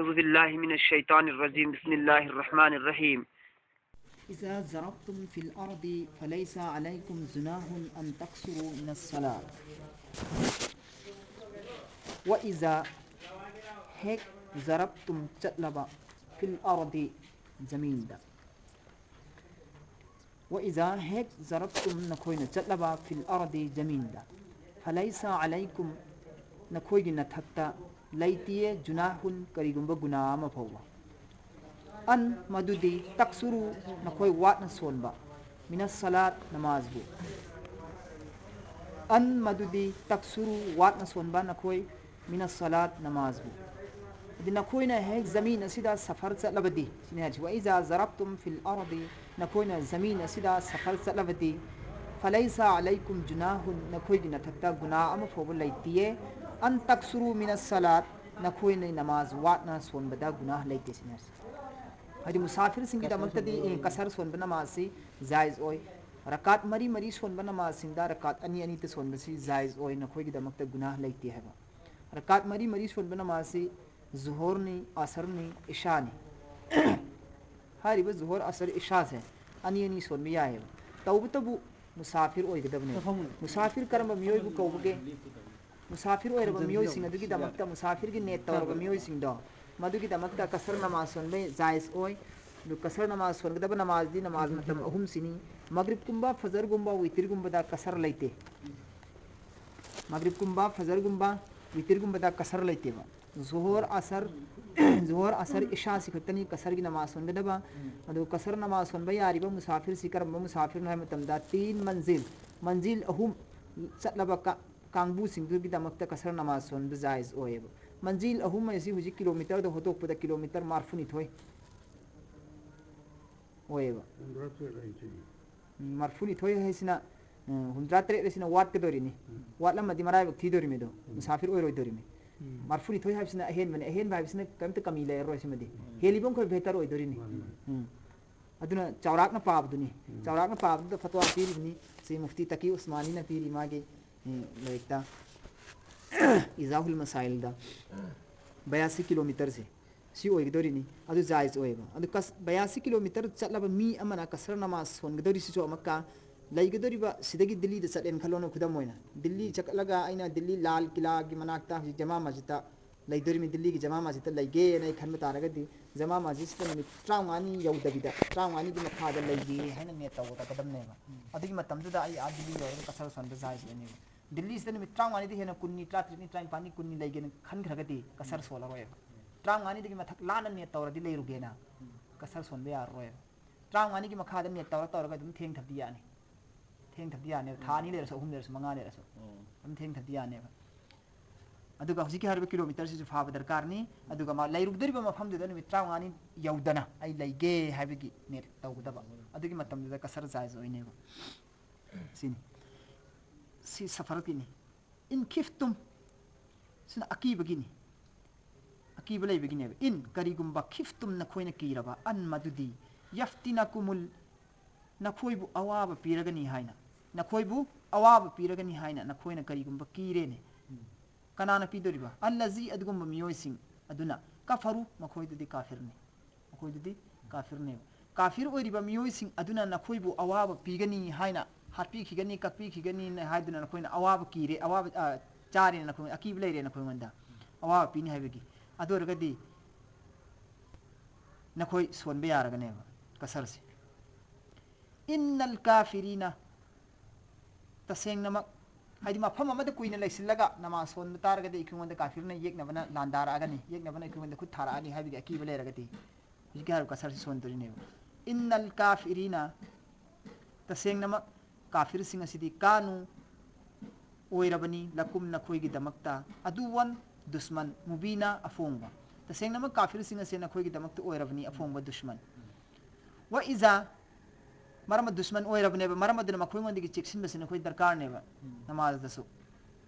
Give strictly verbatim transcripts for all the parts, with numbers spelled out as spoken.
أعوذ بالله من الشيطان الرجيم. بسم الله الرحمن الرحيم. إذا ضربتم في الأرض فليس عليكم جناح أن تقصروا من الصلاة. وإذا ꯍꯦꯛ ضربتم ꯆꯠꯂꯕ في الأرض ꯖꯃꯤꯟꯗ. وإذا ꯍꯦꯛ ضربتم ꯅꯈꯣꯏꯅ ꯆꯠꯂꯕ في الأرض ꯖꯃꯤꯟꯗ. فليس عليكم ꯅꯈꯣꯏꯒꯤ ꯅꯊꯛꯇ ꯂꯩꯇꯤꯌꯦ جناح ꯀꯔꯤꯒꯨꯝꯕ ꯒꯨꯅꯥ ꯑꯃ ꯐꯥꯎꯕ꯫ أن ꯃꯗꯨꯗꯤ تقصروا ꯅꯈꯣꯏ ꯋꯥꯠꯅ ꯁꯣꯟꯕ من الصلاة ꯅꯃꯥꯖꯕꯨ꯫ أن ꯃꯗꯨꯗꯤ تقصروا ꯋꯥꯠꯅ ꯁꯣꯟꯕ ꯅꯈꯣꯏ من الصلاة ꯅꯃꯥꯖꯕꯨ꯫ ꯑꯗꯨ ꯅꯈꯣꯏꯅ ꯍꯦꯛ ꯖꯃꯤꯟ ꯑꯁꯤꯗ ꯁꯐꯔ ꯆꯠꯂꯕꯗꯤ ꯁꯤꯅꯤ ꯍꯥꯏꯔꯤꯁꯤ꯫ وإذا ضربتم في الأرض ꯅꯈꯣꯏꯅ ꯖꯃꯤꯟ ꯑꯁꯤꯗ ꯁꯐꯔ ꯆꯠꯂꯕꯗꯤ فليس عليكم جناح ꯅꯈꯣꯏꯒꯤ ꯅꯊꯛꯇ ꯒꯨꯅꯥ ꯑꯃ ꯐꯥꯎꯕ ꯂꯩꯇꯤꯌꯦ أن تقصروا من الصلاة ꯅꯈꯣꯏꯅ ꯅꯃꯥꯖ ꯋꯥꯠꯅ ꯁꯣꯟꯕꯗ ꯒꯨꯅꯥ ꯂꯩꯇꯦ ꯁꯤꯅꯤ ꯍꯥꯏꯔꯤꯁꯤ꯫ ꯍꯥꯏꯗꯤ ꯃꯨꯁꯥꯐꯤꯔꯁꯤꯡꯒꯤꯗꯃꯛꯇꯗꯤ ꯀꯁꯔ ꯁꯣꯟꯕ ꯀꯁꯔ ꯁꯣꯟꯕ ꯅꯃꯥꯖꯁꯤ ꯖꯥꯏꯖ ꯑꯣꯏ꯫ ꯔꯀꯥꯠ ꯃꯔꯤ ꯃꯔꯤ ꯁꯣꯟꯕ ꯅꯃꯥꯖꯁꯤꯡꯗ ꯔꯀꯥꯠ ꯑꯅꯤ ꯑꯅꯤꯇ ꯁꯣꯟꯕꯁꯤ ꯖꯥꯏꯖ ꯑꯣꯏ ꯅꯈꯣꯏꯒꯤꯗꯃꯛꯇ ꯒꯨꯅꯥ ꯂꯩꯇꯦ ꯍꯥꯏꯕ꯫ ꯔꯀꯥꯠ ꯃꯔꯤ ꯃꯔꯤ ꯁꯣꯟꯕ ꯅꯃꯥꯖꯁꯤ ꯖꯨꯍꯣꯔꯅꯤ ꯑꯁꯔꯅꯤ ꯏꯁꯥꯅꯤ꯫ ꯍꯥꯏꯔꯤꯕ ꯖꯨꯍꯣꯔ ꯑꯁꯔ ꯏꯁꯥꯁꯦ ꯑꯅꯤ ꯑꯅꯤ ꯁꯣꯟꯕ ꯌꯥꯏꯑꯕ꯫ ꯇꯧꯕꯇꯕꯨ ꯃꯨꯁꯥꯐꯤꯔ ꯑꯣꯏꯒꯗꯕꯅꯦ꯫ ꯃꯨꯁꯥꯐꯤꯔ ꯀꯔꯝꯕ ꯃꯤꯑꯣꯏꯕꯨ ꯀꯧꯕꯒꯦ? ꯃꯨꯁꯥꯐꯤꯔ ꯑꯣꯏꯔꯕ ꯃꯤꯑꯣꯏꯁꯤꯡ ꯑꯗꯨꯒꯤꯗꯃꯛꯇ ꯃꯨꯁꯥꯐꯤꯔꯒꯤ ꯅꯦꯠ ꯇꯧꯔꯕ ꯃꯤꯑꯣꯏꯁꯤꯡꯗꯣ ꯃꯗꯨꯒꯤꯗꯃꯛꯇ ꯀꯁꯔ ꯅꯃꯥꯖ ꯁꯣꯟꯕ ꯖꯥꯏꯖ ꯑꯣꯏ꯫ ꯑꯗꯨ ꯀꯁꯔ ꯅꯃꯥꯖ ꯁꯣꯟꯒꯗꯕ ꯅꯃꯥꯖꯗꯤ ꯅꯃꯥꯖ ꯃꯇꯝ ꯑꯍꯨꯝꯁꯤꯅꯤ꯫ ꯃꯒ꯭ꯔꯤꯕꯀꯨꯝꯕ ꯐꯖꯔꯒꯨꯝꯕ ꯋꯤꯇꯤꯔꯒꯨꯝꯕꯗ ꯀꯁꯔ ꯂꯩꯇꯦ꯫ ꯃꯒ꯭ꯔꯤꯕꯀꯨꯝꯕ ꯐꯖꯔꯒꯨꯝꯕ ꯋꯤꯇꯤꯔꯒꯨꯝꯕꯗ ꯀꯁꯔ ꯂꯩꯇꯦꯕ꯫ ꯖꯨꯍꯣꯔ ꯑꯁꯔ ꯖꯨꯍꯣꯔ ꯑꯁꯔ ꯏꯁꯥꯁꯤ ꯈꯛꯇꯅꯤ ꯀꯁꯔꯒꯤ ꯅꯃꯥꯖ ꯁꯣꯟꯒꯗꯕ꯫ ꯑꯗꯨ ꯀꯁꯔ ꯅꯃꯥꯖ ꯁꯣꯟꯕ ꯌꯥꯔꯤꯕ ꯃꯨꯁꯥꯐꯤꯔꯁꯤ ꯀꯔꯝꯕ ꯃꯨꯁꯥꯐꯤꯔꯅꯣ ꯍꯥꯏꯕ ꯃꯇꯝꯗ ꯇꯤꯟ ꯃꯟꯖꯤꯜ ꯃꯟꯖꯤꯜ ꯑꯍꯨꯝ ꯆꯠꯂꯕ ꯀꯥꯡꯕꯨꯁꯤꯡꯗꯨꯒꯤꯗꯃꯛꯇ ꯀꯁꯔ ꯅꯃꯥꯖ ꯁꯣꯟꯕ ꯖꯥꯏꯖ ꯑꯣꯏꯌꯦꯕ꯫ ꯃꯟꯖꯤꯜ ꯑꯍꯨꯝ ꯍꯥꯏꯁꯤ ꯍꯧꯖꯤꯛ ꯀꯤꯂꯣꯃꯤꯇꯔꯗ ꯍꯣꯠꯇꯣꯛꯄꯗ ꯀꯤꯂꯣꯃꯤꯇꯔ ꯃꯔꯤꯐꯨꯅꯤꯊꯣꯏ ꯑꯣꯏꯌꯦꯕ꯫ ꯎꯝ, ꯃꯔꯤꯐꯨꯅꯤꯊꯣꯏ ꯍꯥꯏꯁꯤꯅ, ꯎꯝ, ꯍꯨꯝꯗ꯭ꯔꯥ ꯇꯔꯦꯠ ꯍꯥꯏꯁꯤꯅ ꯋꯥꯠꯀꯗꯧꯔꯤꯅꯤ꯫ ꯋꯥꯠꯂꯝꯃꯗꯤ ꯃꯔꯥꯏꯕꯛ ꯊꯤꯗꯧꯔꯤꯃꯤ ꯑꯗꯣ, ꯃꯨꯁꯥꯐꯤꯔ ꯑꯣꯏꯔꯣꯏꯗꯧꯔꯤꯃꯤ꯫ ꯃꯔꯤꯐꯨꯅꯤꯊꯣꯏ ꯍꯥꯏꯕꯁꯤꯅ ꯑꯍꯦꯟꯕꯅꯤ꯫ ꯑꯍꯦꯟꯕ ꯍꯥꯏꯕꯁꯤꯅ ꯀꯔꯤꯝꯇ ꯀꯃꯤ ꯂꯩꯔꯔꯣꯏ ꯁꯤꯃꯗꯤ꯫ ꯍꯦꯜꯂꯤꯕ ꯃꯈꯩ ꯕꯦꯍꯇꯔ ꯑꯣꯏꯗꯣꯔꯤꯅꯤ꯫ ꯎꯝ꯫ ꯑꯗꯨꯅ ꯆꯥꯎꯔꯥꯛꯅ ꯄꯥꯕꯗꯨꯅꯤ꯫ ꯆꯥꯎꯔꯥꯛꯅ ꯄꯥꯕꯗꯨꯗ ꯐꯠꯋꯥ ꯄꯤꯔꯤꯕꯅꯤ꯫ ꯁꯤ ꯃꯨꯐꯇꯤ ꯇꯀꯤ ꯎꯁꯃꯥꯅꯤꯅ ꯄꯤꯔꯤ ꯃꯥꯒꯤ, ꯎꯝ, ꯂꯥꯏꯔꯤꯛꯇ, ꯏꯖꯥꯍꯨꯜ ꯃꯁꯥꯏꯜꯗ꯫ ꯕꯌꯥꯁꯤ ꯀꯤꯂꯣꯃꯤꯇꯔꯁꯦ꯫ ꯁꯤ ꯑꯣꯏꯒꯗꯧꯔꯤꯅꯤ꯫ ꯑꯗꯨ ꯖꯥꯏꯖ ꯑꯣꯏꯌꯦꯕ꯫ ꯑꯗꯨ ꯀꯁ-, ꯕꯌꯥꯁꯤ ꯀꯤꯂꯣꯃꯤꯇꯔ ꯆꯠꯂꯕ ꯃꯤ ꯑꯃꯅ ꯀꯁꯔ ꯅꯃꯥꯖ ꯁꯣꯟꯒꯗꯧꯔꯤꯁꯤꯁꯨ ꯑꯃꯨꯛꯀ ꯂꯩꯒꯗꯧꯔꯤꯕ ꯁꯤꯗꯒꯤ ꯗꯤꯜꯂꯤꯗ ꯆꯠꯂꯦꯅ ꯈꯜꯂꯣꯅꯦ, ꯈꯨꯗꯝ ꯑꯣꯏꯅ꯫ ꯗꯤꯜꯂꯤ ꯆꯠꯂꯒ ꯑꯩꯅ ꯗꯤꯜꯂꯤ ꯂꯥꯜ ꯀꯤꯂꯥꯒꯤ ꯃꯅꯥꯛꯇ ꯍꯧꯖꯤꯛ ꯖꯃꯥ ꯃꯁꯖꯤꯠꯇ ꯂꯩꯗꯧꯔꯤꯃꯤ, ꯗꯤꯜꯂꯤꯒꯤ ꯖꯃꯥ ꯃꯁꯖꯤꯠꯇ ꯂꯩꯒꯦꯅ ꯑꯩ ꯈꯟꯕ ꯇꯥꯔꯒꯗꯤ, ꯖꯃꯥ ꯃꯁꯖꯤꯠꯁꯤꯗ ꯅꯨꯃꯤꯠ ꯇꯔꯥꯃꯉꯥꯅꯤ ꯌꯧꯗꯕꯤꯗ, ꯇꯔꯥꯃꯉꯥꯅꯤꯒꯤ ꯃꯈꯥꯗ ꯂꯩꯒꯦ ꯍꯥꯏꯅ ꯅꯦꯠ ꯇꯧꯒꯗꯕꯅꯦꯕ꯫ ꯎꯝ꯫ ꯑꯗꯨꯒꯤ ꯃꯇꯝꯗꯨꯗ ꯑꯩ ꯑꯥ ꯗꯤꯜꯂꯤ ꯌꯧꯔꯒ ꯀꯁꯔ ꯁꯣꯟꯕ ꯖꯥꯏꯖ ꯑꯣꯏꯅꯦꯕ꯫ ꯗꯤꯜꯂꯤꯁꯤꯗ ꯅꯨꯃꯤꯠ ꯇꯔꯥꯃꯉꯥꯅꯤꯗꯒꯤ ꯍꯦꯟꯅ ꯀꯨꯟꯅꯤ, ꯇꯔꯥꯇꯔꯦꯠꯅꯤ, ꯇꯔꯥꯅꯤꯄꯥꯜꯅꯤ, ꯀꯨꯟꯅꯤ ꯂꯩꯒꯦꯅ ꯈꯟꯈ꯭ꯔꯒꯗꯤ ꯀꯁꯔ ꯁꯣꯜꯂꯔꯣꯏꯕ꯫ ꯇꯔꯥꯃꯉꯥꯅꯤꯗꯒꯤ ꯃꯊꯛ ꯂꯥꯟꯅ ꯅꯦꯠ ꯇꯧꯔꯗꯤ ꯂꯩꯔꯨꯒꯦꯅ ꯎꯝ꯫ ꯀꯁꯔ ꯁꯣꯟꯕ ꯌꯥꯔꯔꯣꯏꯕ꯫ ꯇꯔꯥꯃꯉꯥꯅꯤꯒꯤ ꯃꯈꯥꯗ ꯅꯦꯠ ꯇꯧꯔ ꯇꯧꯔꯒ ꯑꯗꯨꯝ ꯊꯦꯡꯊꯕꯗꯤ ꯌꯥꯅꯤ꯫ ꯊꯦꯡꯊꯕꯗꯤ ꯌꯥꯅꯦꯕ꯫ ꯊꯥ ꯑꯅꯤ ꯂꯩꯔꯁꯨ, ꯑꯍꯨꯝ ꯂꯩꯔꯁꯨ, ꯃꯉꯥ ꯂꯩꯔꯁꯨ ꯎꯝ꯫ ꯑꯗꯨꯝ ꯊꯦꯡꯊꯕꯗꯤ ꯌꯥꯅꯦꯕ꯫ ꯑꯗꯨꯒ ꯍꯧꯖꯤꯛꯀꯤ ꯍꯥꯏꯔꯤꯕ ꯀꯤꯂꯣꯃꯤꯇꯔꯁꯤꯁꯨ ꯐꯥꯕ ꯗꯔꯀꯥꯔꯅꯤ꯫ ꯑꯗꯨꯒ ꯃꯥ ꯂꯩꯔꯨꯒꯗꯧꯔꯤꯕ ꯃꯐꯝꯗꯨꯗ ꯅꯨꯃꯤꯠ ꯇꯔꯥꯃꯉꯥꯅꯤ ꯌꯧꯗꯅ ꯑꯩ ꯂꯩꯒꯦ ꯍꯥꯏꯕꯒꯤ ꯅꯦꯠ ꯇꯧꯒꯗꯕ꯫ ꯑꯗꯨꯒꯤ ꯃꯇꯝꯗꯨꯗ ꯀꯁꯔ ꯖꯥꯏꯖ ꯑꯣꯏꯅꯦꯕ꯫ ꯁꯤꯅꯤ꯫ ꯁꯤ ꯁꯐꯔꯒꯤꯅꯤ꯫ ꯏꯟ ꯈꯤꯐꯇꯨꯝ꯫ ꯁꯤꯅ ꯑꯀꯤꯕꯒꯤꯅꯤ꯫ ꯑꯀꯤꯕ ꯂꯩꯕꯒꯤꯅꯦꯕ꯫ ꯏꯟ ꯀꯔꯤꯒꯨꯝꯕ ꯈꯤꯐꯇꯨꯝ ꯅꯈꯣꯏꯅ ꯀꯤꯔꯕ ꯑꯟ ꯃꯗꯨꯗꯤ ꯌꯐꯇꯤꯅ ꯀꯨꯃꯨꯜ ꯅꯈꯣꯏꯕꯨ ꯑꯋꯥꯕ ꯄꯤꯔꯒꯅꯤ ꯍꯥꯏꯅ, ꯅꯈꯣꯏꯕꯨ ꯑꯋꯥꯕ ꯄꯤꯔꯒꯅꯤ ꯍꯥꯏꯅ ꯅꯈꯣꯏꯅ ꯀꯔꯤꯒꯨꯝꯕ ꯀꯤꯔꯦꯅꯦ꯫ ꯎꯝ꯫ ꯀꯅꯥꯅ ꯄꯤꯗꯣꯔꯤꯕ? ꯑꯜꯂꯖꯤ ꯑꯗꯨꯒꯨꯝꯕ ꯃꯤꯑꯣꯏꯁꯤꯡ ꯑꯗꯨꯅ ꯀꯐꯔꯨ ꯃꯈꯣꯏꯗꯨꯗꯤ ꯀꯥꯐꯤꯔꯅꯤ꯫ ꯃꯈꯣꯏꯗꯨꯗꯤ ꯀꯥꯐꯤꯔꯅꯦꯕ꯫ ꯀꯥꯐꯤꯔ ꯑꯣꯏꯔꯤꯕ ꯃꯤꯑꯣꯏꯁꯤꯡ ꯑꯗꯨꯅ ꯅꯈꯣꯏꯕꯨ ꯑꯋꯥꯕ ꯄꯤꯒꯅꯤ ꯍꯥꯏꯅ, ꯍꯥꯠꯄꯤꯈꯤꯒꯅꯤ, ꯀꯛꯄꯤꯈꯤꯒꯅꯤ ꯍꯥꯏꯗꯨꯅ ꯅꯈꯣꯏꯅ ꯑꯋꯥꯕ ꯀꯤꯔꯦ, ꯑꯋꯥꯕ, ꯑ, ꯆꯥꯔꯦꯅ ꯅꯈꯣꯏ ꯑꯀꯤꯕ ꯂꯩꯔꯦ ꯅꯈꯣꯏꯉꯣꯟꯗ꯫ ꯑꯋꯥꯕ ꯄꯤꯅꯤ ꯍꯥꯏꯕꯒꯤ꯫ ꯑꯗꯨ ꯑꯣꯏꯔꯒꯗꯤ ꯅꯈꯣꯏ ꯁꯣꯟꯕ ꯌꯥꯔꯒꯅꯦꯕ ꯀꯁꯔꯁꯦ꯫ ꯏꯟꯅꯜ ꯀꯥꯐꯤꯔꯤꯅ, ꯇꯁꯦꯡꯅꯃꯛ, ꯍꯥꯏꯗꯤ ꯃꯐꯝ ꯑꯃꯗ ꯀꯨꯏꯅ ꯂꯩꯁꯤꯜꯂꯒ ꯅꯃꯥꯖ ꯁꯣꯟꯕ ꯇꯥꯔꯒꯗꯤ ꯑꯩꯈꯣꯏꯉꯣꯟꯗ ꯀꯥꯐꯤꯔꯅ ꯌꯦꯛꯅꯕꯅ ꯂꯥꯟꯗꯥꯔꯛꯑꯒꯅꯤ, ꯌꯦꯛꯅꯕꯅ ꯑꯩꯈꯣꯏꯉꯣꯟꯗ ꯈꯨꯠ ꯊꯥꯔꯛꯑꯅꯤ ꯍꯥꯏꯕꯒꯤ ꯑꯀꯤꯕ ꯂꯩꯔꯒꯗꯤ ꯍꯧꯖꯤꯛꯀꯤ ꯍꯥꯏꯔꯤꯕ ꯀꯁꯔꯁꯤ ꯁꯣꯟꯗꯣꯔꯤꯅꯦꯕ꯫ ꯏꯟꯅꯜ ꯀꯥꯐꯤꯔꯤꯅ, ꯇꯁꯦꯡꯅꯃꯛ ꯀꯥꯐꯤꯔꯁꯤꯡ ꯑꯁꯤꯗꯤ ꯀꯥꯅꯨ, ꯑꯣꯏꯔꯕꯅꯤ, ꯂꯀꯨꯝ ꯅꯈꯣꯏꯒꯤꯗꯃꯛꯇ, ꯑꯗꯨꯋꯟ ꯗꯨꯁꯃꯟ, ꯃꯨꯕꯤꯅ ꯑꯐꯣꯡꯕ꯫ ꯇꯁꯦꯡꯅꯃꯛ ꯀꯥꯐꯤꯔꯁꯤꯡ ꯑꯁꯦ ꯅꯈꯣꯏꯒꯤꯗꯃꯛꯇ ꯑꯣꯏꯔꯕꯅꯤ ꯑꯐꯣꯡꯕ ꯗꯨꯁꯃꯟ꯫ ꯋ ꯏꯖꯥ, ꯃꯔꯝ ꯑꯗꯨꯅ ꯗꯨꯁꯃꯟ ꯑꯣꯏꯔꯕꯅꯦꯕ, ꯃꯔꯝ ꯑꯗꯨꯅ ꯃꯈꯣꯏꯉꯣꯟꯗꯒꯤ ꯆꯦꯛꯁꯤꯟꯕꯁꯤ ꯅꯈꯣꯏ ꯗꯔꯀꯥꯔꯅꯦꯕ꯫ ꯎꯝ꯫ ꯅꯃꯥꯖꯗꯁꯨ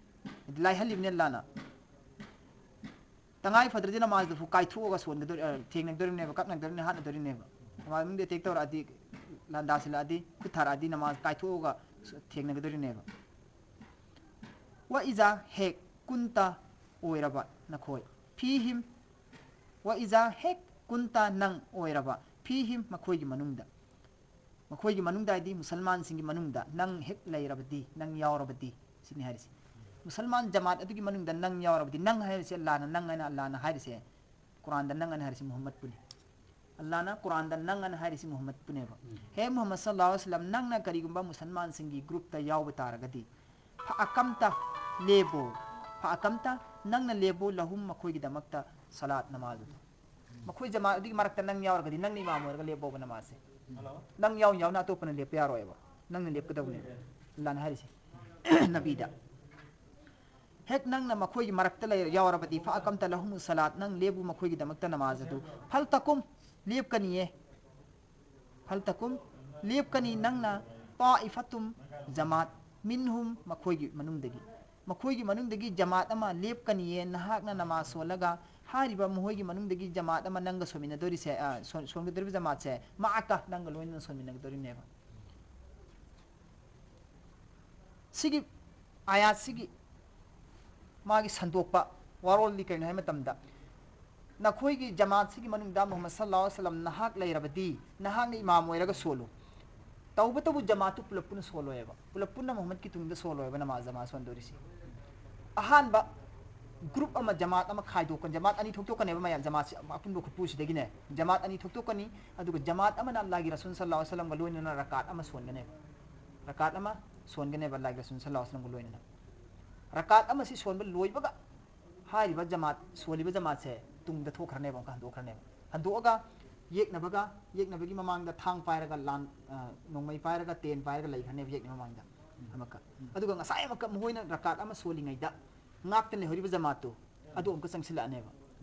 ꯂꯥꯏꯍꯜꯂꯤꯕꯅꯦ ꯑꯜꯂꯥꯅ꯫ ꯇꯉꯥꯏ ꯐꯗ꯭ꯔꯗꯤ ꯅꯃꯥꯖꯗꯨꯐꯥꯎ ꯀꯥꯏꯊꯣꯛꯑꯒ ꯁꯣꯟꯒꯗꯧꯔꯤ, ꯑ, ꯊꯦꯡꯅꯒꯗꯧꯔꯤꯕꯅꯦꯕ, ꯀꯛꯅꯒꯗꯧꯔꯤꯕꯅꯦ, ꯍꯥꯠꯅꯗꯧꯔꯤꯕꯅꯦꯕ꯫ ꯅꯃꯥꯖ ꯃꯅꯨꯡꯗ ꯑꯦꯇꯦꯛ ꯇꯧꯔꯛꯑꯗꯤ, ꯂꯥꯟꯗꯥꯁꯤꯜꯂꯛꯑꯗꯤ, ꯈꯨꯠ ꯊꯥꯔꯛꯑꯗꯤ ꯅꯃꯥꯖ ꯀꯥꯏꯊꯣꯛꯑꯒ ꯁ-, ꯊꯦꯡꯅꯒꯗꯧꯔꯤꯅꯦꯕ꯫ ꯋ ꯏꯖꯥ, ꯍꯦꯛ, ꯀꯨꯟꯇ, ꯑꯣꯏꯔꯕ ꯅꯈꯣꯏ꯫ ꯐꯤꯍꯤꯝ, ꯋꯥ ꯏꯖꯥ, ꯍꯦꯛ, ꯀꯨꯟꯇ, ꯅꯪ ꯑꯣꯏꯔꯕ, ꯐꯤꯍꯤꯝ, ꯃꯈꯣꯏꯒꯤ ꯃꯅꯨꯡꯗ꯫ ꯃꯈꯣꯏꯒꯤ ꯃꯅꯨꯡꯗ ꯍꯥꯏꯗꯤ ꯃꯨꯁꯜꯃꯥꯟꯁꯤꯡꯒꯤ ꯃꯅꯨꯡꯗ ꯅꯪ ꯍꯦꯛ ꯂꯩꯔꯕꯗꯤ, ꯅꯪ ꯌꯥꯎꯔꯕꯗꯤ, ꯁꯤꯅꯤ ꯍꯥꯏꯔꯤꯁꯦ꯫ ꯃꯨꯁꯜꯃꯥꯟ ꯖꯃꯥꯠ ꯑꯗꯨꯒꯤ ꯃꯅꯨꯡꯗ ꯅꯪ ꯌꯥꯎꯔꯕꯗꯤ, ꯅꯪ ꯍꯥꯏꯔꯤꯁꯦ ꯑꯜꯂꯥꯅ ꯅꯪ ꯍꯥꯏꯅ, ꯑꯜꯂꯥꯅ ꯍꯥꯏꯔꯤꯁꯦ, ꯀꯨꯔꯥꯟꯗ ꯅꯪ ꯍꯥꯏꯅ ꯍꯥꯏꯔꯤꯁꯦ ꯃꯨꯍꯝꯃꯗꯄꯨꯅꯤ꯫ ꯑꯜꯂꯥꯅ ꯀꯨꯔꯥꯟꯗ ꯅꯪ ꯍꯥꯏꯅ ꯍꯥꯏꯔꯤꯁꯤ ꯃꯨꯍꯝꯃꯗꯄꯨꯅꯦꯕ꯫ ꯍꯦ ꯃꯨꯍꯝꯃꯗ ꯁꯜꯂꯜꯂꯥꯍꯨ ꯑꯂꯩꯍꯤ ꯋꯥꯁꯜꯂꯝ, ꯅꯪꯅ ꯀꯔꯤꯒꯨꯝꯕ ꯃꯨꯁꯜꯃꯥꯟꯁꯤꯡꯒꯤ ꯒ꯭ꯔꯨꯞꯇ ꯌꯥꯎꯕ ꯇꯥꯔꯒꯗꯤ, ꯐ ꯑꯀꯝꯇ, ꯂꯦꯞꯄꯣ, ꯐ ꯑꯀꯝꯇ, ꯅꯪꯅ ꯂꯦꯞꯄꯣ, ꯂꯍꯨꯝ, ꯃꯈꯣꯏꯒꯤꯗꯃꯛꯇ, ꯁꯂꯥꯠ, ꯅꯃꯥꯖ ꯑꯗꯨ꯫ ꯃꯈꯣꯏ ꯖꯃꯥ ꯑꯗꯨꯒꯤ ꯃꯔꯛꯇ ꯅꯪ ꯌꯥꯎꯔꯒꯗꯤ, ꯅꯪꯅ ꯏꯃꯥꯝ ꯑꯣꯏꯔꯒ ꯂꯦꯞꯄꯣꯕ ꯅꯃꯥꯖꯁꯦ꯫ ꯅꯪ ꯌꯥꯎ ꯌꯥꯎꯅ ꯑꯇꯣꯞꯄꯅ ꯂꯦꯞꯄ ꯌꯥꯔꯣꯏꯕ꯫ ꯅꯪꯅ ꯂꯦꯞꯀꯗꯧꯅꯦꯕ꯫ ꯑꯜꯂꯥꯅ ꯍꯥꯏꯔꯤꯁꯦ꯫ ꯅꯕꯤꯗ꯫ ꯍꯦꯛ ꯅꯪꯅ ꯃꯈꯣꯏꯒꯤ ꯃꯔꯛꯇ ꯂꯩ-, ꯌꯥꯎꯔꯕꯗꯤ, ꯐ ꯑꯀꯝꯇ ꯂꯍꯨꯃꯨ ꯁꯂꯥꯠ, ꯅꯪ ꯂꯦꯞꯄꯨ ꯃꯈꯣꯏꯒꯤꯗꯃꯛꯇ ꯅꯃꯥꯖ ꯑꯗꯨ꯫ ꯐꯜ ꯇꯀꯨꯝ, ꯂꯦꯞꯀꯅꯤꯌꯦ꯫ ꯐꯜ ꯇꯀꯨꯝ, ꯂꯦꯞꯀꯅꯤ ꯅꯪꯅ, ꯇꯥꯏꯐꯥꯇꯨꯝ, ꯖꯃꯥꯠ, ꯃꯤꯟꯍꯨꯝ, ꯃꯈꯣꯏꯒꯤ ꯃꯅꯨꯡꯗꯒꯤ꯫ ꯃꯈꯣꯏꯒꯤ ꯃꯅꯨꯡꯗꯒꯤ ꯖꯃꯥꯠ ꯑꯃ ꯂꯦꯞꯀꯅꯤꯌꯦ, ꯅꯍꯥꯛꯅ ꯅꯃꯥꯖ ꯁꯣꯜꯂꯒ, ꯍꯥꯏꯔꯤꯕ ꯃꯈꯣꯏꯒꯤ ꯃꯅꯨꯡꯗꯒꯤ ꯖꯃꯥꯠ ꯑꯃ ꯅꯪꯒ ꯁꯣꯟꯃꯤꯟꯅꯗꯣꯔꯤꯁꯦ, ꯑ, ꯁꯣꯟ-, ꯁꯣꯟꯒꯗꯧꯔꯤꯕ ꯖꯃꯥꯠꯁꯦ, ꯃꯥꯛꯀ, ꯅꯪꯒ ꯂꯣꯏꯅꯅ ꯁꯣꯟꯃꯤꯟꯅꯒꯗꯧꯔꯤꯕꯅꯦꯕ꯫ ꯁꯤꯒꯤ ꯑꯥꯌꯥꯠꯁꯤꯒꯤ ꯃꯥꯒꯤ ꯁꯟꯗꯣꯛꯄ ꯋꯥꯔꯣꯜꯗꯤ ꯀꯩꯅꯣ ꯍꯥꯏ ꯃꯇꯝꯗ, ꯅꯈꯣꯏꯒꯤ ꯖꯃꯥꯠꯁꯤꯒꯤ ꯃꯅꯨꯡꯗ ꯃꯨꯍꯝꯃꯗ ꯁꯜꯂꯜꯂꯥꯍꯨ ꯑꯂꯩꯍꯤ ꯋꯥꯁꯜꯂꯝ ꯅꯍꯥꯛ ꯂꯩꯔꯕꯗꯤ, ꯅꯍꯥꯛꯅ ꯏꯃꯥꯝ ꯑꯣꯏꯔꯒ ꯁꯣꯜꯂꯨ꯫ ꯇꯧꯕꯇꯕꯨ ꯖꯃꯥꯠꯇꯨ ꯄꯨꯂꯞ ꯄꯨꯟꯅ ꯁꯣꯜꯂꯣꯏꯕ, ꯄꯨꯂꯞ ꯄꯨꯟꯅ ꯃꯨꯍꯝꯃꯗꯀꯤ ꯇꯨꯡꯗ ꯁꯣꯜꯂꯣꯏꯕ ꯅꯃꯥꯖ ꯖꯃꯥꯠ ꯁꯣꯟꯗꯣꯔꯤꯁꯤ꯫ ꯑꯍꯥꯟꯕ ꯒ꯭ꯔꯨꯞ ꯑꯃ, ꯖꯃꯥꯠ ꯑꯃ ꯈꯥꯏꯗꯣꯛꯀꯅꯤ, ꯖꯃꯥꯠ ꯑꯅꯤ ꯊꯣꯛꯇꯣꯛꯀꯅꯦꯕ ꯃꯌꯥꯝ, ꯖꯃꯥꯠꯁꯤ ꯑꯄꯨꯟꯕ ꯈꯨꯠꯄꯨꯁꯤꯗꯒꯤꯅꯦ ꯖꯃꯥꯠ ꯑꯅꯤ ꯊꯣꯛꯇꯣꯛꯀꯅꯤ꯫ ꯑꯗꯨꯒ ꯖꯃꯥꯠ ꯑꯃꯅ ꯑꯜꯂꯥꯍꯒꯤ ꯔꯁꯨꯜ ꯁꯜꯂꯜꯂꯥꯍꯨ ꯑꯂꯩꯍꯤ ꯋꯥꯁꯜꯂꯝꯒ ꯂꯣꯏꯅꯅ ꯔꯀꯥꯠ ꯑꯃ ꯁꯣꯟꯒꯅꯦꯕ, ꯔꯀꯥꯠ ꯑꯃ ꯁꯣꯟꯒꯅꯦꯕ ꯑꯜꯂꯥꯍꯒꯤ ꯔꯁꯨꯜ ꯁꯜꯂꯜꯂꯥꯍꯨ ꯑꯂꯩꯍꯤ ꯋꯥꯁꯜꯂꯝꯒ ꯂꯣꯏꯅꯅ꯫ ꯔꯀꯥꯠ ꯑꯃꯁꯤ ꯁꯣꯟꯕ ꯂꯣꯏꯕꯒ ꯍꯥꯏꯔꯤꯕ ꯖꯃꯥꯠ, ꯁꯣꯜꯂꯤꯕ ꯖꯃꯥꯠꯁꯦ ꯇꯨꯡꯗ ꯊꯣꯛꯈ꯭ꯔꯅꯦꯕ, ꯑꯃꯨꯛꯀ ꯍꯟꯗꯣꯛꯈ꯭ꯔꯅꯦꯕ꯫ ꯍꯟꯗꯣꯛꯑꯒ ꯌꯦꯛꯅꯕꯒ, ꯌꯦꯛꯅꯕꯒꯤ ꯃꯃꯥꯡꯗ ꯊꯥꯡ ꯄꯥꯏꯔꯒ ꯂꯥꯟ, ꯑ, ꯅꯣꯡꯃꯩ ꯄꯥꯏꯔꯒ, ꯇꯦꯟ ꯄꯥꯏꯔꯒ ꯂꯩꯈ꯭ꯔꯅꯦꯕ ꯌꯦꯛꯅꯕ ꯃꯃꯥꯡꯗ ꯑꯃꯨꯛꯀ꯫ ꯑꯗꯨꯒ ꯉꯁꯥꯏ ꯑꯃꯨꯛꯀ ꯃꯈꯣꯏꯅ ꯔꯀꯥꯠ ꯑꯃ ꯁꯣꯜꯂꯤꯉꯩꯗ ꯉꯥꯛꯇꯅ ꯂꯩꯍꯧꯔꯤꯕ ꯖꯃꯥꯠꯇꯨ ꯑꯗꯨ ꯑꯃꯨꯛꯀ ꯆꯪꯁꯤꯜꯂꯛꯑꯅꯦꯕ꯫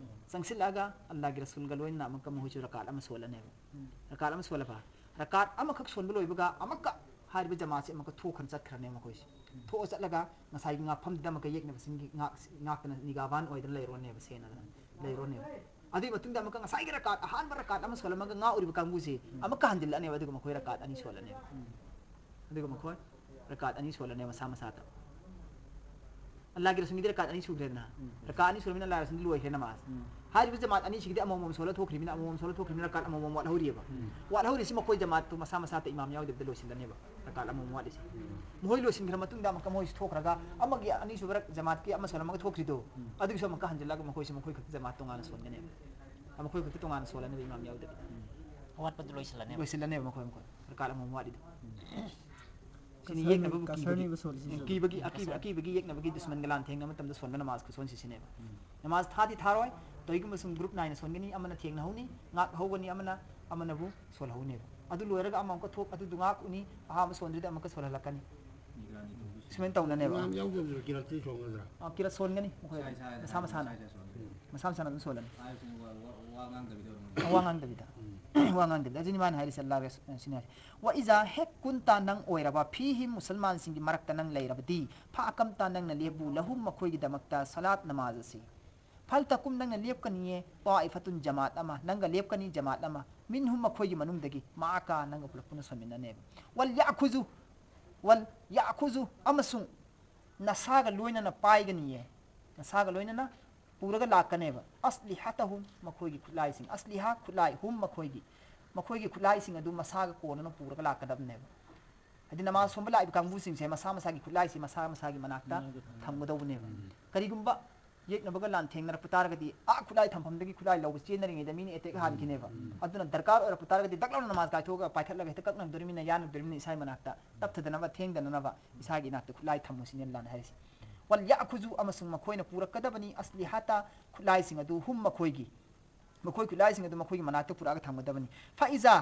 ꯆꯪꯁꯤꯜꯂꯛꯑꯒ ꯑꯜꯂꯥꯍꯒꯤ ꯔꯁꯨꯜꯒ ꯂꯣꯏꯅꯅ ꯑꯃꯨꯛꯀ ꯃꯈꯣꯏꯁꯨ ꯔꯀꯥꯠ ꯑꯃ ꯁꯣꯜꯂꯅꯦꯕ꯫ ꯔꯀꯥꯠ ꯑꯃ ꯁꯣꯜꯂꯕ, ꯔꯀꯥꯠ ꯑꯃꯈꯛ ꯁꯣꯟꯕ ꯂꯣꯏꯕꯒ ꯑꯃꯨꯛꯀ ꯍꯥꯏꯔꯤꯕ ꯖꯃꯥꯠꯁꯦ ꯑꯃꯨꯛꯀ ꯊꯣꯛꯈ꯭ꯔ ꯆꯠꯈ꯭ꯔꯅꯦꯕ ꯃꯈꯣꯏꯁꯦ꯫ ꯊꯣꯛꯑ ꯆꯠꯂꯒ ꯉꯁꯥꯏꯒꯤ ꯉꯥꯛꯐꯝꯗ ꯑꯃꯨꯛꯀ ꯌꯦꯛꯅꯕꯁꯤꯡꯒꯤ ꯉꯥꯛ-, ꯉꯥꯛꯇꯅ ꯅꯤꯒꯥꯕꯥꯟ ꯑꯣꯏꯗꯅ ꯂꯩꯔꯨꯔꯅꯦꯕ, ꯁꯦꯟꯅꯗꯅ ꯂꯩꯔꯨꯔꯅꯦꯕ꯫ ꯑꯗꯨꯒꯤ ꯃꯇꯨꯡꯗ ꯑꯃꯨꯛꯀ ꯉꯁꯥꯏꯒꯤ ꯔꯀꯥꯠ, ꯑꯍꯥꯟꯕ ꯔꯀꯥꯠ ꯑꯃ ꯁꯣꯜꯂꯝꯃꯒ ꯉꯥꯛꯎꯔꯤꯕ ꯀꯥꯡꯕꯨꯁꯤ ꯑꯃꯨꯛꯀ ꯍꯟꯖꯤꯜꯂꯛꯑꯅꯦꯕ, ꯑꯗꯨꯒ ꯃꯈꯣꯏ ꯔꯀꯥꯠ ꯑꯅꯤ ꯁꯣꯜꯂꯅꯦꯕ꯫ ꯑꯗꯨꯒ ꯃꯈꯣꯏ ꯔꯀꯥꯠ ꯑꯅꯤ ꯁꯣꯜꯂꯅꯦꯕ ꯃꯁꯥ ꯃꯁꯥꯗ꯫ ꯑꯜꯂꯥꯍꯒꯤ ꯔꯁꯨꯜꯒꯤꯗꯤ ꯔꯀꯥꯠ ꯑꯅꯤ ꯁꯨꯈ꯭ꯔꯦꯗꯅ꯫ ꯎꯝ꯫ ꯔꯀꯥꯠ ꯑꯅꯤ ꯁꯨꯔꯃꯤꯅ ꯑꯜꯂꯥꯍꯒꯤ ꯔꯁꯨꯜꯗꯤ ꯂꯣꯏꯈ꯭ꯔꯦ ꯅꯃꯥꯖ꯫ ꯎꯝ꯫ ꯍꯥꯏꯔꯤꯕ ꯖꯃꯥꯠ ꯑꯅꯤꯁꯤꯒꯤꯗꯤ ꯑꯃꯃꯝ ꯁꯣꯜꯂ ꯊꯣꯛꯈ꯭ꯔꯤꯕꯅꯤꯅ, ꯑꯃꯃꯝ ꯁꯣꯜꯂ ꯊꯣꯛꯈ꯭ꯔꯤꯕꯅꯤꯅ ꯔꯀꯥꯠ ꯑꯃꯃꯝ ꯋꯥꯠꯍꯧꯔꯤꯑꯕ꯫ ꯎꯝ꯫ ꯋꯥꯠꯍꯧꯔꯤꯁꯤ ꯃꯈꯣꯏ ꯖꯃꯥꯠꯇꯨ ꯃꯁꯥ ꯃꯁꯥꯗ ꯏꯃꯥꯝ ꯌꯥꯎꯗꯕꯤꯗ ꯂꯣꯏꯁꯤꯜꯂꯅꯦꯕ꯫ ꯔꯀꯥꯠ ꯑꯃꯃꯝ ꯋꯥꯠꯂꯤꯁꯦ꯫ ꯎꯝ꯫ ꯃꯈꯣꯏ ꯂꯣꯏꯁꯤꯟꯈ꯭ꯔ ꯃꯇꯨꯡꯗ ꯑꯃꯨꯛꯀ ꯃꯈꯣꯏꯁꯤ ꯊꯣꯛꯈ꯭ꯔꯒ ꯑꯃꯒꯤ ꯑꯅꯤꯁꯨꯕ ꯔꯛ-, ꯖꯃꯥꯠꯀꯤ ꯑꯃ ꯁꯣꯜꯂꯝꯃꯒ ꯊꯣꯛꯈ꯭ꯔꯤꯗꯣ, ꯎꯝ꯫ ꯑꯗꯨꯒꯤꯁꯨ ꯑꯃꯨꯛꯀ ꯍꯟꯖꯤꯜꯂꯒ ꯃꯈꯣꯏꯁꯤ ꯃꯈꯣꯏ ꯈꯛꯇ ꯖꯃꯥꯠ ꯇꯣꯉꯥꯟꯅ ꯁꯣꯟꯒꯅꯦꯕ꯫ ꯃꯈꯣꯏ ꯈꯛꯇ ꯇꯣꯉꯥꯟꯅ ꯁꯣꯜꯂꯅꯦꯕ ꯏꯃꯥꯝ ꯌꯥꯎꯗꯕꯤꯗ꯫ ꯎꯝ꯫ ꯑꯋꯥꯠꯄꯗꯨ ꯂꯣꯏꯁꯤꯜꯂꯅꯦꯕ꯫ ꯂꯣꯏꯁꯤꯜꯂꯅꯦꯕ ꯃꯈꯣꯏ ꯃꯈꯣꯏ꯫ ꯔꯀꯥꯠ ꯑꯃꯃꯝ ꯋꯥꯠꯂꯤꯗꯣ꯫ ꯎꯝ꯫ ꯁꯤꯅꯤ ꯀꯁꯔꯅꯤ-, ꯌꯦꯛꯅꯕꯕꯨ ꯀꯤꯕꯒꯤ꯫ ꯀꯁꯔꯅꯤꯕ ꯁꯣꯜꯂꯤꯁꯤꯁꯨ꯫ ꯀꯤꯕꯒꯤ, ꯑꯀꯤꯕ, ꯀꯁꯔ-꯫ ꯑꯀꯤꯕꯒꯤ ꯌꯦꯛꯅꯕꯒꯤ ꯗꯨꯁꯃꯟꯒ ꯂꯥꯟ ꯊꯦꯡꯅꯕ ꯃꯇꯝꯗ ꯁꯣꯟꯕ ꯅꯃꯥꯖ ꯈꯨꯁꯣꯟꯁꯤ ꯁꯤꯅꯦꯕ꯫ ꯎꯝ꯫ ꯅꯃꯥꯖ ꯊꯥꯗꯤ ꯊꯥꯔꯣꯏ, ꯇꯧꯏꯒꯨꯝꯕ ꯁꯨꯝ group ꯅꯥꯏꯅ ꯁꯣꯟꯒꯅꯤ, ꯑꯃꯅ ꯊꯦꯡꯅ ꯍꯧꯅꯤ, ꯉꯥꯛ ꯍꯧꯒꯅꯤ, ꯑꯃꯅ, ꯑꯃꯅꯕꯨ ꯁꯣꯜꯍꯧꯅꯦꯕ꯫ ꯑꯗꯨ ꯂꯣꯏꯔꯒ ꯑꯃ ꯑꯃꯨꯛꯀ ꯊꯣꯛ, ꯑꯗꯨꯗꯨ ꯉꯥꯛ ꯎꯅꯤ, ꯑꯍꯥꯟꯕ ꯁꯣꯟꯗ꯭ꯔꯤꯗ ꯑꯃꯨꯛꯀ ꯁꯣꯜꯍꯜꯂꯛꯀꯅꯤ꯫ ꯁꯨꯃꯥꯏꯅ ꯇꯧꯅꯅꯦꯕ꯫ ꯏꯃꯥꯝ ꯌꯥꯎꯗꯕꯁꯨ ꯀꯤꯔꯥꯠꯇꯤ ꯁꯣꯟꯒꯗ꯭ꯔꯥ? ꯑ, ꯀꯤꯔꯥꯠ ꯁꯣꯟꯒꯅꯤ ꯃꯈꯣꯏ ꯏꯁꯥ ꯏꯁꯥꯅ ꯃꯁꯥ ꯃꯁꯥꯅ꯫ ꯏꯁꯥ ꯏꯁꯥ ꯁꯣꯟꯒꯅꯤ꯫ ꯎꯝ꯫ ꯃꯁꯥ ꯃꯁꯥꯅ ꯑꯗꯨꯝ ꯁꯣꯜꯂꯅꯤ꯫ ꯍꯥꯏꯕꯁꯤꯅ ꯋꯥ-, ꯋꯥ-, ꯋꯥ ꯉꯥꯡꯗꯕꯤꯗ ꯑꯣꯏꯔꯝꯒꯅꯤ꯫ ꯋꯥ ꯉꯥꯡꯗꯕꯤꯗ꯫ ꯎꯝ꯫ ꯋꯥ ꯉꯥꯡꯗꯕꯤꯗ꯫ ꯑꯗꯨꯅꯤ ꯃꯥꯅ ꯍꯥꯏꯔꯤꯁꯦ, ꯑꯜꯂꯥꯍ ꯔꯁ-, ꯑ, ꯁꯤꯅꯤ ꯍꯥꯏꯔꯤ꯫ "ꯋ ꯏꯖꯥ", ꯍꯦꯛ ꯀꯨꯟꯇꯥ ꯅꯪ ꯑꯣꯏꯔꯕ, "ꯐꯤꯍꯤꯝ", ꯃꯨꯁꯜꯃꯥꯟꯁꯤꯡꯒꯤ ꯃꯔꯛꯇ ꯅꯪ ꯂꯩꯔꯕꯗꯤ, "ꯐ ꯑꯀꯝꯇꯥ", ꯅꯪꯅ ꯂꯦꯞꯄꯨ, "ꯂꯍꯨꯝ", ꯃꯈꯣꯏꯒꯤꯗꯃꯛꯇ, "ꯁꯂꯥꯠ", ꯅꯃꯥꯖ ꯑꯁꯤ꯫ "ꯐꯜ ꯇꯀꯨꯝ", ꯅꯪꯅ ꯂꯦꯞꯀꯅꯤꯌꯦ, "ꯇꯥꯏꯐꯥꯇꯨꯟ", ꯖꯃꯥꯠ ꯑꯃ, ꯅꯪꯒ ꯂꯦꯞꯀꯅꯤ ꯖꯃꯥꯠ ꯑꯃ, "ꯃꯤꯟꯍꯨꯝ", ꯃꯈꯣꯏꯒꯤ ꯃꯅꯨꯡꯗꯒꯤ, "ꯃꯥꯑꯀꯥ", ꯅꯪꯒ ꯄꯨꯂꯞ ꯄꯨꯟꯅ ꯁꯣꯟꯃꯤꯟꯅꯅꯦꯕ꯫ "ꯋꯜ ꯌꯥꯈꯨꯖꯨ", "ꯋꯜ ꯌꯥꯈꯨꯖꯨ", ꯑꯃꯁꯨꯡ ꯅꯁꯥꯒ ꯂꯣꯏꯅꯅ ꯄꯥꯏꯒꯅꯤꯌꯦ, ꯅꯁꯥꯒ ꯂꯣꯏꯅꯅ ꯄꯨꯔꯒ ꯂꯥꯛꯀꯅꯦꯕ꯫ "ꯑꯁꯂꯤꯍꯥꯇꯍꯨꯝ", ꯃꯈꯣꯏꯒꯤ ꯈꯨꯠꯂꯥꯏꯁꯤꯡ, "ꯑꯁꯂꯤꯍꯥ", ꯈꯨꯠꯂꯥꯏ, "ꯍꯨꯝ", ꯃꯈꯣꯏꯒꯤ, ꯃꯈꯣꯏꯒꯤ ꯈꯨꯠꯂꯥꯏꯁꯤꯡ ꯑꯗꯨ ꯃꯁꯥꯒ ꯀꯣꯟꯅꯅ ꯄꯨꯔꯒ ꯂꯥꯛꯀꯗꯕꯅꯦꯕ꯫ ꯍꯥꯏꯗꯤ ꯅꯃꯥꯖ ꯁꯣꯟꯕ ꯂꯥꯛꯏꯕ ꯀꯥꯡꯕꯨꯁꯤꯡꯁꯦ ꯃꯁꯥ ꯃꯁꯥꯒꯤ ꯈꯨꯠꯂꯥꯏꯁꯤ ꯃꯁꯥ ꯃꯁꯥꯒꯤ ꯃꯅꯥꯛꯇ ꯃꯅꯥꯛꯇ ꯊꯝꯒꯗꯕꯅꯦ꯫ ꯊꯝꯒꯗꯧꯕꯅꯦꯕ꯫ ꯎꯝ꯫ ꯀꯔꯤꯒꯨꯝꯕ ꯌꯦꯛꯅꯕꯒ ꯂꯥꯟ ꯊꯦꯡꯅꯔꯛꯄ ꯇꯥꯔꯒꯗꯤ, ꯑꯥ ꯈꯨꯠꯂꯥꯏ ꯊꯝꯐꯝꯗꯒꯤ ꯈꯨꯠꯂꯥꯏ ꯂꯧꯕ ꯆꯦꯟꯅꯔꯤꯉꯩꯗ ꯃꯤꯅ attack ꯎꯝ꯫ ꯍꯥꯟꯈꯤꯅꯦꯕ꯫ ꯎꯝ꯫ ꯑꯗꯨꯅ ꯗꯔꯀꯥꯔ ꯑꯣꯏꯔꯛꯄ ꯇꯥꯔꯒꯗꯤ ꯗꯛ ꯂꯥꯎꯅ ꯅꯃꯥꯖ ꯀꯥꯏꯊꯣꯛꯑꯒ ꯄꯥꯏꯈꯠꯂꯒ ꯍꯦꯛꯇ ꯀꯛꯅꯗꯣꯔꯤꯃꯤꯅ, ꯌꯥꯟꯅꯗꯣꯔꯤꯃꯤꯅ ꯏꯁꯥꯒꯤ ꯃꯅꯥꯛꯇ ꯇꯞꯊꯗꯅꯕ, ꯊꯦꯡꯗꯅꯅꯕ ꯏꯁꯥꯒꯤ ꯏꯅꯥꯛꯇ ꯈꯨꯠꯂꯥꯏ ꯊꯝꯃꯨ ꯁꯤꯅꯦ ꯑꯜꯂꯥꯍꯅ ꯍꯥꯏꯔꯤꯁꯦ꯫ "ꯋꯜ ꯌꯥꯈꯨꯖꯨ", ꯑꯃꯁꯨꯡ ꯃꯈꯣꯏꯅ ꯄꯨꯔꯛꯀꯗꯕꯅꯤ, "ꯑꯁꯂꯤꯍꯥꯇ", ꯈꯨꯠꯂꯥꯏꯁꯤꯡ ꯑꯗꯨ, "ꯍꯨꯝ", ꯃꯈꯣꯏꯒꯤ, ꯃꯈꯣꯏ ꯈꯨꯠꯂꯥꯏꯁꯤꯡ ꯑꯗꯨ ꯃꯈꯣꯏꯒꯤ ꯃꯅꯥꯛꯇ ꯄꯨꯔꯛꯑꯒ ꯊꯝꯒꯗꯕꯅꯤ꯫ "ꯐ ꯏꯖꯥ",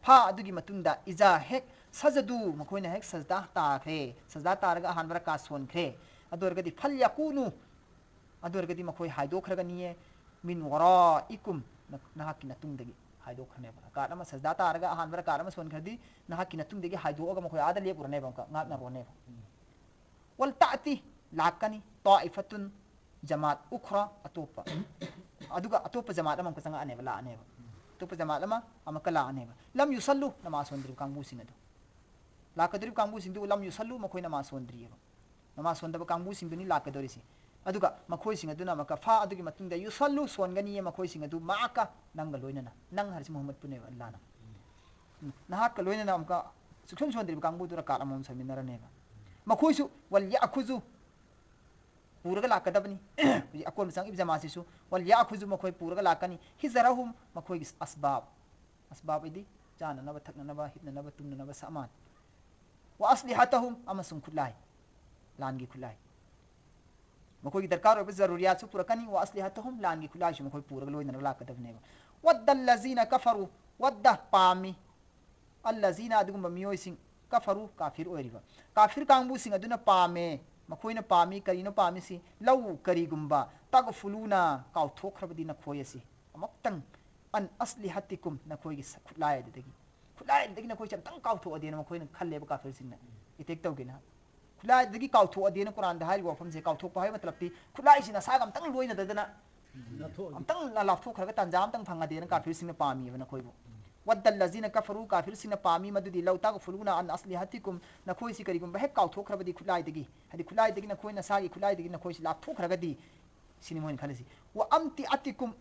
ꯐ ꯑꯗꯨꯒꯤ ꯃꯇꯨꯡꯗ, "ꯏꯖꯥ", ꯍꯦꯛ, "ꯁꯖꯗꯨ", ꯃꯈꯣꯏꯅ ꯍꯦꯛ ꯁꯖꯗꯥ ꯇꯥꯈ꯭ꯔꯦ, ꯁꯖꯗꯥ ꯇꯥꯔꯒ ꯑꯍꯥꯟꯕ ꯔꯀꯥ ꯁꯣꯟꯈ꯭ꯔꯦ, ꯑꯗꯨ ꯑꯣꯏꯔꯒꯗꯤ, "ꯐꯜ ꯌꯥꯀꯨꯅꯨ", ꯑꯗꯨ ꯑꯣꯏꯔꯒꯗꯤ ꯃꯈꯣꯏ ꯍꯥꯏꯗꯣꯛꯈ꯭ꯔꯒꯅꯤꯌꯦ, "ꯃꯤꯟ ꯋꯥꯔꯥꯏꯀꯨꯝ", ꯅ-, ꯅꯍꯥꯛꯀꯤ ꯅꯇꯨꯡꯗꯒꯤ ꯍꯥꯏꯗꯣꯛꯈ꯭ꯔꯅꯦꯕ꯫ ꯔꯀꯥꯠ ꯑꯃ ꯁꯖꯗꯥ ꯇꯥꯔꯒ ꯑꯍꯥꯟꯕ ꯔꯀꯥꯠ ꯑꯃ ꯁꯣꯟꯈ꯭ꯔꯗꯤ ꯅꯍꯥꯛꯀꯤ ꯅꯇꯨꯡꯗꯒꯤ ꯍꯥꯏꯗꯣꯛꯑꯒ ꯃꯈꯣꯏ ꯑꯥꯗ ꯂꯦꯞꯄꯨꯔꯅꯦꯕ, ꯑꯃꯨꯛꯀ ꯉꯥꯛꯅꯔꯨꯔꯅꯦꯕ꯫ ꯎꯝ꯫ "ꯋꯜ ꯇꯥꯇꯤ", ꯂꯥꯛꯀꯅꯤ, "ꯇꯥꯏꯐꯥꯇꯨꯟ", ꯖꯃꯥꯠ, "ꯎꯈ꯭ꯔꯥ", ꯑꯇꯣꯞꯄ, ꯑꯗꯨꯒ ꯑꯇꯣꯞꯄ ꯖꯃꯥꯠ ꯑꯃ ꯑꯃꯨꯛꯀ ꯆꯪꯉꯛꯑꯅꯦꯕ, ꯂꯥꯛꯑꯅꯦꯕ꯫ ꯎꯝ꯫ ꯑꯇꯣꯞꯄ ꯖꯃꯥꯠ ꯑꯃ ꯑꯃꯨꯛꯀ ꯂꯥꯛꯑꯅꯦꯕ꯫ "ꯂꯝ ꯌꯨꯁꯜꯂꯨ", ꯅꯃꯥꯖ ꯁꯣꯟꯗ꯭ꯔꯤꯕ ꯀꯥꯡꯕꯨꯁꯤꯡ ꯑꯗꯨ꯫ ꯂꯥꯛꯀꯗꯧꯔꯤꯕ ꯀꯥꯡꯕꯨꯁꯤꯡꯗꯨ "ꯂꯝ ꯌꯨꯁꯜꯂꯨ", ꯃꯈꯣꯏ ꯅꯃꯥꯖ ꯁꯣꯟꯗ꯭ꯔꯤꯑꯕ꯫ ꯅꯃꯥꯖ ꯁꯣꯟꯗꯕ ꯀꯥꯡꯕꯨꯁꯤꯡꯗꯨꯅꯤ ꯂꯥꯛꯀꯗꯧꯔꯤꯁꯤ꯫ ꯑꯗꯨꯒ ꯃꯈꯣꯏꯁꯤꯡ ꯑꯗꯨꯅ ꯑꯃꯨꯛꯀ ꯐꯥ ꯑꯗꯨꯒꯤ ꯃꯇꯨꯡꯗ ꯌꯨꯁꯜꯂꯨ ꯁꯣꯟꯒꯅꯤꯌꯦ ꯃꯈꯣꯏꯁꯤꯡ ꯑꯗꯨ ꯃꯥꯛꯀ ꯅꯪꯒ ꯂꯣꯏꯅꯅ꯫ ꯅꯪ ꯍꯥꯏꯔꯤꯁꯤ ꯃꯨꯍꯝꯃꯗꯄꯨꯅꯦꯕ ꯑꯜꯂꯥꯅ꯫ ꯎꯝ, ꯅꯍꯥꯛꯀ ꯂꯣꯏꯅꯅ ꯑꯃꯨꯛꯀ ꯁꯨꯛꯁꯣꯟ ꯁꯣꯟꯗ꯭ꯔꯤꯕ ꯀꯥꯡꯕꯨꯗꯨ ꯔꯀꯥꯠ ꯑꯃꯃꯝ ꯁꯣꯟꯃꯤꯟꯅꯔꯅꯦꯕ꯫ ꯃꯈꯣꯏꯁꯨ ꯋꯜ ꯌꯥꯈꯨꯖꯨ ꯄꯨꯔꯒ ꯂꯥꯛꯀꯗꯕꯅꯤ꯫ ꯍꯧꯖꯤꯛ ꯑꯀꯣꯟꯕ ꯆꯪꯉꯛꯏꯕ ꯖꯃꯥꯠꯁꯤꯁꯨ ꯋꯜ ꯌꯥꯈꯨꯖꯨ ꯃꯈꯣꯏ ꯄꯨꯔꯒ ꯂꯥꯛꯀꯅꯤ꯫ ꯍꯤꯖꯔꯍꯨꯝ ꯃꯈꯣꯏꯒꯤ ꯑꯁꯕꯥꯕ꯫ ꯑꯁꯕꯥꯕ ꯍꯥꯏꯗꯤ ꯆꯥꯅꯅꯕ, ꯊꯛꯅꯅꯕ, ꯍꯤꯞꯅꯅꯕ, ꯇꯨꯝꯅꯅꯕ ꯁꯥꯃꯥꯟ꯫ ꯋ ꯑꯁꯂꯤꯍꯇꯍꯨꯝ ꯑꯃꯁꯨꯡ ꯈꯨꯠꯂꯥꯏ꯫ ꯂꯥꯟꯒꯤ ꯈꯨꯠꯂꯥꯏ꯫ ꯃꯈꯣꯏꯒꯤ ꯗꯔꯀꯥꯔ ꯑꯣꯏꯕ ꯖꯔꯨꯔꯤꯌꯥꯠꯁꯨ ꯄꯨꯔꯛꯀꯅꯤ꯫ ꯋ ꯑꯁꯂꯤꯍꯇꯍꯨꯝ ꯂꯥꯟꯒꯤ ꯈꯨꯠꯂꯥꯏꯁꯨ ꯃꯈꯣꯏ ꯄꯨꯔꯒ ꯂꯣꯏꯅꯔꯒ ꯂꯥꯛꯀꯗꯕꯅꯦꯕ꯫ ꯋꯗ ꯑꯜꯂꯖꯤꯅ ꯀꯐꯔꯨ ꯋꯗ ꯄꯥꯝꯃꯤ꯫ ꯑꯜꯂꯖꯤꯅ ꯑꯗꯨꯒꯨꯝꯕ ꯃꯤꯑꯣꯏꯁꯤꯡ ꯀꯐꯔꯨ ꯀꯥꯐꯤꯔ ꯑꯣꯏꯔꯤꯕ꯫ ꯀꯥꯐꯤꯔ ꯀꯥꯡꯕꯨꯁꯤꯡ ꯑꯗꯨꯅ ꯄꯥꯝꯃꯦ꯫ ꯃꯈꯣꯏꯅ ꯄꯥꯝꯃꯤ꯫ ꯀꯔꯤꯅꯣ ꯄꯥꯝꯃꯤꯁꯤ? ꯂꯧ ꯀꯔꯤꯒꯨꯝꯕ ꯇꯒꯐꯨꯂꯨꯅ ꯀꯥꯎꯊꯣꯛꯈ꯭ꯔꯕꯗꯤ ꯅꯈꯣꯏ ꯑꯁꯤ ꯑꯃꯨꯛꯇꯪ ꯑꯟ ꯑꯁꯂꯤꯍꯇꯤꯀꯨꯝ ꯅꯈꯣꯏꯒꯤ ꯁ-, ꯈꯨꯠꯂꯥꯏ ꯑꯗꯨꯗꯒꯤ ꯈꯨꯠꯂꯥꯏ ꯑꯗꯨꯗꯒꯤ ꯅꯈꯣꯏꯁꯦ ꯑꯝꯇꯪ ꯀꯥꯎꯊꯣꯛꯑꯗꯤꯅ ꯃꯈꯣꯏꯅ ꯈꯜꯂꯦꯕ ꯀꯥꯐꯤꯔꯁꯤꯡꯅ ꯑꯦꯇꯦꯛ ꯇꯧꯒꯦꯅ꯫ ꯈꯨꯠꯂꯥꯏꯗꯒꯤ ꯀꯥꯎꯊꯣꯛꯑꯗꯤꯅ ꯀꯨꯔꯥꯟꯗ ꯍꯥꯏꯔꯤꯕ ꯋꯥꯐꯝꯁꯦ ꯀꯥꯎꯊꯣꯛꯄ ꯍꯥꯏꯕ ꯃꯇꯂꯞꯇꯤ ꯈꯨꯠꯂꯥꯏꯁꯤ ꯅꯁꯥꯒ ꯑꯝꯇꯪ ꯂꯣꯏꯅꯗꯗꯅ ꯂꯥꯞꯊꯣꯛꯑꯒꯦ꯫ ꯑꯝꯇꯪ ꯂꯥꯞꯊꯣꯛꯈ꯭ꯔꯒ ꯇꯥꯟꯖꯥ ꯑꯝꯇꯪ ꯐꯪꯉꯗꯤꯅ ꯀꯥꯐꯤꯔꯁꯤꯡꯅ ꯄꯥꯝꯃꯤꯕ ꯅꯈꯣꯏꯕꯨ꯫ ꯋꯗ ꯑꯜꯂꯖꯤꯅ ꯀꯐꯔꯨ ꯀꯥꯐꯤꯔꯁꯤꯡꯅ ꯄꯥꯝꯃꯤ ꯃꯗꯨꯗꯤ ꯂꯧ ꯇꯒꯐꯨꯂꯨꯅ ꯑꯟ ꯑꯁꯂꯤꯍꯇꯤꯀꯨꯝ ꯅꯈꯣꯏꯁꯤ ꯀꯔꯤꯒꯨꯝꯕ ꯍꯦꯛ ꯀꯥꯎꯊꯣꯛꯈ꯭ꯔꯕꯗꯤ ꯈꯨꯠꯂꯥꯏꯗꯒꯤ ꯍꯥꯏꯗꯤ ꯈꯨꯠꯂꯥꯏꯗꯒꯤ ꯅꯈꯣꯏ ꯅꯁꯥꯒꯤ ꯈꯨꯠꯂꯥꯏꯗꯒꯤ ꯅꯈꯣꯏꯁꯤ ꯂꯥꯞꯊꯣꯛꯈ꯭ꯔꯒꯗꯤ ꯁꯤꯅꯤ ꯃꯣꯏꯅ ꯈꯜꯂꯤꯁꯤ꯫ ꯋ ꯑꯝꯇꯤ ꯑꯇꯤꯀꯨꯝ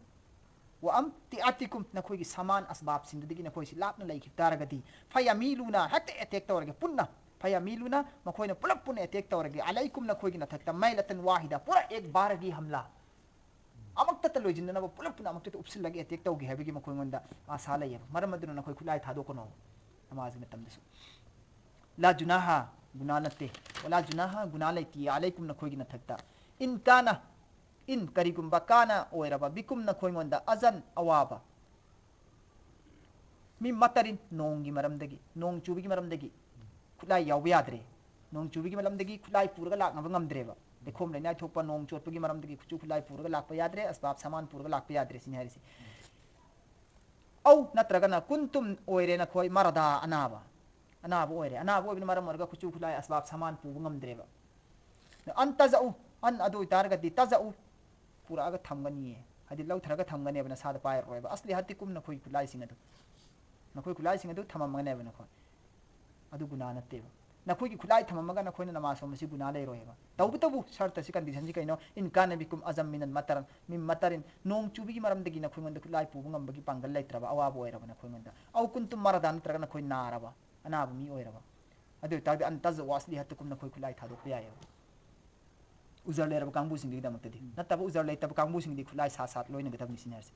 ꯋ ꯑꯝꯇꯤ ꯑꯇꯤꯀꯨꯝ ꯅꯈꯣꯏꯒꯤ ꯁꯥꯃꯥꯟ ꯑꯁꯕꯥꯕꯁꯤꯡꯗꯨꯗꯒꯤ ꯅꯈꯣꯏꯁꯤ ꯂꯥꯞꯅ ꯂꯩꯈꯤꯕ ꯇꯥꯔꯒꯗꯤ ꯐꯌꯥꯃꯤꯂꯨꯅ ꯍꯦꯛꯇ ꯑꯦꯇꯦꯛ ꯇꯧꯔꯒꯦ ꯄꯨꯟꯅ꯫ ꯐꯌꯥꯃꯤꯂꯨꯅ ꯃꯈꯣꯏꯅ ꯄꯨꯂꯞ ꯄꯨꯟꯅ ꯑꯦꯇꯦꯛ ꯇꯧꯔꯒꯦ ꯑꯂꯩꯀꯨꯝ ꯅꯈꯣꯏꯒꯤ ꯃꯊꯛꯇ ꯃꯩꯂꯇꯟ ꯋꯥꯍꯤꯗ ꯄꯨꯔꯥ ꯑꯦꯛ ꯕꯥꯔꯒꯤ ꯍꯝꯂꯥ ꯑꯃꯛꯇꯇ ꯂꯣꯏꯁꯤꯟꯅꯅꯕ ꯄꯨꯂꯞ ꯄꯨꯟꯅ ꯑꯃꯛꯇꯇ ꯎꯞꯁꯤꯜꯂꯒꯦ ꯑꯦꯇꯦꯛ ꯇꯧꯒꯦ ꯍꯥꯏꯕꯒꯤ ꯃꯈꯣꯏꯉꯣꯟꯗ ꯑꯥꯁꯥ ꯂꯩꯌꯦꯕ꯫ ꯃꯔꯝ ꯑꯗꯨꯅ ꯅꯈꯣꯏ ꯈꯨꯠꯂꯥꯏ ꯊꯥꯗꯣꯛꯀꯅꯣ꯫ ꯅꯃꯥꯖꯒꯤ ꯃꯇꯝꯗꯁꯨ ꯂꯥ ꯖꯨꯅꯥꯍꯥ ꯒꯨꯅꯥ ꯅꯠꯇꯦ꯫ ꯋꯥꯂꯥ ꯖꯨꯅꯥꯍꯥ ꯒꯨꯅꯥ ꯂꯩꯇꯦ ꯑꯂꯩꯀꯨꯝ ꯅꯈꯣꯏꯒꯤ ꯃꯊꯛꯇ꯫ ꯏꯟ ꯀꯥꯅ ꯏꯟ ꯀꯔꯤꯒꯨꯝꯕ ꯀꯥꯅ ꯑꯣꯏꯔꯕ ꯕꯤꯀꯨꯝ ꯅꯈꯣꯏꯉꯣꯟꯗ ꯑꯖꯟ ꯑꯋꯥꯕ ꯃꯤ ꯃꯇꯔꯤꯟ ꯅꯣꯡꯒꯤ ꯃꯔꯝꯗꯒꯤ ꯅꯣꯡ ꯆꯨꯕꯒꯤ ꯃꯔꯝꯗꯒꯤ ꯈꯨꯠꯂꯥꯏ ꯌꯥꯎꯕ ꯌꯥꯗ꯭ꯔꯦ꯫ ꯅꯣꯡ ꯆꯨꯕꯒꯤ ꯃꯔꯝꯗꯒꯤ ꯈꯨꯠꯂꯥꯏ ꯄꯨꯔꯒ ꯂꯥꯛꯅꯕ ꯉꯝꯗ꯭ꯔꯦꯕ꯫ ꯂꯩꯈꯣꯝ ꯂꯩꯅꯥꯏ ꯊꯣꯛꯄ ꯅꯣꯡ ꯆꯣꯠꯄꯒꯤ ꯃꯔꯝꯗꯒꯤ ꯈꯨꯠꯁꯨ ꯈꯨꯠꯂꯥꯏ ꯄꯨꯔꯒ ꯂꯥꯛꯄ ꯌꯥꯗ꯭ꯔꯦ꯫ ꯑꯁꯕꯥꯕ ꯁꯥꯃꯥꯟ ꯄꯨꯔꯒ ꯂꯥꯛꯄ ꯌꯥꯗ꯭ꯔꯦ ꯁꯤꯅꯤ ꯍꯥꯏꯔꯤꯁꯦ꯫ ꯑꯧ ꯅꯠꯇ꯭ꯔꯒꯅ ꯀꯨꯟꯇꯨꯝ ꯑꯣꯏꯔꯦ ꯅꯈꯣꯏ ꯃꯔꯗꯥ ꯑꯅꯥꯕ꯫ ꯑꯅꯥꯕ ꯑꯣꯏꯔꯦ꯫ ꯑꯅꯥꯕ ꯑꯣꯏꯕꯅ ꯃꯔꯝ ꯑꯣꯏꯔꯒ ꯈꯨꯠꯁꯨ ꯈꯨꯠꯂꯥꯏ ꯑꯁꯕꯥꯕ ꯁꯥꯃꯥꯟ ꯄꯨꯕ ꯉꯝꯗ꯭ꯔꯦꯕ꯫ ꯑꯟ ꯇꯖꯎ ꯑꯟ ꯑꯗꯨ ꯑꯣꯏꯇꯥꯔꯒꯗꯤ ꯇꯖꯎ ꯄꯨꯔꯛꯑꯒ ꯊꯝꯒꯅꯤꯌꯦ꯫ ꯍꯥꯏꯗꯤ ꯂꯧꯊꯔꯒ ꯊꯝꯒꯅꯦꯕ ꯅꯁꯥꯗ ꯄꯥꯏꯔꯔꯣꯏꯕ꯫ ꯑꯁꯂꯤꯍꯇꯤꯀꯨꯝ ꯅꯈꯣꯏ ꯈꯨꯠꯂꯥꯏꯁꯤꯡ ꯑꯗꯨ ꯅꯈꯣꯏ ꯈꯨꯠꯂꯥꯏꯁꯤꯡ ꯑꯗꯨ ꯊꯝꯃꯝꯒꯅꯦꯕ ꯅꯈꯣꯏ꯫ ꯑꯗꯨ ꯒꯨꯅꯥ ꯅꯠꯇꯦꯕ꯫ ꯅꯈꯣꯏꯒꯤ ꯈꯨꯠꯂꯥꯏ ꯊꯝꯃꯝꯃꯒ ꯅꯈꯣꯏꯅ ꯅꯃꯥꯖ ꯁꯣꯟꯕꯁꯤ ꯒꯨꯅꯥ ꯂꯩꯔꯣꯏ ꯍꯥꯏꯕ꯫ ꯇꯧꯕꯇꯕꯨ ꯁꯔꯇꯁꯤ, ꯀꯟꯗꯤꯁꯟꯁꯤ ꯀꯩꯅꯣ? "ꯏꯟ ꯀꯥꯅ ꯕꯤꯀꯨꯝ ꯑꯖꯝ ꯃꯤꯅꯟ ꯃꯇꯔ, ꯃꯤꯟ ꯃꯇꯔꯤꯟ", ꯅꯣꯡ ꯆꯨꯕꯒꯤ ꯃꯔꯝꯗꯒꯤ ꯅꯈꯣꯏꯉꯣꯟꯗ ꯈꯨꯠꯂꯥꯏ ꯄꯨꯕ ꯉꯝꯕꯒꯤ ꯄꯥꯡꯒꯜ ꯂꯩꯇ꯭ꯔꯕ, ꯑꯋꯥꯕ ꯑꯣꯏꯔꯕ ꯅꯈꯣꯏꯉꯣꯟꯗ꯫ ꯑꯧ ꯀꯨꯟꯇꯨꯝ ꯃꯔꯗꯥ, ꯅꯠꯇ꯭ꯔꯒ ꯅꯈꯣꯏ ꯅꯥꯔꯕ, ꯑꯅꯥꯕ ꯃꯤ ꯑꯣꯏꯔꯕ꯫ ꯑꯗꯨ ꯑꯣꯏꯇꯥꯔꯗꯤ ꯑꯟ ꯇꯖ ꯋꯥꯁꯂꯤ ꯍꯠꯇꯨ ꯀꯨꯝ, ꯅꯈꯣꯏ ꯈꯨꯠꯂꯥꯏ ꯊꯥꯗꯣꯛꯄ ꯌꯥꯏꯑꯕ꯫ ꯎꯖꯔ ꯂꯩꯔꯕ ꯀꯥꯡꯕꯨꯁꯤꯡꯗꯨꯒꯤꯗꯃꯛꯇꯗꯤ꯫ ꯎꯝ꯫ ꯅꯠꯇꯕ ꯎꯖꯔ ꯂꯩꯇꯕ ꯀꯥꯡꯕꯨꯁꯤꯡꯗꯤ ꯈꯨꯠꯂꯥꯏ ꯁꯥ ꯁꯥꯠ ꯂꯣꯏꯅꯒꯗꯕꯅꯤ ꯁꯤꯅꯤ ꯍꯥꯏꯔꯤꯁꯦ꯫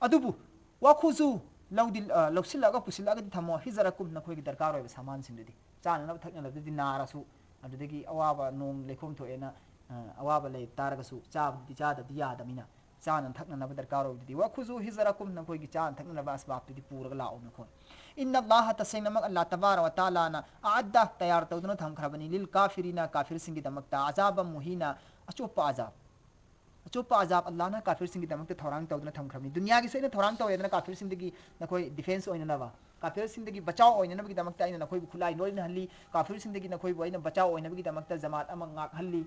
ꯑꯗꯨꯕꯨ ꯋꯥꯈꯨꯖꯨ ꯂꯧꯗꯤ, ꯑ, ꯂꯧꯁꯤꯜꯂꯒ ꯄꯨꯁꯤꯜꯂꯒꯗꯤ ꯊꯝꯃꯣ, ꯍꯤꯖꯔ ꯀꯨꯝ, ꯅꯈꯣꯏꯒꯤ ꯗꯔꯀꯥꯔ ꯑꯣꯏꯕ ꯁꯥꯃꯥꯟꯁꯤꯡꯗꯨꯗꯤ꯫ ꯆꯥꯅꯅꯕ ꯊꯛꯅꯅꯕꯗꯨꯗꯤ ꯅꯥꯔꯁꯨ, ꯑꯗꯨꯗꯒꯤ ꯑꯋꯥꯕ ꯅꯣꯡ ꯂꯩꯈꯣꯝ ꯊꯣꯛꯑꯦꯅ, ꯑ, ꯑꯋꯥꯕ ꯂꯩ ꯇꯥꯔꯒꯁꯨ ꯆꯥꯕꯗꯤ ꯆꯥꯗꯕꯗꯤ ꯌꯥꯗꯕꯅꯤꯅ ꯆꯥꯅ ꯊꯛꯅꯅꯕ ꯗꯔꯀꯥꯔ ꯑꯣꯏꯕꯗꯨꯗꯤ꯫ ꯋꯥꯈꯨꯖꯨ ꯍꯤꯖꯔ ꯀꯨꯝ, ꯅꯈꯣꯏꯒꯤ ꯆꯥꯅ ꯊꯛꯅꯅꯕ ꯑꯁꯕꯥꯕꯇꯨꯗꯤ ꯄꯨꯔꯒ ꯂꯥꯛꯑꯣ ꯅꯈꯣꯏ꯫ ꯏꯟꯅ ꯑꯜꯂꯥꯍ, ꯇꯁꯦꯡꯅꯃꯛ ꯑꯜꯂꯥꯍ ꯇꯕꯥꯔ ꯋ ꯇꯥꯂꯥꯅ, ꯑꯑꯗꯗ, ꯇꯌꯥꯔ ꯇꯧꯗꯨꯅ ꯊꯝꯈ꯭ꯔꯕꯅꯤ, ꯂꯤꯜ ꯀꯥꯐꯤꯔꯤꯅ, ꯀꯥꯐꯤꯔꯁꯤꯡꯒꯤꯗꯃꯛꯇ, ꯑꯖꯥꯕ ꯃꯨꯍꯤꯅ, ꯑꯆꯣꯞꯄ ꯑꯖꯥꯕ꯫ ꯑꯆꯣꯞꯄ ꯑꯖꯥꯕ ꯑꯜꯂꯥꯍꯅ ꯀꯥꯐꯤꯔꯁꯤꯡꯒꯤꯗꯃꯛꯇ ꯊꯧꯔꯥꯡ ꯇꯧꯗꯨꯅ ꯊꯝꯈ꯭ꯔꯕꯅꯤ꯫ ꯗꯨꯅꯤꯌꯥꯒꯤꯁꯨ ꯑꯩꯅ ꯊꯧꯔꯥꯡ ꯇꯧꯔꯦꯗꯅ ꯀꯥꯐꯤꯔꯁꯤꯡꯗꯒꯤ ꯅꯈꯣꯏ ꯗꯤꯐꯦꯟꯁ ꯑꯣꯏꯅꯅꯕ, ꯀꯥꯐꯤꯔꯁꯤꯡꯗꯒꯤ ꯕꯆꯥꯎ ꯑꯣꯏꯅꯅꯕꯒꯤꯗꯃꯛꯇ ꯑꯩꯅ ꯅꯈꯣꯏꯕꯨ ꯈꯨꯠꯂꯥꯏ ꯂꯣꯏꯅꯍꯜꯂꯤ, ꯀꯥꯐꯤꯔꯁꯤꯡꯗꯒꯤ ꯅꯈꯣꯏꯕꯨ ꯑꯩꯅ ꯕꯆꯥꯎ ꯑꯣꯏꯅꯕꯒꯤꯗꯃꯛꯇ ꯖꯃꯥꯠ ꯑꯃ ꯉꯥꯛꯍꯜꯂꯤ꯫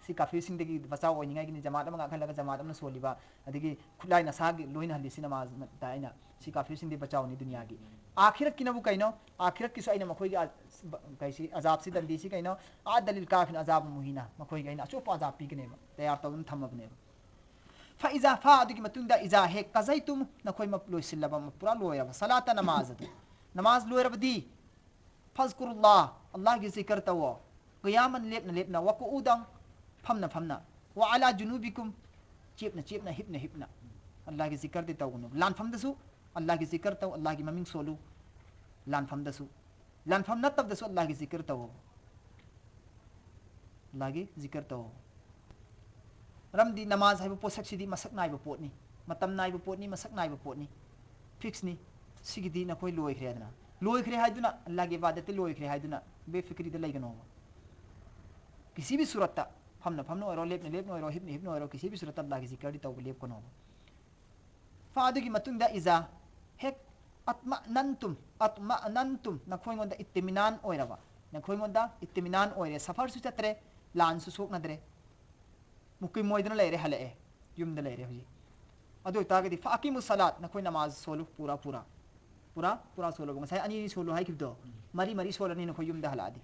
ꯁꯤ ꯀꯥꯐꯤꯔꯁꯤꯡꯗꯒꯤ ꯕꯆꯥꯎ ꯑꯣꯏꯅꯤꯡꯉꯥꯏꯒꯤꯅꯤ, ꯖꯃꯥꯠ ꯑꯃ ꯉꯥꯛꯍꯜꯂꯒ ꯖꯃꯥꯠ ꯑꯃꯅ ꯁꯣꯜꯂꯤꯕ, ꯑꯗꯒꯤ ꯈꯨꯠꯂꯥꯏ ꯅꯁꯥꯒꯤ ꯂꯣꯏꯅꯍꯜꯂꯤ꯫ ꯁꯤ ꯅꯃꯥꯖꯇ ꯑꯩꯅ ꯁꯤ ꯀꯥꯐꯤꯔꯁꯤꯡꯗꯤ ꯕꯆꯥꯎꯅꯤ ꯗꯨꯅꯤꯌꯥꯒꯤ꯫ ꯑꯥꯈꯤꯔꯠꯀꯤꯅꯕꯨ ꯀꯩꯅꯣ? ꯑꯥꯈꯤꯔꯠꯀꯤꯁꯨ ꯑꯩꯅ ꯃꯈꯣꯏꯒꯤ ꯑ-, ꯕ-, ꯀꯩꯁꯤ ꯑꯖꯥꯕꯁꯤ, ꯗꯟꯗꯤꯁꯤ ꯀꯩꯅꯣ? ꯑꯥ ꯗꯂꯤꯜ ꯀꯥꯐꯤꯔ ꯑꯖꯥꯕ ꯃꯨꯍꯤꯅ, ꯃꯈꯣꯏꯒꯤ ꯑꯩꯅ ꯑꯆꯣꯞꯄ ꯑꯖꯥꯕ ꯄꯤꯒꯅꯦꯕ, ꯇꯌꯥꯔ ꯇꯧꯗꯨꯅ ꯊꯝꯃꯕꯅꯦꯕ꯫ ꯐ ꯏꯖꯥ ꯐꯥ, ꯑꯗꯨꯒꯤ ꯃꯇꯨꯡꯗ ꯏꯖꯥ ꯍꯦꯛ ꯀꯖꯩꯇꯨꯝ, ꯅꯈꯣꯏ ꯃ-, ꯂꯣꯏꯁꯤꯜꯂꯕ, ꯃ-, ꯄꯨꯔꯥ ꯂꯣꯏꯔꯕ, ꯁꯂꯥꯇ ꯅꯃꯥꯖ ꯑꯗꯨ, ꯅꯃꯥꯖ ꯂꯣꯏꯔꯕꯗꯤ, ꯐꯖꯀꯨꯔꯨꯜꯂꯥ, ꯑꯜꯂꯥꯍꯒꯤ ꯖꯤꯀꯔ ꯇꯧꯋꯣ꯫ ꯀꯌꯥꯃꯟ, ꯂꯦꯞꯅ ꯂꯦꯞꯅ, ꯋꯥ ꯀꯨꯎꯗꯪ, ꯐꯝꯅ ꯐꯝꯅ, ꯋꯥ ꯑꯂꯥ ꯖꯨꯅꯨꯕꯤꯀꯨꯝ, ꯆꯦꯞꯅ ꯆꯦꯞꯅ, ꯍꯤꯞꯅ ꯍꯤꯞꯅ, ꯑꯜꯂꯥꯍꯒꯤ ꯖꯤꯀꯔꯗꯤ ꯇꯧꯒꯅꯨ꯫ ꯂꯥꯟꯐꯝꯗꯁꯨ ꯑꯜꯂꯥꯍꯒꯤ ꯖꯤꯀꯔ ꯇꯧ, ꯑꯜꯂꯥꯍꯒꯤ ꯃꯃꯤꯡ ꯁꯣꯜꯂꯨ꯫ ꯂꯥꯟꯐꯝꯗꯁꯨ, ꯂꯥꯟꯐꯝ ꯅꯠꯇꯕꯗꯁꯨ ꯑꯜꯂꯥꯍꯒꯤ ꯖꯤꯀꯔ ꯇꯧꯋꯣ꯫ ꯑꯜꯂꯥꯍꯒꯤ ꯖꯤꯀꯔ ꯇꯧꯋꯣ꯫ ꯃꯔꯝꯗꯤ ꯅꯃꯥꯖ ꯍꯥꯏꯕ ꯄꯣꯠꯁꯛꯁꯤꯗꯤ ꯃꯁꯛ ꯅꯥꯏꯕ ꯄꯣꯠꯅꯤ, ꯃꯇꯝ ꯅꯥꯏꯕ ꯄꯣꯠꯅꯤ, ꯃꯁꯛ ꯅꯥꯏꯕ ꯄꯣꯠꯅꯤ, ꯐꯤꯛꯁꯅꯤ꯫ ꯁꯤꯒꯤꯗꯤ ꯅꯈꯣꯏ ꯂꯣꯏꯈ꯭ꯔꯦꯗꯅ, ꯂꯣꯏꯈ꯭ꯔꯦ ꯍꯥꯏꯗꯨꯅ, ꯑꯜꯂꯥꯍꯒꯤ ꯏꯕꯥꯗꯠꯇꯤ ꯂꯣꯏꯈ꯭ꯔꯦ ꯍꯥꯏꯗꯨꯅ ꯕꯦꯐꯤꯀ꯭ꯔꯤꯗ ꯂꯩꯒꯅꯣꯕ꯫ ꯀꯤꯁꯤꯕꯤ ꯁꯨꯔꯠꯇ, ꯐꯝꯅ ꯐꯝꯅ ꯑꯣꯏꯔꯣ, ꯂꯦꯞꯅ ꯂꯦꯞꯅ ꯑꯣꯏꯔꯣ, ꯍꯤꯞꯅ ꯍꯤꯞꯅ ꯑꯣꯏꯔꯣ, ꯀꯤꯁꯤꯕꯤ ꯁꯨꯔꯠꯇ ꯑꯜꯂꯥꯍꯒꯤ ꯖꯤꯀꯔꯗꯤ ꯇꯧꯕ ꯂꯦꯞꯀꯅꯣꯕ꯫ ꯐ ꯑꯗꯨꯒꯤ ꯃꯇꯨꯡꯗ ꯏꯖꯥ, ꯍꯦꯛ ꯑꯠꯃ ꯅꯟꯇꯨꯝ, ꯑꯠꯃ ꯅꯟꯇꯨꯝ, ꯅꯈꯣꯏꯉꯣꯟꯗ ꯏꯠꯇꯤꯃꯤꯅꯥꯟ ꯑꯣꯏꯔꯕ, ꯅꯈꯣꯏꯉꯣꯟꯗ ꯏꯠꯇꯤꯃꯤꯅꯥꯟ ꯑꯣꯏꯔꯦ, ꯁꯐꯔꯁꯨ ꯆꯠꯇ꯭ꯔꯦ, ꯂꯥꯟꯁꯨ ꯁꯣꯛꯅꯗ꯭ꯔꯦ, ꯃꯨꯀꯤꯝ ꯑꯣꯏꯗꯨꯅ ꯂꯩꯔꯦ, ꯍꯜꯂꯛꯑꯦ, ꯌꯨꯝꯗ ꯂꯩꯔꯦ ꯍꯧꯖꯤꯛ꯫ ꯑꯗꯨ ꯑꯣꯏꯇꯥꯔꯒꯗꯤ ꯐ ꯑꯀꯤꯃꯨ ꯁꯂꯥꯠ, ꯅꯈꯣꯏ ꯅꯃꯥꯖ ꯁꯣꯜꯂꯨ, ꯄꯨꯔꯥ ꯄꯨꯔꯥ, ꯄꯨꯔꯥ ꯄꯨꯔꯥ ꯁꯣꯜꯂꯨꯕ꯫ ꯉꯁꯥꯏ ꯑꯅꯤ ꯑꯅꯤ ꯁꯣꯜꯂꯨ ꯍꯥꯏꯈꯤꯕꯗꯣ, ꯎꯝ꯫ ꯃꯔꯤ ꯃꯔꯤ ꯁꯣꯜꯂꯅꯤ ꯅꯈꯣꯏ ꯌꯨꯝꯗ ꯍꯜꯂꯛꯑꯗꯤ꯫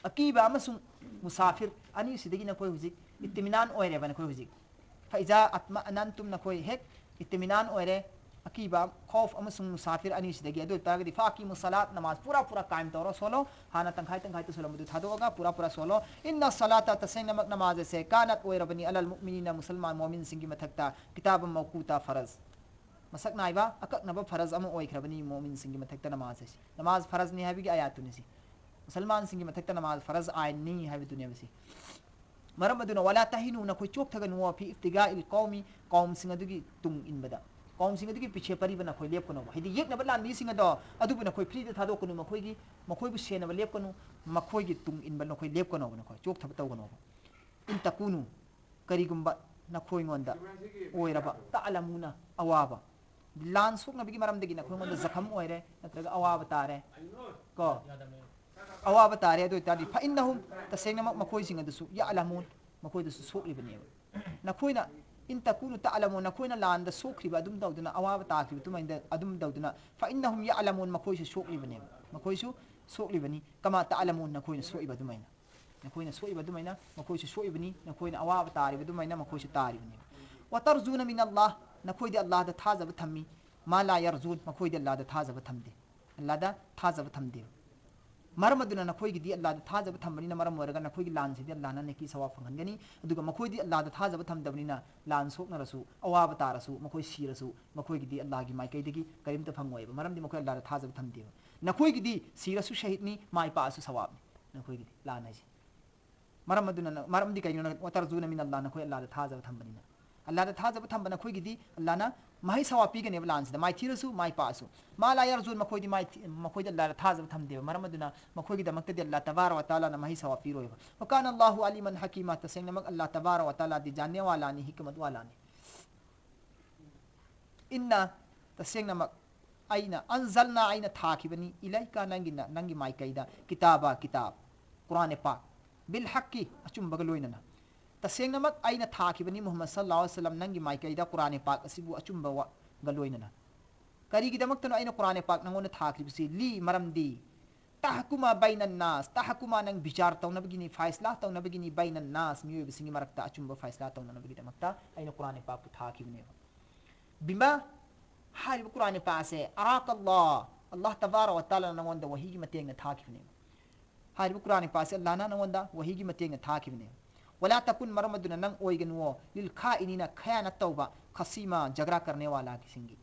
ꯑꯀꯤꯕ ꯑꯃꯁꯨꯡ ꯃꯨꯁꯥꯐꯤꯔ ꯑꯅꯤꯁꯤꯗꯒꯤ ꯅꯈꯣꯏ ꯍꯧꯖꯤꯛ ꯏꯇꯤꯃꯤꯅꯥꯟ ꯑꯣꯏꯔꯦꯕ꯫ ꯅꯈꯣꯏ ꯍꯧꯖꯤꯛ ꯐꯩꯖꯥ ꯑꯠꯃ ꯑꯅꯟꯇꯨꯝ, ꯅꯈꯣꯏ ꯍꯦꯛ ꯏꯇꯤꯃꯤꯅꯥꯟ ꯑꯣꯏꯔꯦ꯫ ꯑꯀꯤꯕ, ꯈꯧꯐ ꯑꯃꯁꯨꯡ ꯃꯨꯁꯥꯐꯤꯔ ꯑꯅꯤꯁꯤꯗꯒꯤ꯫ ꯑꯗꯨ ꯑꯣꯏꯇꯥꯔꯒꯗꯤ ꯐꯥꯀꯤꯃꯨ ꯁꯂꯥꯠ, ꯅꯃꯥꯖ ꯄꯨꯔꯥ ꯄꯨꯔꯥ ꯀꯥꯏꯝ ꯇꯧꯔꯣ, ꯁꯣꯜꯂꯣ꯫ ꯍꯥꯟꯅ ꯇꯪꯈꯥꯏ ꯇꯪꯈꯥꯏ ꯇꯧꯁꯜꯂꯝꯕꯗꯨ ꯊꯥꯗꯣꯛꯑꯒ ꯄꯨꯔꯥ ꯄꯨꯔꯥ ꯁꯣꯜꯂꯣ꯫ ꯏꯟꯅ ꯁꯂꯥꯇ, ꯇꯁꯦꯡꯅꯃꯛ ꯅꯃꯥꯖ ꯑꯁꯦ, ꯀꯥꯅꯠ ꯑꯣꯏꯔꯕꯅꯤ, ꯑꯂꯜ ꯃꯨꯛꯃꯤꯅꯤꯅ, ꯃꯨꯁꯜꯃꯥꯟ ꯃꯣꯃꯤꯟꯁꯤꯡꯒꯤ ꯃꯊꯛꯇ, ꯀꯤꯇꯥꯕ ꯃꯧꯀꯨꯇ, ꯐꯔꯖ, ꯃꯁꯛ ꯅꯥꯏꯕ ꯑꯀꯛꯅꯕ ꯐꯔꯖ ꯑꯃ ꯑꯣꯏꯈ꯭ꯔꯕꯅꯤ ꯃꯣꯃꯤꯟꯁꯤꯡꯒꯤ ꯃꯊꯛꯇ ꯅꯃꯥꯖ ꯍꯥꯏꯁꯤ꯫ ꯅꯃꯥꯖ ꯐꯔꯖꯅꯤ ꯍꯥꯏꯕꯒꯤ ꯑꯌꯥꯠꯇꯨꯅꯤ ꯁꯤ꯫ ꯃꯨꯁꯜꯃꯥꯟꯁꯤꯡꯒꯤ ꯃꯊꯛꯇ ꯅꯃꯥꯖ ꯐꯔꯖ ꯑꯥꯏꯟꯅꯤ ꯍꯥꯏꯕꯗꯨꯅꯦꯕ ꯁꯤ꯫ ꯃꯔꯝ ꯑꯗꯨꯅ, "ꯋꯥꯂꯥ ꯇꯍꯤꯅꯨ", ꯅꯈꯣꯏ ꯆꯣꯛꯊꯒꯅꯨ, "ꯐꯤ ꯏꯕꯇꯤꯒꯥꯏꯜ ꯀꯧꯃꯤ", ꯀꯧꯝꯁꯤꯡ ꯑꯗꯨꯒꯤ ꯇꯨꯡ ꯏꯟꯕꯗ, ꯀꯧꯝꯁꯤꯡ ꯑꯗꯨꯒꯤ ꯄꯤꯁꯦ ꯄꯔꯤꯕ ꯅꯈꯣꯏ ꯂꯦꯞꯀꯅꯣꯕ꯫ ꯍꯥꯏꯗꯤ ꯌꯦꯛꯅꯕ ꯂꯥꯟꯃꯤꯁꯤꯡ ꯑꯗꯣ, ꯑꯗꯨꯕꯨ ꯅꯈꯣꯏ ꯐ꯭ꯔꯤꯗ ꯊꯥꯗꯣꯛꯀꯅꯨ, ꯃꯈꯣꯏꯒꯤ, ꯃꯈꯣꯏꯕꯨ ꯁꯦꯟꯅꯕ ꯂꯦꯞꯀꯅꯨ, ꯃꯈꯣꯏꯒꯤ ꯇꯨꯡ ꯏꯟꯕ ꯅꯈꯣꯏ ꯂꯦꯞꯀꯅꯣꯕ, ꯅꯈꯣꯏ ꯆꯣꯛꯊꯕ ꯇꯧꯒꯅꯣꯕ꯫ "ꯏꯟ ꯇꯀꯨꯅꯨ", ꯀꯔꯤꯒꯨꯝꯕ ꯅꯈꯣꯏꯉꯣꯟꯗ ꯑꯣꯏꯔꯕ, "ꯇꯥꯂꯃꯨꯅ", ꯑꯋꯥꯕ, ꯂꯥꯟ ꯁꯣꯛꯅꯕꯒꯤ ꯃꯔꯝꯗꯒꯤ ꯅꯈꯣꯏꯉꯣꯟꯗ ꯖꯈꯝ ꯑꯣꯏꯔꯦ, ꯅꯠꯇ꯭ꯔꯒ ꯑꯋꯥꯕ ꯇꯥꯔꯦ, ꯀꯣ, ꯑꯋꯥꯕ ꯇꯥꯔꯦ, ꯑꯗꯨ ꯑꯣꯏꯇꯥꯔꯗꯤ, "ꯐ ꯏꯟꯅꯍꯨꯝ", ꯇꯁꯦꯡꯅꯃꯛ ꯃꯈꯣꯏꯁꯤꯡ ꯑꯗꯨꯁꯨ, "ꯌꯥꯂꯃꯨꯟ", ꯃꯈꯣꯏꯗꯁꯨ ꯁꯣꯛꯂꯤꯕꯅꯦꯕ꯫ ꯅꯈꯣꯏꯅ, "ꯏꯟ ꯇꯀꯨꯅꯨ ꯇꯥꯂꯃꯨꯟ", ꯅꯈꯣꯏꯅ ꯂꯥꯟꯗ ꯁꯣꯛꯈ꯭ꯔꯤꯕ ꯑꯗꯨꯝ ꯇꯧꯗꯨꯅ, ꯑꯋꯥꯕ ꯇꯥꯈ꯭ꯔꯤꯕ ꯑꯗꯨꯃꯥꯏꯅ ꯑꯗꯨꯝ ꯇꯧꯗꯨꯅ, "ꯐ ꯏꯟꯅꯍꯨꯝ ꯌꯥꯂꯃꯨꯟ", ꯃꯈꯣꯏꯁꯨ ꯁꯣꯛꯂꯤꯕꯅꯦꯕ, ꯃꯈꯣꯏꯁꯨ ꯁꯣꯛꯂꯤꯕꯅꯤ, "ꯀꯃꯥ ꯇꯥꯂꯃꯨꯟ", ꯅꯈꯣꯏꯅ ꯁꯣꯛꯏꯕ ꯑꯗꯨꯃꯥꯏꯅ꯫ ꯅꯈꯣꯏꯅ ꯁꯣꯛꯏꯕ ꯑꯗꯨꯃꯥꯏꯅ ꯃꯈꯣꯏꯁꯨ ꯁꯣꯛꯏꯕꯅꯤ, ꯅꯈꯣꯏꯅ ꯑꯋꯥꯕ ꯇꯥꯔꯤꯕ ꯑꯗꯨꯃꯥꯏꯅ ꯃꯈꯣꯏꯁꯨ ꯇꯥꯔꯤꯕꯅꯤ꯫ "ꯋꯥꯇꯔꯖꯨꯅ ꯃꯤꯅ ꯑꯜꯂꯥꯍ", ꯅꯈꯣꯏꯗꯤ ꯑꯜꯂꯥꯍꯗ ꯊꯥꯖꯕ ꯊꯝꯃꯤ, "ꯃꯥ ꯂꯥ ꯌꯔꯖꯨꯟ", ꯃꯈꯣꯏꯗꯤ ꯑꯜꯂꯥꯍꯗ ꯊꯥꯖꯕ ꯊꯝꯗꯦ, ꯑꯜꯂꯥꯍꯗ ꯊꯥꯖꯕ ꯊꯝꯗꯦꯕ꯫ ꯃꯔꯝ ꯑꯗꯨꯅ ꯅꯈꯣꯏꯒꯤꯗꯤ ꯑꯜꯂꯥꯍꯗ ꯊꯥꯖꯕ ꯊꯝꯕꯅꯤꯅ ꯃꯔꯝ ꯑꯣꯏꯔꯒ ꯅꯈꯣꯏꯒꯤ ꯂꯥꯟꯁꯤꯗꯤ ꯑꯜꯂꯥꯍꯅ ꯅꯦꯀꯤ ꯁꯋꯥꯕ ꯐꯪꯍꯟꯒꯅꯤ꯫ ꯑꯗꯨꯒ ꯃꯈꯣꯏꯗꯤ ꯑꯜꯂꯥꯍꯗ ꯊꯥꯖꯕ ꯊꯝꯗꯕꯅꯤꯅ ꯂꯥꯟ ꯁꯣꯛꯅꯔꯁꯨ, ꯑꯋꯥꯕ ꯇꯥꯔꯁꯨ, ꯃꯈꯣꯏ ꯁꯤꯔꯁꯨ, ꯃꯈꯣꯏꯒꯤꯗꯤ ꯑꯜꯂꯥꯍꯒꯤ ꯃꯥꯏꯀꯩꯗꯒꯤ ꯀꯔꯤꯝꯇ ꯐꯪꯉꯣꯏꯕ, ꯃꯔꯝꯗꯤ ꯃꯈꯣꯏ ꯑꯜꯂꯥꯍꯗ ꯊꯥꯖꯕ ꯊꯝꯗꯦꯕ꯫ ꯅꯈꯣꯏꯒꯤꯗꯤ ꯁꯤꯔꯁꯨ ꯁꯍꯤꯗꯅꯤ, ꯃꯥꯏ ꯄꯥꯛꯑꯁꯨ ꯁꯋꯥꯕꯅꯤ ꯅꯈꯣꯏꯒꯤꯗꯤ ꯂꯥꯟ ꯍꯥꯏꯁꯦ꯫ ꯃꯔꯝ ꯑꯗꯨꯅ ꯅ-, ꯃꯔꯝꯗꯤ ꯀꯩꯒꯤꯅꯣ? "ꯋꯥꯇꯔꯖꯨꯅ ꯃꯤꯅ ꯑꯜꯂꯥꯍ", ꯅꯈꯣꯏ ꯑꯜꯂꯥꯍꯗ ꯊꯥꯖꯕ ꯊꯝꯕꯅꯤꯅ꯫ ꯑꯜꯂꯥꯍꯗ ꯊꯥꯖꯕ ꯊꯝꯕ ꯅꯈꯣꯏꯒꯤꯗꯤ ꯑꯜꯂꯥꯍꯅ ꯃꯍꯩ ꯁꯋꯥ ꯄꯤꯒꯅꯦꯕ ꯂꯥꯟꯁꯤꯗ, ꯃꯥꯏꯊꯤꯔꯁꯨ ꯃꯥꯏ ꯄꯥꯛꯑꯁꯨ꯫ "ꯃꯥ ꯂꯥ ꯌꯔꯖꯨꯟ", ꯃꯈꯣꯏꯗꯤ ꯃꯥꯏꯊꯤ-, ꯃꯈꯣꯏꯗꯤ ꯑꯜꯂꯥꯍꯗ ꯊꯥꯖꯕ ꯊꯝꯗꯦꯕ꯫ ꯃꯔꯝ ꯑꯗꯨꯅ ꯃꯈꯣꯏꯒꯤꯗꯃꯛꯇꯗꯤ ꯑꯜꯂꯥꯍ ꯇꯕꯥꯔ ꯋꯥ ꯇꯥꯂꯥꯅ ꯃꯍꯩ ꯁꯋꯥ ꯄꯤꯔꯣꯏꯕ꯫ "ꯋꯀꯥꯅ ꯑꯜꯂꯥꯍꯨ ꯑꯂꯤꯃꯟ ꯍꯀꯤꯃꯥ", ꯇꯁꯦꯡꯅꯃꯛ ꯑꯜꯂꯥꯍ ꯇꯕꯥꯔ ꯋꯥ ꯇꯥꯂꯥꯗꯤ ꯖꯥꯟꯅꯦꯋꯥꯂꯥꯅꯤ, ꯍꯤꯀꯃꯠ ꯋꯥꯂꯥꯅꯤ꯫ "ꯏꯟꯅ", ꯇꯁꯦꯡꯅꯃꯛ, "ꯑꯩꯅ", "ꯑꯟꯖꯜꯅꯥ", ꯑꯩꯅ ꯊꯥꯈꯤꯕꯅꯤ, "ꯏꯂꯩꯀꯥ", ꯅꯪꯒꯤ ꯅ-, ꯅꯪꯒꯤ ꯃꯥꯏꯀꯩꯗ, "ꯀꯤꯇꯥꯕꯥ", ꯀꯤꯇꯥꯕ, ꯀꯨꯔꯥꯟ ꯄꯥꯛ, "ꯕꯤꯜ ꯍꯛꯀꯤ", ꯑꯆꯨꯝꯕꯒ ꯂꯣꯏꯅꯅ꯫ ꯇꯁꯦꯡꯅꯃꯛ ꯑꯩꯅ ꯊꯥꯈꯤꯕꯅꯤ ꯃꯨꯍꯝꯃꯗ ꯁꯜꯂꯜꯂꯥꯍꯨ ꯑꯂꯩꯍꯤ ꯋꯁꯜꯂꯝ ꯅꯪꯒꯤ ꯃꯥꯏꯀꯩꯗ ꯀꯨꯔꯥꯟ ꯄꯥꯛ ꯑꯁꯤꯕꯨ ꯑꯆꯨꯝꯕꯒ ꯂꯣꯏꯅꯅ꯫ ꯀꯔꯤꯒꯤꯗꯃꯛꯇꯅꯣ ꯑꯩꯅ ꯀꯨꯔꯥꯟ ꯄꯥꯛ ꯅꯪꯉꯣꯟꯗ ꯊꯥꯈ꯭ꯔꯤꯕꯁꯤ? "ꯂꯤ", ꯃꯔꯝꯗꯤ, ꯇꯍꯀꯨꯃ ꯕꯩꯅꯟ ꯅꯥꯁ, ꯇꯍꯀꯨꯃ, ꯅꯪ ꯕꯤꯆꯥꯔ ꯇꯧꯅꯕꯒꯤꯅꯤ, ꯐꯥꯏꯁꯂꯥ ꯇꯧꯅꯕꯒꯤꯅꯤ, ꯕꯩꯅꯟ ꯅꯥꯁ, ꯃꯤꯑꯣꯏꯕꯁꯤꯡꯒꯤ ꯃꯔꯛꯇ ꯑꯆꯨꯝꯕ ꯐꯥꯏꯁꯂꯥ ꯇꯧꯅꯅꯕꯒꯤꯗꯃꯛꯇ ꯑꯩꯅ ꯀꯨꯔꯥꯟ ꯄꯥꯛꯄꯨ ꯊꯥꯈꯤꯕꯅꯦꯕ꯫ ꯕꯤꯃꯥ, ꯍꯥꯏꯔꯤꯕ ꯀꯨꯔꯥꯟ ꯄꯥꯛ ꯑꯁꯦ ꯑꯔꯥꯀ ꯑꯜꯂꯥꯍ, ꯑꯜꯂꯥꯍ ꯇꯕꯥꯔ ꯋ ꯇꯥꯂꯥꯅ ꯅꯉꯣꯟꯗ ꯋꯥꯍꯤꯒꯤ ꯃꯇꯦꯡꯅ ꯊꯥꯈꯤꯕꯅꯦꯕ꯫ ꯍꯥꯏꯔꯤꯕ ꯀꯨꯔꯥꯟ ꯄꯥꯛ ꯑꯁꯦ ꯑꯜꯂꯥꯍꯅ ꯅꯉꯣꯟꯗ ꯋꯥꯍꯤꯒꯤ ꯃꯇꯦꯡꯅ ꯊꯥꯈꯤꯕꯅꯦꯕ꯫ ꯋꯂꯥ ꯇꯀꯨꯟ, ꯃꯔꯝ ꯑꯗꯨꯅ ꯅꯪ ꯑꯣꯏꯒꯅꯨꯋꯣ, ꯂꯤꯜ ꯈꯥꯏꯅꯤꯅ, ꯈꯌꯥꯅ ꯇꯧꯕ, ꯈꯁꯤꯃ, ꯖꯒ꯭ꯔꯥ ꯀꯔꯅꯦ ꯋꯥꯂꯥꯒꯤꯁꯤꯡꯒꯤ꯫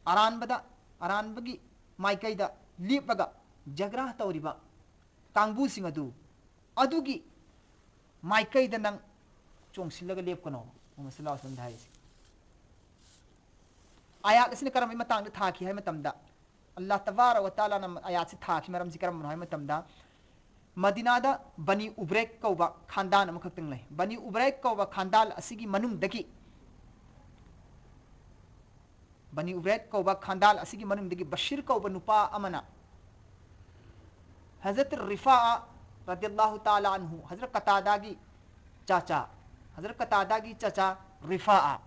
ꯑꯔꯥꯟꯕꯗ, ꯑꯔꯥꯟꯕꯒꯤ ꯃꯥꯏꯀꯩꯗ ꯂꯦꯞꯂꯒ ꯖꯒ꯭ꯔꯥ ꯇꯧꯔꯤꯕ ꯀꯥꯡꯕꯨꯁꯤꯡ ꯑꯗꯨ, ꯑꯗꯨꯒꯤ ꯃꯥꯏꯀꯩꯗ ꯅꯪ ꯆꯣꯡꯁꯤꯜꯂꯒ ꯂꯦꯞꯀꯅꯣ, ꯃꯨꯍꯝꯃꯗ ꯁꯜꯂꯜꯂꯥꯍꯨ ꯑꯂꯩꯍꯤ ꯋꯁꯜꯂꯝꯗ ꯍꯥꯏꯔꯤꯁꯦ꯫ ꯑꯥꯌꯥꯠ ꯑꯁꯤꯅ ꯀꯔꯝꯕꯒꯤ ꯃꯇꯥꯡꯗ ꯊꯥꯈꯤ ꯍꯥꯏꯕ ꯃꯇꯝꯗ, ꯑꯜꯂꯥꯍ ꯇꯕꯥꯔꯛ ꯋ ꯇꯥꯂꯥꯅ ꯑꯥꯌꯥꯠꯁꯤ ꯊꯥꯈꯤ ꯃꯔꯝꯁꯤ ꯀꯔꯝꯕꯅꯣ ꯍꯥꯏꯕ ꯃꯇꯝꯗ, ꯃꯗꯤꯅꯥꯗ ꯕꯅꯤ ꯎꯕ꯭ꯔꯦꯛ ꯀꯧꯕ ꯈꯥꯟꯗꯥꯟ ꯑꯃꯈꯛꯇꯪ ꯂꯩ꯫ ꯕꯅꯤ ꯎꯕ꯭ꯔꯦꯛ ꯀꯧꯕ ꯈꯥꯟꯗꯥꯟ ꯑꯁꯤꯒꯤ ꯃꯅꯨꯡꯗꯒꯤ, ꯕꯅꯤ ꯎꯕ꯭ꯔꯦꯛ ꯀꯧꯕ ꯈꯥꯟꯗꯥꯟ ꯑꯁꯤꯒꯤ ꯃꯅꯨꯡꯗꯒꯤ ꯕꯁꯤꯔ ꯀꯧꯕ ꯅꯨꯄꯥ ꯑꯃꯅ ꯍꯖꯔꯠ ꯔꯤꯐꯥꯑ ꯔꯗꯤꯌꯜꯂꯥꯍꯨ ꯇꯥꯂꯥ ꯑꯟꯍꯨ, ꯍꯖꯔꯠ ꯀꯇꯥꯗꯥꯒꯤ ꯆꯥꯆꯥ, ꯍꯖꯔꯠ ꯀꯇꯥꯗꯥꯒꯤ ꯆꯥꯆꯥ ꯔꯤꯐꯥꯑ,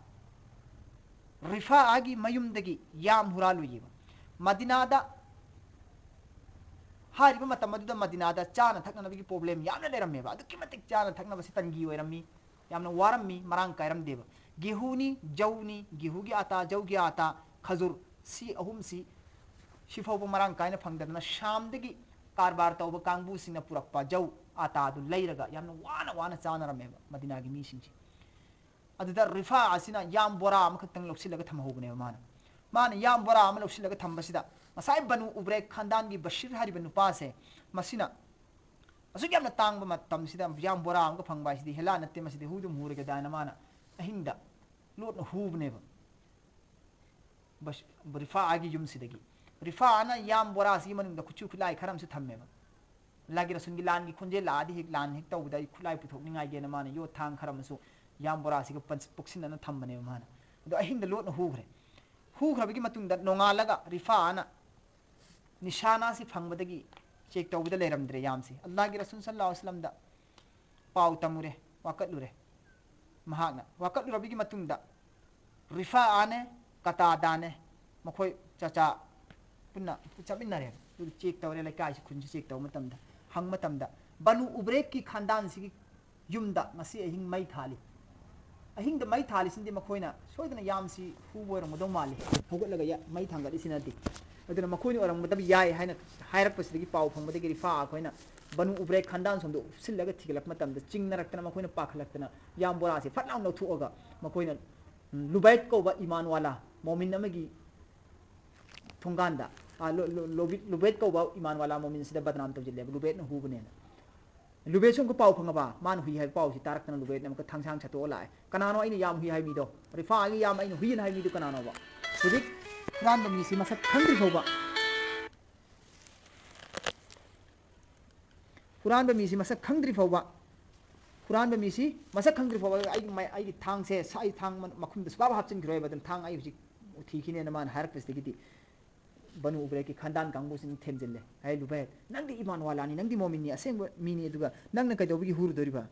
ꯔꯤꯐꯥꯑꯒꯤ ꯃꯌꯨꯝꯗꯒꯤ ꯌꯥꯝ ꯍꯨꯔꯥꯜꯂꯨꯏꯌꯦꯕ꯫ ꯃꯗꯤꯅꯥꯗ, ꯍꯥꯏꯔꯤꯕ ꯃꯇꯝ ꯑꯗꯨꯗ ꯃꯗꯤꯅꯥꯗ ꯆꯥꯅ ꯊꯛꯅꯅꯕꯒꯤ ꯄ꯭ꯔꯣꯕ꯭ꯂꯦꯝ ꯌꯥꯝꯅ ꯂꯩꯔꯝꯃꯦꯕ꯫ ꯑꯗꯨꯛꯀꯤ ꯃꯇꯤꯛ ꯆꯥꯅ ꯊꯛꯅꯕꯁꯤ ꯇꯪꯒꯤ ꯑꯣꯏꯔꯝꯃꯤ, ꯌꯥꯝꯅ ꯋꯥꯔꯝꯃꯤ, ꯃꯔꯥꯡ ꯀꯥꯏꯔꯝꯗꯦꯕ꯫ ꯒꯦꯍꯨꯅꯤ, ꯖꯧꯅꯤ, ꯒꯦꯍꯨꯒꯤ ꯑꯥꯇꯥ, ꯖꯧꯒꯤ ꯑꯥꯇꯥ, ꯈꯖꯨꯔ, ꯁꯤ ꯑꯍꯨꯝꯁꯤ ꯁꯤꯐꯥꯎꯕ ꯃꯔꯥꯡ ꯀꯥꯏꯅ ꯐꯪꯗꯗꯅ ꯁꯥꯝꯗꯒꯤ ꯀꯔꯕꯥꯔ ꯇꯧꯕ ꯀꯥꯡꯕꯨꯁꯤꯡꯅ ꯄꯨꯔꯛꯄ ꯖꯧ ꯑꯥꯇꯥꯗꯨ ꯂꯩꯔꯒ ꯌꯥꯝꯅ ꯋꯥꯅ ꯋꯥꯅ ꯆꯥꯅꯔꯝꯃꯦꯕ ꯃꯗꯤꯅꯥꯒꯤ ꯃꯤꯁꯤꯡꯁꯦ꯫ ꯑꯗꯨꯗ ꯔꯤꯐꯥ ꯑꯁꯤꯅ ꯌꯥꯝ ꯕꯣꯔꯥ ꯑꯃꯈꯛꯇꯪ ꯂꯧꯁꯤꯜꯂꯒ ꯊꯝꯍꯧꯕꯅꯦꯕ ꯃꯥꯅ꯫ ꯃꯥꯅ ꯌꯥꯝ ꯕꯣꯔꯥ ꯑꯃ ꯂꯧꯁꯤꯜꯂꯒ ꯊꯝꯕꯁꯤꯗ ꯉꯁꯥꯏ ꯕꯅꯨ ꯎꯕ꯭ꯔꯦꯛ ꯈꯥꯟꯗꯥꯟꯒꯤ ꯕꯁꯤꯔ ꯍꯥꯏꯔꯤꯕ ꯅꯨꯄꯥꯁꯦ, ꯃꯁꯤꯅ ꯑꯁꯨꯛ ꯌꯥꯝꯅ ꯇꯥꯡꯕ ꯃꯇꯝꯁꯤꯗ ꯌꯥꯝ ꯕꯣꯔꯥ ꯑꯃꯒ ꯐꯪꯕ ꯍꯥꯏꯁꯤꯗꯤ ꯍꯦꯂꯥ ꯅꯠꯇꯦ, ꯃꯁꯤꯗꯤ ꯍꯨꯗꯨꯝ ꯍꯨꯔꯒꯦꯗꯥꯅ ꯃꯥꯅ ꯑꯍꯤꯡꯗ ꯂꯣꯠꯅ ꯍꯨꯕꯅꯦꯕ꯫ ꯕꯁ-, ꯔꯤꯐꯥꯑꯒꯤ ꯌꯨꯝꯁꯤꯗꯒꯤ꯫ ꯔꯤꯐꯥꯑꯅ ꯌꯥꯝ ꯕꯣꯔꯥꯁꯤꯒꯤ ꯃꯅꯨꯡꯗ ꯈꯨꯠꯁꯨ ꯈꯨꯠꯂꯥꯏ ꯈꯔ ꯑꯃꯁꯨ ꯊꯝꯃꯦꯕ꯫ ꯑꯜꯂꯥꯍꯒꯤ ꯔꯁꯨꯜꯒꯤ ꯂꯥꯟꯒꯤ ꯈꯣꯟꯖꯦꯜ ꯂꯥꯛꯑꯗꯤ ꯍꯦꯛ ꯂꯥꯟ ꯍꯦꯛ ꯇꯧꯕꯗ ꯑꯩ ꯈꯨꯠꯂꯥꯏ ꯄꯨꯊꯣꯛꯅꯤꯡꯉꯥꯏꯒꯤꯅ ꯃꯥꯅ ꯌꯣꯠ ꯊꯥꯡ ꯈꯔ ꯑꯃꯁꯨ ꯌꯥꯝ ꯕꯣꯔꯥꯁꯤꯒ ꯄꯟꯁ-, ꯄꯣꯛꯁꯤꯟꯅꯅ ꯊꯝꯕꯅꯦꯕ ꯃꯥꯅ꯫ ꯑꯗꯣ ꯑꯍꯤꯡꯗ ꯂꯣꯠꯅ ꯍꯨꯈ꯭ꯔꯦ꯫ ꯍꯨꯈ꯭ꯔꯕꯒꯤ ꯃꯇꯨꯡꯗ ꯅꯣꯡꯉꯥꯜꯂꯒ ꯔꯤꯐꯥꯑꯅ ꯅꯤꯁꯥꯅꯥꯁꯤ ꯐꯪꯕꯗꯒꯤ ꯆꯦꯛ ꯇꯧꯕꯗ ꯂꯩꯔꯝꯗ꯭ꯔꯦ ꯌꯥꯝꯁꯤ꯫ ꯑꯜꯂꯥꯍꯒꯤ ꯔꯁꯨꯜ ꯁꯜꯂꯜꯂꯥꯍꯨ ꯑꯂꯩꯍꯤ ꯋꯁꯜꯂꯝꯗ ꯄꯥꯎ ꯇꯝꯃꯨꯔꯦ, ꯋꯥꯀꯠꯂꯨꯔꯦ꯫ ꯃꯍꯥꯛꯅ ꯋꯥꯀꯠꯂꯨꯔꯕꯒꯤ ꯃꯇꯨꯡꯗ ꯔꯤꯐꯥꯑꯅꯦ, ꯀꯇꯥꯗꯥꯅꯦ, ꯃꯈꯣꯏ ꯆꯥꯆꯥ ꯄꯨꯟꯅ ꯆꯠꯃꯤꯟꯅꯔꯦꯕ꯫ ꯑꯗꯨ ꯆꯦꯛ ꯇꯧꯔꯦ, ꯂꯩꯀꯥꯏꯁꯤ, ꯈꯨꯟꯁꯤ ꯆꯦꯛ ꯇꯧꯕ ꯃꯇꯝꯗ, ꯍꯪꯕ ꯃꯇꯝꯗ, ꯕꯅꯨ ꯎꯕ꯭ꯔꯦꯛꯀꯤ ꯈꯥꯟꯗꯥꯟꯁꯤꯒꯤ ꯌꯨꯝꯗ ꯉꯁꯤ ꯑꯍꯤꯡ ꯃꯩ ꯊꯥꯜꯂꯤ꯫ ꯑꯍꯤꯡꯗ ꯃꯩ ꯊꯥꯜꯂꯤꯁꯤꯅꯗꯤ ꯃꯈꯣꯏꯅ ꯁꯣꯏꯗꯅ ꯌꯥꯝꯁꯤ ꯍꯨꯕ ꯑꯣꯏꯔꯝꯒꯗꯧ ꯃꯥꯜꯂꯤ, ꯍꯧꯒꯠꯂꯒ ꯌꯥ-, ꯃꯩ ꯊꯥꯡꯒꯠꯂꯤꯁꯤꯅꯗꯤ꯫ ꯑꯗꯨꯅ ꯃꯈꯣꯏꯅ ꯑꯣꯏꯔꯝꯒꯗꯕ ꯌꯥꯏ ꯍꯥꯏꯅ ꯍꯥꯏꯔꯛꯄꯁꯤꯗꯒꯤ, ꯄꯥꯎ ꯐꯪꯕꯗꯒꯤ ꯔꯤꯐꯥ ꯑꯩꯈꯣꯏꯅ ꯕꯅꯨ ꯎꯕ꯭ꯔꯦꯛ ꯈꯥꯟꯗꯥꯟ ꯁꯣꯝꯗ ꯎꯞꯁꯤꯜꯂꯒ ꯊꯤꯒꯠꯂꯛꯄ ꯃꯇꯝꯗ, ꯆꯤꯡꯅꯔꯛꯇꯅ ꯃꯈꯣꯏꯅ ꯄꯥꯈꯠꯂꯛꯇꯅ ꯌꯥꯝ ꯕꯣꯔꯥꯁꯦ ꯐꯠ ꯂꯥꯎꯅ ꯂꯧꯊꯣꯛꯑꯒ ꯃꯈꯣꯏꯅ, ꯎꯝ, ꯂꯨꯕꯩꯠ ꯀꯧꯕ ꯏꯃꯥꯟ ꯋꯥꯂꯥ, ꯃꯣꯃꯤꯟ ꯑꯃꯒꯤ ꯊꯣꯡꯒꯥꯟꯗ, ꯑ, ꯂꯨ-, ꯂꯨ-, ꯂꯨꯕꯤ-, ꯂꯨꯕꯦꯠ ꯀꯧꯕ ꯏꯃꯥꯟ ꯋꯥꯂꯥ ꯃꯣꯃꯤꯟꯁꯤꯗ ꯕꯗꯅꯥꯝ ꯇꯧꯁꯤꯜꯂꯦꯕ, ꯂꯨꯕꯦꯠꯅ ꯍꯨꯕꯅꯦꯅ꯫ ꯂꯨꯕꯦꯠꯁꯨ ꯑꯃꯨꯛꯀ ꯄꯥꯎ ꯐꯪꯉꯕ, ꯃꯥꯅ ꯍꯨꯏ ꯍꯥꯏꯕ ꯄꯥꯎꯁꯤ ꯇꯥꯔꯛꯇꯅ ꯂꯨꯕꯦꯠꯅ ꯑꯃꯨꯛꯀ ꯊꯥꯡꯁꯥꯡ ꯁꯠꯇꯣꯛꯑ ꯂꯥꯛꯑꯦ꯫ "ꯀꯅꯥꯅꯣ ꯑꯩꯅ ꯌꯥꯝ ꯍꯨꯏ ꯍꯥꯏ ꯃꯤꯗꯣ? ꯔꯤꯐꯥ, ꯑꯩꯒꯤ ꯌꯥꯝ ꯑꯩꯅ ꯍꯨꯏꯅ ꯍꯥꯏ ꯃꯤꯗꯣ ꯀꯅꯥꯅꯣꯕ?" ꯍꯧꯖꯤꯛ ꯍꯨꯔꯥꯟꯕ ꯃꯤꯁꯤ ꯃꯁꯛ ꯈꯪꯗ꯭ꯔꯤ ꯐꯥꯎꯕ, ꯍꯨꯔꯥꯟꯕ ꯃꯤꯁꯤ ꯃꯁꯛ ꯈꯪꯗ꯭ꯔꯤ ꯐꯥꯎꯕ, ꯍꯨꯔꯥꯟꯕ ꯃꯤꯁꯤ ꯃꯁꯛ ꯈꯪꯗ꯭ꯔꯤ ꯐꯥꯎꯕ ꯑꯩꯒꯤ ꯃ-, ꯑꯩꯒꯤ ꯊꯥꯡꯁꯦ ꯁ-, ꯑꯩ ꯊꯥꯡ ꯃ-, ꯃꯈꯨꯝꯗ ꯁꯨꯛꯍꯥꯞ ꯍꯥꯞꯆꯤꯟꯈꯤꯔꯣꯏꯕ, ꯑꯗꯨꯝ ꯊꯥꯡ ꯑꯩ ꯍꯧꯖꯤꯛ ꯊꯤꯈꯤꯅꯦꯅ ꯃꯥꯅ ꯍꯥꯏꯔꯛꯄꯁꯤꯗꯒꯤꯗꯤ ꯕꯅꯨ ꯎꯕ꯭ꯔꯦꯛꯀꯤ ꯈꯥꯟꯗꯥꯟ ꯀꯥꯡꯕꯨꯁꯤꯡ ꯊꯦꯝꯖꯤꯜꯂꯦ꯫ "ꯍꯦ ꯂꯨꯕꯦꯠ, ꯅꯪꯗꯤ ꯏꯃꯥꯟ ꯋꯥꯂꯥꯅꯤ, ꯅꯪꯗꯤ ꯃꯣꯃꯤꯟꯅꯤ, ꯑꯁꯦꯡꯕ ꯃꯤꯅꯤ, ꯑꯗꯨꯒ ꯅꯪꯅ ꯀꯩꯗꯧꯕꯒꯤ ꯍꯨꯔꯨꯗꯣꯔꯤꯕ?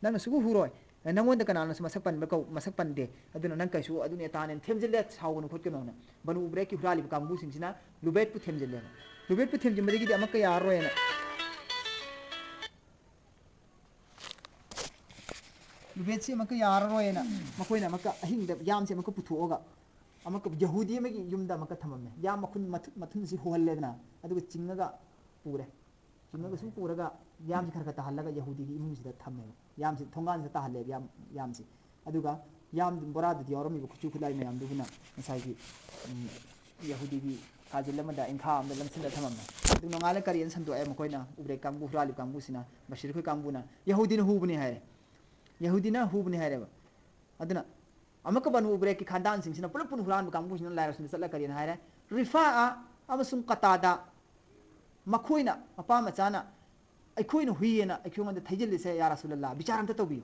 ꯅꯪꯅ ꯁꯨꯛꯍꯨ ꯍꯨꯔꯣꯏ꯫ ꯅꯪꯉꯣꯟꯗ ꯀꯅꯥꯅꯁꯨ ꯃꯁꯛ ꯄꯟꯕ ꯀꯧ-, ꯃꯁꯛ ꯄꯟꯗꯦ꯫ ꯑꯗꯨꯅ ꯅꯪ ꯀꯩꯁꯨ ꯑꯗꯨꯅꯤ ꯑꯇꯥꯅꯦꯅ" ꯊꯦꯝꯖꯤꯜꯂꯦ, ꯁꯥꯎꯒꯅꯨ ꯈꯣꯠꯀꯅꯣꯅ꯫ ꯕꯅꯨ ꯎꯕ꯭ꯔꯦꯛꯀꯤ ꯍꯨꯔꯥꯜꯂꯤꯕ ꯀꯥꯡꯕꯨꯁꯤꯡꯁꯤꯅ ꯂꯨꯕꯦꯠꯄꯨ ꯊꯦꯝꯖꯤꯜꯂꯦꯕ꯫ ꯂꯨꯕꯦꯠꯄꯨ ꯊꯦꯝꯖꯤꯟꯕꯗꯒꯤꯗꯤ ꯑꯃꯨꯛꯀ ꯌꯥꯔꯔꯣꯏꯅ, ꯂꯨꯕꯦꯠꯁꯤ ꯑꯃꯨꯛꯀ ꯌꯥꯔꯔꯣꯏꯅ ꯃꯈꯣꯏꯅ ꯑꯃꯨꯛꯀ ꯑꯍꯤꯡꯗ ꯌꯥꯝꯁꯦ ꯑꯃꯨꯛꯀ ꯄꯨꯊꯣꯛꯑꯒ ꯑꯃꯨꯛꯀ ꯌꯍꯨꯗꯤ ꯑꯃꯒꯤ ꯌꯨꯝꯗ ꯑꯃꯨꯛꯀ ꯊꯝꯃꯝꯃꯦ꯫ ꯌꯥꯝ ꯃꯈꯨꯟ ꯃꯊꯨ-, ꯃꯊꯨꯟꯁꯤ ꯍꯣꯍꯜꯂꯦꯗꯅ, ꯑꯗꯨꯒ ꯆꯤꯡꯉꯒ ꯄꯨꯔꯦ꯫ ꯆꯤꯡꯉꯒ ꯁꯨꯝ ꯄꯨꯔꯒ ꯌꯥꯝꯁꯤ ꯈꯔ ꯈꯔ ꯇꯥꯍꯜꯂꯒ ꯌꯍꯨꯗꯤꯒꯤ ꯏꯃꯨꯡꯁꯤꯗ ꯊꯝꯃꯦꯕ꯫ ꯌꯥꯝꯁꯤ ꯊꯣꯡꯒꯥꯟꯁꯤꯗ ꯇꯥꯍꯜꯂꯦꯕ, ꯌꯥꯝ, ꯌꯥꯝꯁꯤ꯫ ꯑꯗꯨꯒ ꯌꯥꯝ ꯕꯣꯔꯥꯗꯨꯗ ꯌꯥꯎꯔꯝꯃꯤꯕ ꯈꯨꯠꯁꯨ ꯈꯨꯠꯂꯥꯏ ꯃꯌꯥꯝꯗꯨꯕꯨꯅ ꯉꯁꯥꯏꯒꯤ, ꯎꯝ, ꯌꯍꯨꯗꯤꯒꯤ ꯀꯥꯖꯤꯜ ꯑꯃꯗ, ꯏꯪꯈꯥ ꯑꯃꯗ ꯂꯪꯁꯤꯜꯂ ꯊꯝꯃꯝꯃꯦ꯫ ꯑꯗꯨ ꯅꯣꯡꯉꯥꯜꯂ ꯀꯔꯤꯅ ꯁꯟꯗꯣꯛꯑꯦ, ꯃꯈꯣꯏꯅ, ꯎꯕ꯭ꯔꯦꯛ ꯀꯥꯡꯕꯨ, ꯍꯨꯔꯥꯜꯂꯤꯕ ꯀꯥꯡꯕꯨꯁꯤꯅ, ꯕꯁꯤꯔ ꯈꯣꯏ ꯀꯥꯡꯕꯨꯅ, "ꯌꯍꯨꯗꯤꯅ ꯍꯨꯕꯅꯤ" ꯍꯥꯏꯔꯦ꯫ ꯌꯍꯨꯗꯤꯅ ꯍꯨꯕꯅꯤ ꯍꯥꯏꯔꯦꯕ꯫ ꯑꯗꯨꯅ ꯑꯃꯨꯛꯀ ꯕꯅꯨ ꯎꯕ꯭ꯔꯦꯛꯀꯤ ꯈꯥꯟꯗꯥꯟꯁꯤꯡꯁꯤꯅ ꯄꯨꯂꯞ ꯄꯨꯟꯅ ꯍꯨꯔꯥꯟꯕ ꯀꯥꯡꯕꯨꯁꯤꯅ ꯂꯥꯏ ꯔꯁꯨꯜꯗ ꯆꯠꯂ ꯀꯔꯤꯅ ꯍꯥꯏꯔꯦ? "ꯔꯤꯐꯥꯑ ꯑꯃꯁꯨꯡ ꯀꯇꯥꯗꯥ, ꯃꯈꯣꯏꯅ, ꯃꯄꯥ ꯃꯆꯥꯅ ꯑꯩꯈꯣꯏꯅ ꯍꯨꯏꯌꯦꯅ ꯑꯩꯈꯣꯏꯉꯣꯟꯗ ꯊꯩꯖꯤꯜꯂꯤꯁꯦ, ꯌꯥ ꯔꯁꯨꯂꯜꯂꯥ, ꯕꯤꯆꯥꯔ ꯑꯝꯇ ꯇꯧꯕꯤꯌꯨ꯫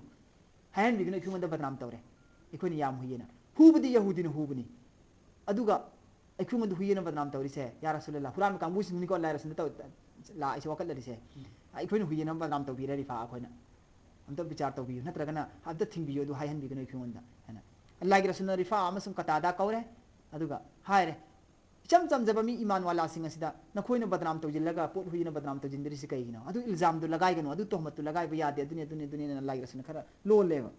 ꯍꯥꯏꯍꯟꯕꯤꯗꯨꯅ ꯑꯩꯈꯣꯏꯉꯣꯟꯗ ꯕꯗꯅꯥꯝ ꯇꯧꯔꯦ꯫ ꯑꯩꯈꯣꯏꯅ ꯌꯥꯝ ꯍꯨꯏꯌꯦꯅ꯫ ꯍꯨꯕꯗꯤ ꯌꯍꯨꯗꯤꯅ ꯍꯨꯕꯅꯤ꯫ ꯑꯗꯨꯒ ꯑꯩꯈꯣꯏꯉꯣꯟꯗ ꯍꯨꯏꯌꯦꯅ ꯕꯗꯅꯥꯝ ꯇꯧꯔꯤꯁꯦ, ꯌꯥ ꯔꯁꯨꯂꯜꯂꯥ, ꯍꯨꯔꯥꯟꯕ ꯀꯥꯡꯕꯨꯁꯤꯡꯅꯤꯀꯣ ꯂꯥꯏ ꯔꯁꯨꯜꯗ ꯇꯧ-, ꯂꯥꯛꯏꯁꯦ, ꯋꯥꯀꯠꯂꯔꯤꯁꯦ꯫ ꯑꯩꯈꯣꯏꯅ ꯍꯨꯏꯌꯦꯅ ꯕꯗꯅꯥꯝ ꯇꯧꯕꯤꯔꯦ ꯔꯤꯐꯥ ꯑꯩꯈꯣꯏꯅ꯫ ꯑꯝꯇ ꯕꯤꯆꯥꯔ ꯇꯧꯕꯤꯌꯨ, ꯅꯠꯇ꯭ꯔꯒꯅ ꯑꯝꯇ ꯊꯤꯡꯕꯤꯌꯨ, ꯑꯗꯨ ꯍꯥꯏꯍꯟꯕꯤꯒꯅꯨ ꯑꯩꯈꯣꯏꯉꯣꯟꯗ" ꯍꯥꯏꯅ꯫ ꯑꯜꯂꯥꯍꯒꯤ ꯔꯁꯨꯜꯅ ꯔꯤꯐꯥ ꯑꯃꯁꯨꯡ ꯀꯇꯥꯗꯥ ꯀꯧꯔꯦ, ꯑꯗꯨꯒ ꯍꯥꯏꯔꯦ, ꯏꯆꯝ ꯆꯝꯖꯕ ꯃꯤ ꯏꯃꯥꯟ ꯋꯥꯂꯥꯁꯤꯡ ꯑꯁꯤꯗ ꯅꯈꯣꯏꯅ ꯕꯗꯅꯥꯝ ꯇꯧꯁꯤꯜꯂꯒ ꯄꯣꯠ ꯍꯨꯏꯅ ꯕꯗꯅꯥꯝ ꯇꯧꯁꯤꯟꯗ꯭ꯔꯤꯁꯤ ꯀꯩꯒꯤꯅꯣ? ꯑꯗꯨ ꯏꯜꯖꯥꯝꯗꯨ ꯂꯒꯥꯏꯒꯅꯨ, ꯑꯗꯨ ꯇꯣꯍꯃꯠꯇꯨ ꯂꯒꯥꯏꯕ ꯌꯥꯗꯦ, ꯑꯗꯨꯅꯤ, ꯑꯗꯨꯅꯤ, ꯑꯗꯨꯅꯤꯅ ꯑꯜꯂꯥꯍꯒꯤ ꯔꯁꯨꯜꯅ ꯈꯔ ꯂꯣꯜꯂꯦꯕ꯫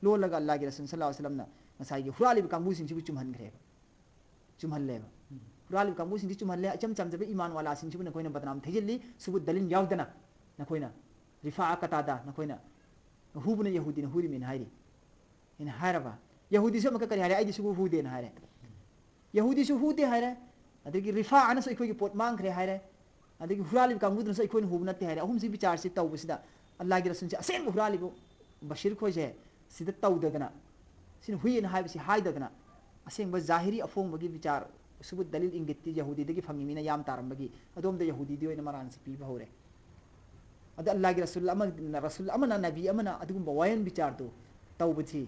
ꯂꯣꯜꯂꯒ ꯑꯜꯂꯥꯍꯒꯤ ꯔꯁꯨꯜ ꯁꯜꯂꯥꯍꯨ ꯑꯂꯩꯍꯤ ꯋꯁꯜꯂꯝꯅ ꯉꯁꯥꯏꯒꯤ ꯍꯨꯔꯥꯜꯂꯤꯕ ꯀꯥꯡꯕꯨꯁꯤꯡꯁꯤꯕꯨ ꯆꯨꯝꯍꯟꯈ꯭ꯔꯦꯕ꯫ ꯆꯨꯝꯍꯜꯂꯦꯕ꯫ ꯍꯨꯔꯥꯜꯂꯤꯕ ꯀꯥꯡꯕꯨꯁꯤꯡꯁꯤ ꯆꯨꯝꯍꯜꯂꯦ, ꯏꯆꯝ ꯆꯝꯖꯕ ꯏꯃꯥꯟ ꯋꯥꯂꯥꯁꯤꯡꯁꯤꯕꯨ ꯅꯈꯣꯏꯅ ꯕꯗꯅꯥꯝ ꯊꯩꯖꯤꯜꯂꯤ, ꯁꯨꯕꯨꯠ ꯗꯂꯤꯜ ꯌꯥꯎꯗꯅ꯫ ꯅꯈꯣꯏꯅ ꯔꯤꯐꯥ ꯀꯇꯥꯗ ꯅꯈꯣꯏꯅ ꯍꯨꯕꯅ ꯌꯍꯨꯗꯤꯅ ꯍꯨꯔꯤꯃꯤꯅ ꯍꯥꯏꯔꯤ꯫ ꯑꯩꯅ ꯍꯥꯏꯔꯕ, ꯌꯍꯨꯗꯤꯁꯨ ꯑꯃꯨꯛꯀ ꯀꯔꯤ ꯍꯥꯏꯔꯦ? "ꯑꯩꯗꯤ ꯁꯨꯕꯨ ꯍꯨꯗꯦꯅ" ꯍꯥꯏꯔꯦ꯫ ꯌꯍꯨꯗꯤꯁꯨ ꯍꯨꯗꯦ ꯍꯥꯏꯔꯦ, ꯑꯗꯒꯤ ꯔꯤꯐꯥ ꯑꯅꯁꯨ ꯑꯩꯈꯣꯏꯒꯤ ꯄꯣꯠ ꯃꯥꯡꯈ꯭ꯔꯦ ꯍꯥꯏꯔꯦ, ꯑꯗꯒꯤ ꯍꯨꯔꯥꯜꯂꯤꯕ ꯀꯥꯡꯕꯨꯗꯨꯅꯁꯨ ꯑꯩꯈꯣꯏꯅ ꯍꯨꯕ ꯅꯠꯇꯦ ꯍꯥꯏꯔꯦ꯫ ꯑꯍꯨꯝꯁꯤ ꯕꯤꯆꯥꯔꯁꯤ ꯇꯧꯕꯁꯤꯗ ꯑꯜꯂꯥꯍꯒꯤ ꯔꯁꯨꯜꯁꯦ ꯑꯁꯦꯡꯕ ꯍꯨꯔꯥꯜꯂꯤꯕ ꯕꯁꯤꯔ ꯈꯣꯏꯁꯦ ꯁꯤꯗ ꯇꯧꯗꯗꯅ, ꯁꯤꯅ ꯍꯨꯏ ꯑꯅ ꯍꯥꯏꯕꯁꯤ ꯍꯥꯏꯗꯗꯅ, ꯑꯁꯦꯡꯕ ꯖꯥꯍꯤꯔꯤ ꯑꯐꯣꯡꯕꯒꯤ ꯕꯤꯆꯥꯔ, ꯁꯨꯕꯨꯠ ꯗꯂꯤꯜ ꯏꯪꯒꯤꯠꯇꯤ ꯌꯍꯨꯗꯤꯗꯒꯤ ꯐꯪꯉꯤꯃꯤꯅ ꯌꯥꯝ ꯇꯥꯔꯝꯕꯒꯤ ꯑꯗꯣꯝꯗ ꯌꯍꯨꯗꯤꯗꯤ ꯑꯣꯏꯅ ꯃꯔꯥꯟꯁꯤ ꯄꯤꯕ ꯍꯧꯔꯦ꯫ ꯑꯗ ꯑꯜꯂꯥꯍꯒꯤ ꯔꯁꯨꯜ ꯑꯃꯅ, ꯔꯁꯨꯜ ꯑꯃꯅ, ꯅꯕꯤ ꯑꯃꯅ ꯑꯗꯨꯒꯨꯝꯕ ꯋꯥꯌꯦꯜ ꯕꯤꯆꯥꯔꯗꯨ ꯇꯧꯕꯁꯤ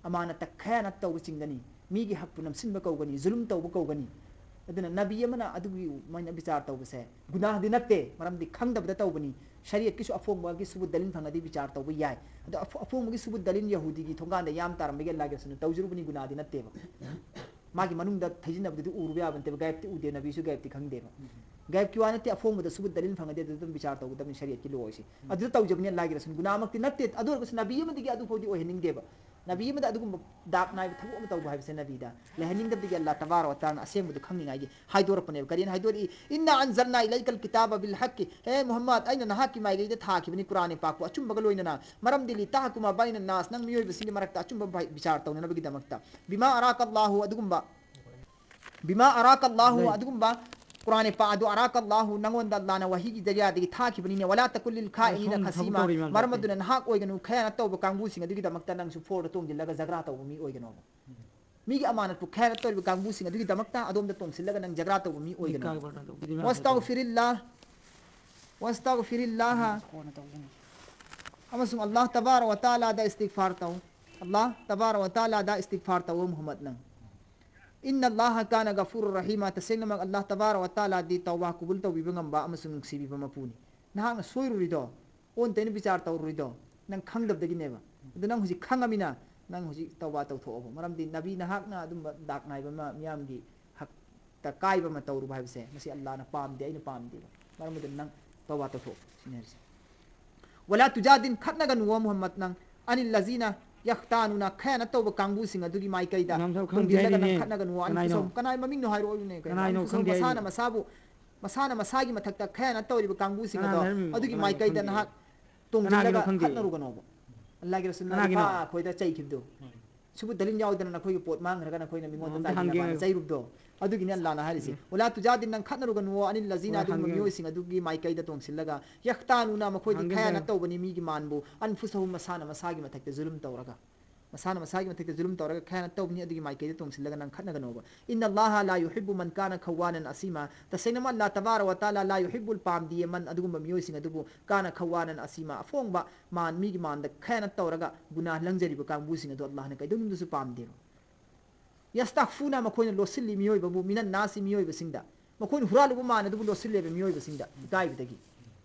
ꯑꯃꯥꯅꯠꯇ ꯈꯌꯥꯅꯠ ꯇꯧꯕ ꯆꯤꯡꯒꯅꯤ, ꯃꯤꯒꯤ ꯍꯛꯄꯨ ꯅꯝꯁꯤꯟꯕ ꯀꯧꯒꯅꯤ, ꯖꯨꯂꯨꯝ ꯇꯧꯕ ꯀꯧꯒꯅꯤ꯫ ꯑꯗꯨꯅ ꯅꯕꯤ ꯑꯃꯅ ꯑꯗꯨꯒꯤ ꯃꯥꯏꯅ ꯕꯤꯆꯥꯔ ꯇꯧꯕꯁꯦ ꯒꯨꯅꯥꯍꯗꯤ ꯅꯠꯇꯦ, ꯃꯔꯝꯗꯤ ꯈꯪꯗꯕꯗ ꯇꯧꯕꯅꯤ꯫ ꯁꯔꯤꯌꯠꯀꯤꯁꯨ ꯑꯐꯣꯡꯕꯒꯤ ꯁꯨꯕꯨꯠ ꯗꯂꯤꯜ ꯐꯪꯉꯗꯤ ꯕꯤꯆꯥꯔ ꯇꯧꯕ ꯌꯥꯏ꯫ ꯑꯗꯣ ꯑꯐꯣ-, ꯑꯐꯣꯡꯕꯒꯤ ꯁꯨꯕꯨꯠ ꯗꯂꯤꯜ ꯌꯍꯨꯗꯤꯒꯤ ꯊꯣꯡꯒꯥꯟꯗ ꯌꯥꯝ ꯇꯥꯔꯝꯕꯒꯤ ꯑꯜꯂꯥꯍꯒꯤ ꯔꯁꯨꯜꯅ ꯇꯧꯖꯔꯨꯕꯅꯤ, ꯒꯨꯅꯥꯍꯗꯤ ꯅꯠꯇꯦꯕ꯫ ꯃꯥꯒꯤ ꯃꯅꯨꯡꯗ ꯊꯩꯖꯤꯟꯅꯕꯗꯨꯗꯤ ꯎꯔꯨꯕ ꯌꯥꯕ ꯅꯠꯇꯦꯕ, ꯒꯥꯏꯕꯇꯤ ꯎꯗꯦ, ꯅꯕꯤꯁꯨ ꯒꯥꯏꯕꯇꯤ ꯈꯪꯗꯦꯕ꯫ ꯒꯥꯏꯕꯀꯤ ꯋꯥ ꯅꯠꯇꯦ, ꯑꯐꯣꯡꯕꯗ ꯁꯨꯕꯨꯠ ꯗꯂꯤꯜ ꯐꯪꯉꯗꯤ ꯑꯗꯨ ꯑꯗꯨꯝ ꯕꯤꯆꯥꯔ ꯇꯧꯒꯗꯕꯅꯤ ꯁꯔꯤꯌꯠꯀꯤ ꯂꯣ ꯍꯥꯏꯁꯦ꯫ ꯑꯗꯨꯗ ꯇꯧꯖꯕꯅꯤ ꯑꯜꯂꯥꯍꯒꯤ ꯔꯁꯨꯜ, ꯒꯨꯅꯥꯍ ꯃꯛꯇꯤ ꯅꯠꯇꯦ꯫ ꯑꯗꯨ ꯑꯣꯏꯔꯒꯁꯨ ꯅꯕꯤ ꯑꯃꯗꯒꯤ ꯑꯗꯨ ꯐꯥꯎꯗꯤ ꯑꯣꯏꯍꯟꯅꯤꯡꯗꯦꯕ꯫ ꯅꯕꯤ ꯑꯃꯗ ꯑꯗꯨꯒꯨꯝꯕ ꯗꯥꯛ ꯅꯥꯏꯕ ꯊꯕꯛ ꯑꯃ ꯇꯧꯕ ꯍꯥꯏꯕꯁꯦ ꯅꯕꯤꯗ ꯂꯩꯍꯟꯅꯤꯡꯗꯕꯗꯒꯤ ꯑꯜꯂꯥꯍ ꯇꯕꯥꯔꯛ ꯋ ꯇꯥꯂꯥꯅ ꯑꯁꯦꯡꯕꯗꯨ ꯈꯪꯅꯤꯡꯉꯥꯏꯒꯤ ꯍꯥꯏꯗꯣꯔꯛꯄꯅꯦꯕ꯫ ꯀꯔꯤꯅ ꯍꯥꯏꯗꯣꯔꯛꯏ? "ꯏꯟꯅꯥ ꯑꯟꯖꯜꯅꯥ ꯏꯂꯩꯀꯜ ꯀꯤꯇꯥꯕ ꯕꯤꯜ ꯍꯛꯀꯤ", ꯍꯦ ꯃꯨꯍꯝꯃꯗ, ꯑꯩꯅ ꯅꯍꯥꯛꯀꯤ ꯃꯥꯏꯀꯩꯗ ꯊꯥꯈꯤꯕꯅꯤ ꯀꯨꯔꯥꯟ ꯄꯥꯛꯄꯨ ꯑꯆꯨꯝꯕꯒ ꯂꯣꯏꯅꯅ, ꯃꯔꯝꯗꯤ "ꯂꯤꯇꯥꯍꯀꯨꯃꯥ ꯕꯩꯅ ꯅꯥꯁ", ꯅꯪ ꯃꯤꯑꯣꯏꯕꯁꯤꯡꯒꯤ ꯃꯔꯛꯇ ꯑꯆꯨꯝꯕ ꯕꯤ-, ꯕꯤꯆꯥꯔ ꯇꯧꯅꯅꯕꯒꯤꯗꯃꯛꯇ꯫ "ꯕꯤꯃꯥ ꯑꯔꯥꯀ ꯑꯜꯂꯥꯍꯨ", ꯑꯗꯨꯒꯨꯝꯕ, "ꯕꯤꯃꯥ ꯑꯔꯥꯀ ꯑꯜꯂꯥꯍꯨ", ꯂꯩ꯫ ꯑꯗꯨꯒꯨꯝꯕ ꯀꯨꯔꯥꯟ ꯄꯥꯛ ꯑꯗꯨ, "ꯑꯔꯥꯀ ꯑꯜꯂꯥꯍꯨ", ꯅꯉꯣꯟꯗ ꯑꯜꯂꯥꯍꯅ ꯋꯥꯍꯤꯒꯤ ꯖꯔꯤꯌꯥꯗꯒꯤ ꯊꯥꯈꯤꯕꯅꯤꯅꯦ꯫ "ꯋꯂꯥ ꯇꯀꯨꯜ ꯂꯤꯜ ꯈꯥꯏꯅꯤꯅ ꯁꯣꯝꯗ ꯊꯕꯛ ꯈꯁꯤꯃꯥ", ꯇꯧꯔꯤ ꯃꯌꯥꯝꯁꯦ ꯃꯔꯝ ꯑꯗꯨꯅ ꯅꯍꯥꯛ ꯑꯣꯏꯒꯅꯨ ꯈꯌꯥꯅꯠ ꯇꯧꯕ ꯀꯥꯡꯕꯨꯁꯤꯡ ꯑꯗꯨꯒꯤꯗꯃꯛꯇ ꯅꯪꯁꯨ ꯐꯣꯔꯗ ꯇꯣꯡꯁꯤꯜꯂꯒ ꯖꯒ꯭ꯔꯥ ꯇꯧꯕ ꯃꯤ ꯑꯣꯏꯒꯅꯣꯕ꯫ ꯃꯤꯒꯤ ꯑꯃꯥꯅꯠꯄꯨ ꯈꯌꯥꯅꯠ ꯇꯧꯔꯤꯕ ꯀꯥꯡꯕꯨꯁꯤꯡ ꯑꯗꯨꯒꯤꯗꯃꯛꯇ ꯑꯗꯣꯝꯗ ꯇꯣꯡꯁꯤꯜꯂꯒ ꯅꯪ ꯖꯒ꯭ꯔꯥ ꯇꯧꯕ ꯃꯤ ꯑꯣꯏꯒꯅꯣꯕ꯫ ꯅꯤꯀꯥꯒꯤ ꯄꯔꯗꯥ ꯇꯧꯕ꯫ ꯋꯥꯁꯇꯒꯐꯤꯔꯤꯜꯂꯥꯍ, ꯋꯥꯁꯇꯒꯐꯤꯔꯤꯜꯂꯥꯍ꯫ ꯑꯃꯁꯨꯡ ꯑꯜꯂꯥꯍ ꯇꯕꯥꯔꯛ ꯋ ꯇꯥꯂꯥꯗ ꯏꯁꯇꯤꯒꯐꯥꯔ ꯇꯧ꯫ ꯑꯜꯂꯥꯍ ꯇꯕꯥꯔꯛ ꯋ ꯇꯥꯂꯥꯗ ꯏꯁꯇꯤꯒꯐꯥꯔ ꯇꯧ, ꯃꯨꯍꯝꯃꯗ, ꯅꯪ꯫ "ꯏꯟꯅ ꯑꯜꯂꯥꯍ ꯀꯥꯅ ꯒꯐꯨꯔ ꯔꯍꯤꯃꯥ", ꯇꯁꯦꯡꯅꯃꯛ ꯑꯜꯂꯥꯍ ꯇꯕꯥꯔꯛ ꯋ ꯇꯥꯂꯥꯗꯤ ꯇꯧꯕꯥ ꯀꯕꯨꯜ ꯇꯧꯕꯤꯕ ꯉꯝꯕ ꯑꯃꯁꯨꯡ ꯅꯨꯡꯁꯤꯕꯤꯕ ꯃꯄꯨꯅꯤ꯫ ꯅꯍꯥꯛꯅ ꯁꯣꯏꯔꯨꯔꯤꯗꯣ, ꯑꯣꯟ ꯇꯩꯅ ꯕꯤꯆꯥꯔ ꯇꯧꯔꯨꯔꯤꯗꯣ, ꯅꯪ ꯈꯪꯗꯕꯗꯒꯤꯅꯦꯕ꯫ ꯑꯗꯨ ꯅꯪ ꯍꯧꯖꯤꯛ ꯈꯪꯉꯃꯤꯅ, ꯅꯪ ꯍꯧꯖꯤꯛ ꯇꯧꯕꯥ ꯇꯧꯊꯣꯛꯑꯣꯕ꯫ ꯃꯔꯝꯗꯤ ꯅꯕꯤ ꯅꯍꯥꯛꯅ ꯑꯗꯨꯝꯕ ꯗꯥꯛ ꯅꯥꯏꯕ ꯑꯃ ꯃꯤꯌꯥꯝꯒꯤ ꯍꯛ ꯀꯥꯏꯕ ꯑꯃ ꯇꯧꯔꯨꯕ ꯍꯥꯏꯕꯁꯦ, ꯃꯁꯤ ꯑꯜꯂꯥꯍꯅ ꯄꯥꯝꯗꯦ, ꯑꯩꯅ ꯄꯥꯝꯗꯦꯕ꯫ ꯃꯔꯝ ꯑꯗꯨꯅ ꯅꯪ ꯇꯧꯕꯥ ꯇꯧꯊꯣꯛꯑꯣ ꯁꯤꯅꯤ ꯍꯥꯏꯔꯤꯁꯦ꯫ "ꯋꯂꯥ ꯇꯨꯖꯥꯗꯤꯜ", ꯈꯠꯅꯒꯅꯨꯋꯣ ꯃꯨꯍꯝꯃꯗ ꯅꯪ, "ꯑꯅꯤꯜ ꯂꯖꯤꯅ ꯌꯈꯇꯥꯅꯨꯅ", ꯈꯌꯥꯅꯠ ꯇꯧꯕ ꯀꯥꯡꯕꯨꯁꯤꯡ ꯑꯗꯨꯒꯤ ꯃꯥꯏꯀꯩꯗ ꯅꯪꯁꯨ ꯈꯪꯗꯦ ꯇꯣꯡꯁꯤꯜꯂꯒ ꯅꯪ ꯍꯥꯏꯔꯤꯅꯦ꯫ ꯈꯠꯅꯒꯅꯨꯋꯣ꯫ ꯀꯅꯥꯏꯅꯣ? ꯑꯟꯐꯨꯁꯍꯨꯝ, ꯀꯅꯥꯏ ꯃꯃꯤꯡꯅꯣ ꯍꯥꯏꯔꯛꯑꯣ, ꯏꯕꯨꯡꯉꯣ, ꯀꯩꯅꯣ? ꯀꯅꯥꯏꯅꯣ? ꯑꯟꯐꯨꯁꯍꯨꯝ, ꯈꯪꯗꯦ ꯃꯁꯥꯅ ꯍꯥꯏꯔꯤꯅꯦ꯫ ꯃꯁꯥꯕꯨ, ꯃꯁꯥꯅ ꯃꯁꯥꯒꯤ ꯃꯊꯛꯇ ꯈꯌꯥꯅꯠ ꯇꯧꯔꯤꯕ ꯀꯥꯡꯕꯨꯁꯤꯡ ꯀꯅꯥꯅ ꯑꯗꯣ, ꯍꯥꯏꯔꯝꯃꯤꯅꯣ? ꯑꯗꯨꯒꯤ ꯀꯅꯥꯏꯅꯣ? ꯃꯥꯏꯀꯩꯗ ꯈꯪꯗꯦ꯫ ꯅꯍꯥꯛ ꯇꯣꯡꯁꯤꯜꯂꯒ ꯀꯅꯥꯒꯤꯅꯣ? ꯈꯪꯗꯦ꯫ ꯈꯠꯅꯔꯨꯒꯅꯣꯕ꯫ ꯑꯜꯂꯥꯍꯒꯤ ꯔꯁꯨꯜꯅ ꯀꯅꯥꯒꯤꯅꯣ? ꯔꯤꯐꯥ ꯑꯩꯈꯣꯏꯗ ꯆꯩꯈꯤꯕꯗꯣ꯫ ꯁꯤꯕꯨ ꯗꯂꯤꯜ ꯌꯥꯎꯗꯅ ꯅꯈꯣꯏꯒꯤ ꯄꯣꯠ ꯃꯥꯡꯈ꯭ꯔꯒ ꯅꯈꯣꯏꯅ ꯃꯤꯉꯣꯟꯗ ꯑꯝꯇ ꯇꯥꯏꯅꯕ ꯍꯪꯒꯦ꯫ ꯆꯩꯔꯨꯕꯗꯣ꯫ ꯑꯗꯨꯒꯤꯅꯤ ꯑꯜꯂꯥꯍꯅ ꯍꯥꯏꯔꯤꯁꯦ, ꯎꯝ꯫ "ꯋꯂꯥ ꯇꯨꯖꯥꯗꯤꯜ", ꯅꯪ ꯈꯠꯅꯔꯨꯒꯅꯨ, "ꯑꯅꯤꯜ ꯂꯖꯤꯅ", ꯍꯣꯏ, ꯑꯗꯨꯒꯨꯝꯕ ꯍꯪꯒꯦ꯫ ꯃꯤꯑꯣꯏꯁꯤꯡ ꯑꯗꯨꯒꯤ ꯃꯥꯏꯀꯩꯗ ꯇꯣꯡꯁꯤꯜꯂꯒ, "ꯌꯈꯇꯥꯅꯨꯅ", ꯃꯈꯣꯏꯗꯤ ꯍꯪꯒꯦ, ꯈꯌꯥꯅꯠ ꯍꯪꯒꯦ꯫ ꯇꯧꯕꯅꯤ ꯃꯤꯒꯤ ꯃꯥꯟꯕꯨ, "ꯑꯟꯐꯨꯁꯍꯨꯝ", ꯃꯁꯥꯅ ꯃꯁꯥꯒꯤ ꯃꯊꯛꯇ ꯖꯨꯂꯨꯝ ꯇꯧꯔꯒ꯫ ꯃꯁꯥꯅ ꯃꯁꯥꯒꯤ ꯃꯊꯛꯇ ꯖꯨꯂꯨꯝ ꯇꯧꯔꯒ ꯈꯌꯥꯅꯠ ꯇꯧꯕꯅꯤ, ꯑꯗꯨꯒꯤ ꯃꯥꯏꯀꯩꯗ ꯇꯣꯡꯁꯤꯜꯂꯒ ꯅꯪ ꯈꯠꯅꯒꯅꯣꯕ꯫ "ꯏꯟꯅ ꯑꯜꯂꯥꯍ ꯂꯥ ꯌꯨꯍꯤꯕꯨ ꯃꯟ ꯀꯥꯅ ꯈꯋꯥꯅꯟ ꯑꯁꯤꯃ", ꯇꯁꯦꯡꯅꯃꯛ ꯑꯜꯂꯥꯍ ꯇꯕꯥꯔꯛ ꯋ ꯇꯥꯂꯥ "ꯂꯥ ꯌꯨꯍꯤꯕꯨꯜ", ꯄꯥꯝꯗꯤꯌꯦ, "ꯃꯟ", ꯑꯗꯨꯒꯨꯝꯕ ꯃꯤꯑꯣꯏꯁꯤꯡ ꯑꯗꯨꯕꯨ, "ꯀꯥꯅ ꯈꯋꯥꯅꯟ ꯑꯁꯤꯃ", ꯑꯐꯣꯡꯕ ꯃꯥꯟ, ꯃꯤꯒꯤ ꯃꯥꯟꯗ ꯈꯌꯥꯅꯠ ꯇꯧꯔꯒ ꯒꯨꯅꯥꯍ ꯂꯪꯖꯔꯤꯕ ꯀꯥꯡꯕꯨꯁꯤꯡ ꯑꯗꯨ ꯑꯜꯂꯥꯍꯅ ꯀꯩꯗꯧꯅꯨꯡꯗꯁꯨ ꯄꯥꯝꯗꯦꯕ꯫ "ꯌꯁꯇꯈꯐꯨꯅ", ꯃꯈꯣꯏꯅ ꯂꯣꯠꯁꯤꯜꯂꯤ ꯃꯤꯑꯣꯏꯕꯕꯨ, "ꯃꯤꯅꯟ ꯅꯥꯁꯤ", ꯃꯤꯑꯣꯏꯕꯁꯤꯡꯗ꯫ ꯃꯈꯣꯏꯅ ꯍꯨꯔꯥꯜꯂꯨꯕ ꯃꯥꯟ ꯑꯗꯨꯕꯨ ꯂꯣꯠꯁꯤꯜꯂꯦꯕ ꯃꯤꯑꯣꯏꯕꯁꯤꯡꯗ, ꯏꯀꯥꯏꯕꯗꯒꯤ꯫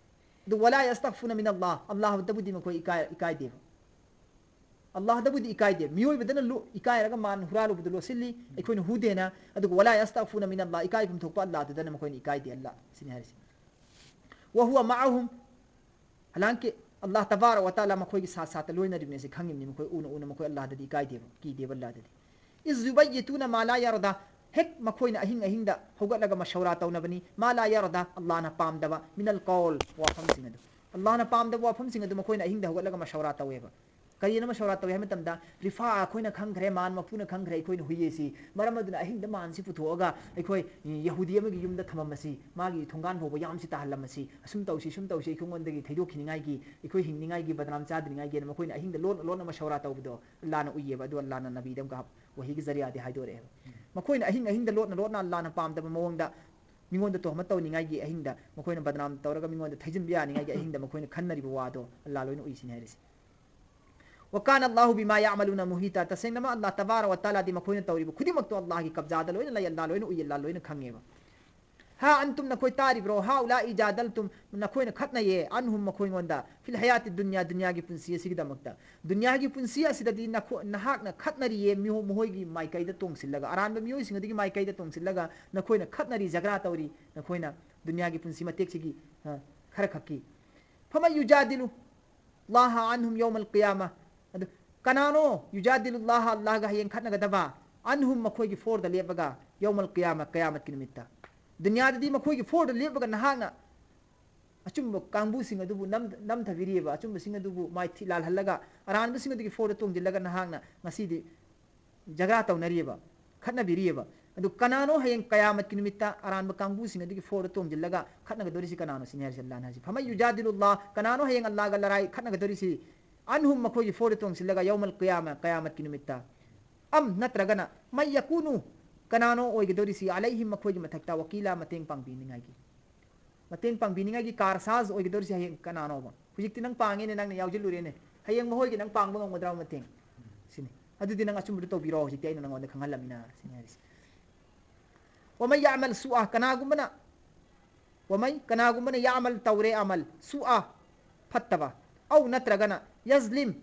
ꯑꯗꯨ "ꯋꯂꯥ ꯌꯁꯇꯈꯐꯨꯅ ꯃꯤꯅ ꯑꯜꯂꯥꯍ", ꯑꯜꯂꯥꯍꯗꯕꯨꯗꯤ ꯃꯈꯣꯏ ꯏꯀꯥꯏ-, ꯏꯀꯥꯏꯗꯦꯕ꯫ ꯑꯜꯂꯥꯍꯗꯕꯨꯗꯤ ꯏꯀꯥꯏꯗꯦ꯫ ꯃꯤꯑꯣꯏꯕꯗꯅ ꯂꯣ-, ꯏꯀꯥꯏꯔꯒ ꯃꯥꯟ ꯍꯨꯔꯥꯜꯂꯨꯕꯗꯨ ꯂꯣꯠꯁꯤꯜꯂꯤ, ꯑꯩꯈꯣꯏꯅ ꯍꯨꯗꯦꯅ꯫ ꯑꯗꯨꯒ "ꯋꯂꯥ ꯌꯁꯇꯈꯐꯨꯅ ꯃꯤꯅ ꯑꯜꯂꯥꯍ", ꯏꯀꯥꯏꯐꯝ ꯊꯣꯛꯄ ꯑꯜꯂꯥꯍꯗꯨꯗꯅ ꯃꯈꯣꯏꯅ ꯏꯀꯥꯏꯗꯦ, ꯑꯜꯂꯥꯍ ꯁꯤꯅꯤ ꯍꯥꯏꯔꯤꯁꯦ꯫ "ꯋꯍꯨꯋ ꯃꯥꯑꯍꯨꯝ", ꯍꯂꯥꯡꯀꯤ ꯑꯜꯂꯥꯍ ꯇꯕꯥꯔꯛ ꯋ ꯇꯥꯂꯥ ꯃꯈꯣꯏꯒꯤ ꯁꯥꯠ ꯁꯥꯠꯇ ꯂꯣꯏꯅꯔꯤꯕꯅꯤ, ꯑꯁꯤ ꯈꯪꯉꯤꯕꯅꯤ꯫ ꯃꯈꯣꯏ ꯎꯅ ꯎꯅ ꯃꯈꯣꯏ ꯑꯜꯂꯥꯍꯗꯗꯤ ꯏꯀꯥꯏꯗꯦꯕ, ꯀꯤꯗꯦꯕ ꯑꯜꯂꯥꯍꯗꯗꯤ꯫ "ꯏꯖ ꯌꯨꯕꯥꯌꯤꯇꯨꯅ ꯃꯥ ꯂꯥ ꯌꯔꯗꯥ", ꯍꯦꯛ ꯃꯈꯣꯏꯅ ꯑꯍꯤꯡ ꯑꯍꯤꯡꯗ ꯍꯧꯒꯠꯂꯒ ꯃꯁꯧꯔꯥ ꯇꯧꯅꯕꯅꯤ, "ꯃꯥ ꯂꯥ ꯌꯔꯗꯥ", ꯑꯜꯂꯥꯍꯅ ꯄꯥꯝꯗꯕ, "ꯃꯤꯅꯜ ꯀꯧꯜ", ꯋꯥꯐꯝꯁꯤꯡ ꯑꯗꯨ꯫ ꯑꯜꯂꯥꯍꯅ ꯄꯥꯝꯗꯕ ꯋꯥꯐꯝꯁꯤꯡ ꯑꯗꯨ ꯃꯈꯣꯏꯅ ꯑꯍꯤꯡꯗ ꯍꯧꯒꯠꯂꯒ ꯃꯁꯧꯔꯥ ꯇꯧꯋꯦꯕ꯫ ꯀꯔꯤꯅ ꯃꯁꯧꯔꯥ ꯇꯧꯏ ꯍꯥꯏꯕ ꯃꯇꯝꯗ, "ꯔꯤꯐꯥ, ꯑꯩꯈꯣꯏꯅ ꯈꯪꯈ꯭ꯔꯦ, ꯃꯥꯟ ꯃꯄꯨꯅ ꯈꯪꯈ꯭ꯔꯦ, ꯑꯩꯈꯣꯏꯅ ꯍꯨꯏꯌꯦ ꯁꯤ꯫ ꯃꯔꯝ ꯑꯗꯨꯅ ꯑꯍꯤꯡꯗ ꯃꯥꯟꯁꯤ ꯄꯨꯊꯣꯛꯑꯒ ꯑꯩꯈꯣꯏ ꯌꯍꯨꯗꯤ ꯑꯃꯒꯤ ꯌꯨꯝꯗ ꯊꯝꯃꯝꯃꯁꯤ, ꯃꯥꯒꯤ ꯊꯣꯡꯒꯥꯟ ꯐꯥꯎꯕ ꯌꯥꯝꯁꯤ ꯇꯥꯍꯜꯂꯝꯃꯁꯤ, ꯑꯁꯨꯝ ꯇꯧꯁꯤ, ꯁꯨꯝ ꯇꯧꯁꯤ, ꯑꯩꯈꯣꯏꯉꯣꯟꯗꯒꯤ ꯊꯩꯗꯣꯛꯈꯤꯅꯤꯡꯉꯥꯏꯒꯤ, ꯑꯩꯈꯣꯏ ꯍꯤꯡꯅꯤꯡꯉꯥꯏꯒꯤ, ꯕꯗꯅꯥꯝ ꯆꯥꯗꯅꯤꯡꯉꯥꯏꯒꯤꯅ" ꯃꯈꯣꯏꯅ ꯑꯍꯤꯡꯗ ꯂꯣꯟꯅ ꯂꯣꯟꯅ ꯃꯁꯧꯔꯥ ꯇꯧꯕꯗꯣ ꯑꯜꯂꯥꯍꯅ ꯎꯏꯌꯦꯕ꯫ ꯑꯗꯨ ꯑꯜꯂꯥꯍꯅ ꯅꯕꯤꯗ ꯑꯃꯨꯛꯀ ꯍꯥꯞ-, ꯋꯥꯍꯤꯒꯤ ꯖꯔꯤꯌꯥꯗꯤ ꯍꯥꯏꯗꯣꯔꯛꯑꯦꯕ꯫ ꯃꯈꯣꯏꯅ ꯑꯍꯤꯡ ꯑꯍꯤꯡꯗ ꯂꯣꯟꯅ ꯂꯣꯟꯅ ꯑꯜꯂꯥꯍꯅ ꯄꯥꯝꯗꯕ ꯃꯑꯣꯡꯗ ꯃꯤꯉꯣꯟꯗ ꯇꯣꯍꯃꯠ ꯇꯧꯅꯤꯡꯉꯥꯏꯒꯤ ꯑꯍꯤꯡꯗ, ꯃꯈꯣꯏꯅ ꯕꯗꯅꯥꯝ ꯇꯧꯔꯒ ꯃꯤꯉꯣꯟꯗ ꯊꯩꯖꯤꯟꯕ ꯌꯥꯅꯤꯡꯉꯥꯏꯒꯤ ꯑꯍꯤꯡꯗ ꯃꯈꯣꯏꯅ ꯈꯟꯅꯔꯤꯕ ꯋꯥꯗꯣ ꯑꯜꯂꯥꯍ ꯂꯣꯏꯅ ꯎꯏꯁꯤꯅꯤ ꯍꯥꯏꯔꯤꯁꯦ꯫ "ꯋꯀꯥꯅ ꯑꯜꯂꯥꯍꯨ ꯕꯤꯃꯥ ꯌꯥꯃꯂꯨꯅ ꯃꯨꯍꯤꯇꯥ", ꯇꯁꯦꯡꯅꯃꯛ ꯑꯜꯂꯥꯍ ꯇꯕꯥꯔꯛ ꯋ ꯇꯥꯂꯥꯗꯤ ꯃꯈꯣꯏꯅ ꯇꯧꯔꯤꯕ ꯈꯨꯗꯤꯡꯃꯛꯇꯣ ꯑꯜꯂꯥꯍꯒꯤ ꯀꯕꯖꯥꯗ ꯂꯣꯏꯅ ꯂꯩ, ꯑꯜꯂꯥꯍ ꯂꯣꯏꯅ ꯎꯏ, ꯑꯜꯂꯥꯍ ꯂꯣꯏꯅ ꯈꯪꯉꯦꯕ꯫ ꯍꯥ ꯑꯟꯇꯨꯝ, ꯅꯈꯣꯏ ꯇꯥꯔꯤꯕ꯭ꯔꯣ? ꯍꯥ ꯎꯂꯥ ꯏꯖꯥꯗꯜꯇꯨꯝ, ꯅꯈꯣꯏꯅ ꯈꯠꯅꯩꯌꯦ, ꯑꯟꯍꯨꯝ, ꯃꯈꯣꯏꯉꯣꯟꯗ, ꯐꯤꯜ ꯍꯌꯥꯇꯤ ꯗꯨꯅꯤꯌꯥ, ꯗꯨꯅꯤꯌꯥꯒꯤ ꯄꯨꯟꯁꯤ ꯑꯁꯤꯒꯤꯗꯃꯛꯇ꯫ ꯗꯨꯅꯤꯌꯥꯒꯤ ꯄꯨꯟꯁꯤ ꯑꯁꯤꯗꯗꯤ ꯅꯈꯣ-, ꯅꯍꯥꯛꯅ ꯈꯠꯅꯔꯤꯌꯦ, ꯃꯤꯑꯣ-, ꯃꯈꯣꯏꯒꯤ ꯃꯥꯏꯀꯩꯗ ꯇꯣꯡꯁꯤꯜꯂꯒ, ꯑꯔꯥꯟꯕ ꯃꯤꯑꯣꯏꯁꯤꯡ ꯑꯗꯨꯒꯤ ꯃꯥꯏꯀꯩꯗ ꯇꯣꯡꯁꯤꯜꯂꯒ ꯅꯈꯣꯏꯅ ꯈꯠꯅꯔꯤ, ꯖꯒ꯭ꯔꯥ ꯇꯧꯔꯤ, ꯅꯈꯣꯏꯅ ꯗꯨꯅꯤꯌꯥꯒꯤ ꯄꯨꯟꯁꯤ ꯃꯇꯦꯛꯁꯤꯒꯤ, ꯑ, ꯈꯔ ꯈꯛꯀꯤ꯫ ꯐꯃꯟ ꯌꯨꯖꯥꯗꯤꯂꯨ ꯂꯥꯍ ꯑꯟꯍꯨꯝ ꯌꯧꯃꯜ ꯀꯤꯌꯥꯃ꯫ ꯑꯗꯨ ꯀꯅꯥꯅꯣ ꯌꯨꯖꯥꯗꯤꯂꯨ ꯂꯥꯍ, ꯑꯜꯂꯥꯍꯒ ꯍꯌꯦꯡ ꯈꯠꯅꯒꯗꯕ? ꯑꯟꯍꯨꯝ, ꯃꯈꯣꯏꯒꯤ ꯐꯣꯔꯗ ꯂꯦꯞꯄꯒ, ꯌꯧꯃꯜ ꯀꯤꯌꯥꯃ, ꯀꯌꯥꯃꯠꯀꯤ ꯅꯨꯃꯤꯠꯇ꯫ ꯗꯨꯅꯤꯌꯥꯗꯗꯤ ꯃꯈꯣꯏꯒꯤ ꯐꯣꯔꯗ ꯂꯦꯞꯄꯒ ꯅꯍꯥꯛꯅ ꯑꯆꯨꯝꯕ ꯀꯥꯡꯕꯨꯁꯤꯡ ꯑꯗꯨꯕꯨ ꯅꯝ-, ꯅꯝꯊꯕꯤꯔꯤꯕ, ꯑꯆꯨꯝꯕꯁꯤꯡ ꯑꯗꯨꯕꯨ ꯃꯥꯏꯊꯤ ꯂꯥꯜꯍꯜꯂꯒ, ꯑꯔꯥꯟꯕꯁꯤꯡ ꯑꯗꯨꯒꯤ ꯐꯣꯔꯗ ꯇꯣꯡꯁꯤꯜꯂꯒ ꯅꯍꯥꯛꯅ ꯉꯁꯤꯗꯤ ꯖꯒ꯭ꯔꯥ ꯇꯧꯅꯔꯤꯑꯕ, ꯈꯠꯅꯕꯤꯔꯤꯑꯕ꯫ ꯑꯗꯨ ꯀꯅꯥꯅꯣ ꯍꯌꯦꯡ ꯀꯌꯥꯃꯠꯀꯤ ꯅꯨꯃꯤꯠꯇ ꯑꯔꯥꯟꯕ ꯀꯥꯡꯕꯨꯁꯤꯡ ꯑꯗꯨꯒꯤ ꯐꯣꯔꯗ ꯇꯣꯡꯁꯤꯜꯂꯒ ꯈꯠꯅꯒꯗꯧꯔꯤꯁꯤ ꯀꯅꯥꯅꯣ ꯁꯤꯅꯤ ꯍꯥꯏꯔꯤꯁꯦ ꯑꯜꯂꯥꯍꯅ ꯍꯥꯏꯁꯦ꯫ ꯐꯃꯟ ꯌꯨꯖꯥꯗꯤꯂꯨ ꯂꯥꯍ, ꯀꯅꯥꯅꯣ ꯍꯌꯦꯡ ꯑꯜꯂꯥꯍꯒ ꯂꯔꯥꯏ ꯈꯠꯅꯒꯗꯧꯔꯤꯁꯤ? ꯑꯟꯍꯨꯝ, ꯃꯈꯣꯏꯒꯤ ꯐꯣꯔꯗ ꯇꯣꯡꯁꯤꯜꯂꯒ, ꯌꯧꯃꯜ ꯀꯤꯌꯥꯃ, ꯀꯌꯥꯃꯠꯀꯤ ꯅꯨꯃꯤꯠꯇ꯫ ꯑꯝ, ꯅꯠꯇ꯭ꯔꯒꯅ, ꯃꯟ ꯌꯀꯨꯅꯨ, ꯀꯅꯥꯅꯣ ꯑꯣꯏꯒꯗꯧꯔꯤꯁꯤ, ꯑꯂꯩꯍꯤꯝ, ꯃꯈꯣꯏꯒꯤ ꯃꯊꯛꯇ, ꯋꯀꯤꯂꯥ, ꯃꯇꯦꯡ ꯄꯥꯡꯕꯤꯅꯤꯡꯉꯥꯏꯒꯤ꯫ ꯃꯇꯦꯡ ꯄꯥꯡꯕꯤꯅꯤꯡꯉꯥꯏꯒꯤ ꯀꯥꯔꯁꯥꯖ ꯑꯣꯏꯒꯗꯧꯔꯤꯁꯦ ꯍꯌꯦꯡ ꯀꯅꯥꯅꯣꯕ? ꯍꯧꯖꯤꯛꯇꯤ ꯅꯪ ꯄꯥꯡꯉꯦꯅꯦ, ꯅꯪꯅ ꯌꯥꯎꯁꯤꯜꯂꯨꯔꯦꯅꯦ, ꯍꯌꯦꯡ ꯃꯈꯣꯏꯒꯤ ꯅꯪ ꯄꯥꯡꯕ ꯉꯝꯒꯗ꯭ꯔꯕ ꯃꯇꯦꯡ? ꯁꯤꯅꯤ꯫ ꯑꯗꯨꯗꯤ ꯅꯪ ꯑꯆꯨꯝꯕꯗꯨ ꯇꯧꯕꯤꯔꯣ, ꯍꯧꯖꯤꯛꯇꯤ ꯑꯩꯅ ꯅꯪꯉꯣꯟꯗ ꯈꯪꯍꯜꯂꯝꯃꯤꯅ ꯁꯤꯅꯤ ꯍꯥꯏꯔꯤꯁꯦ꯫ ꯋꯃꯟ ꯌꯥꯃꯜ ꯁꯨꯑ, ꯀꯅꯥꯒꯨꯝꯕꯅ, ꯋꯃꯟ, ꯀꯅꯥꯒꯨꯝꯕꯅ ꯌꯥꯃꯜ, ꯇꯧꯔꯦ, ꯑꯃꯜ, ꯁꯨꯑ, ꯐꯠꯇꯕ, ꯑꯧ, ꯅꯠꯇ꯭ꯔꯒꯅ, ꯌꯖꯂꯤꯝ,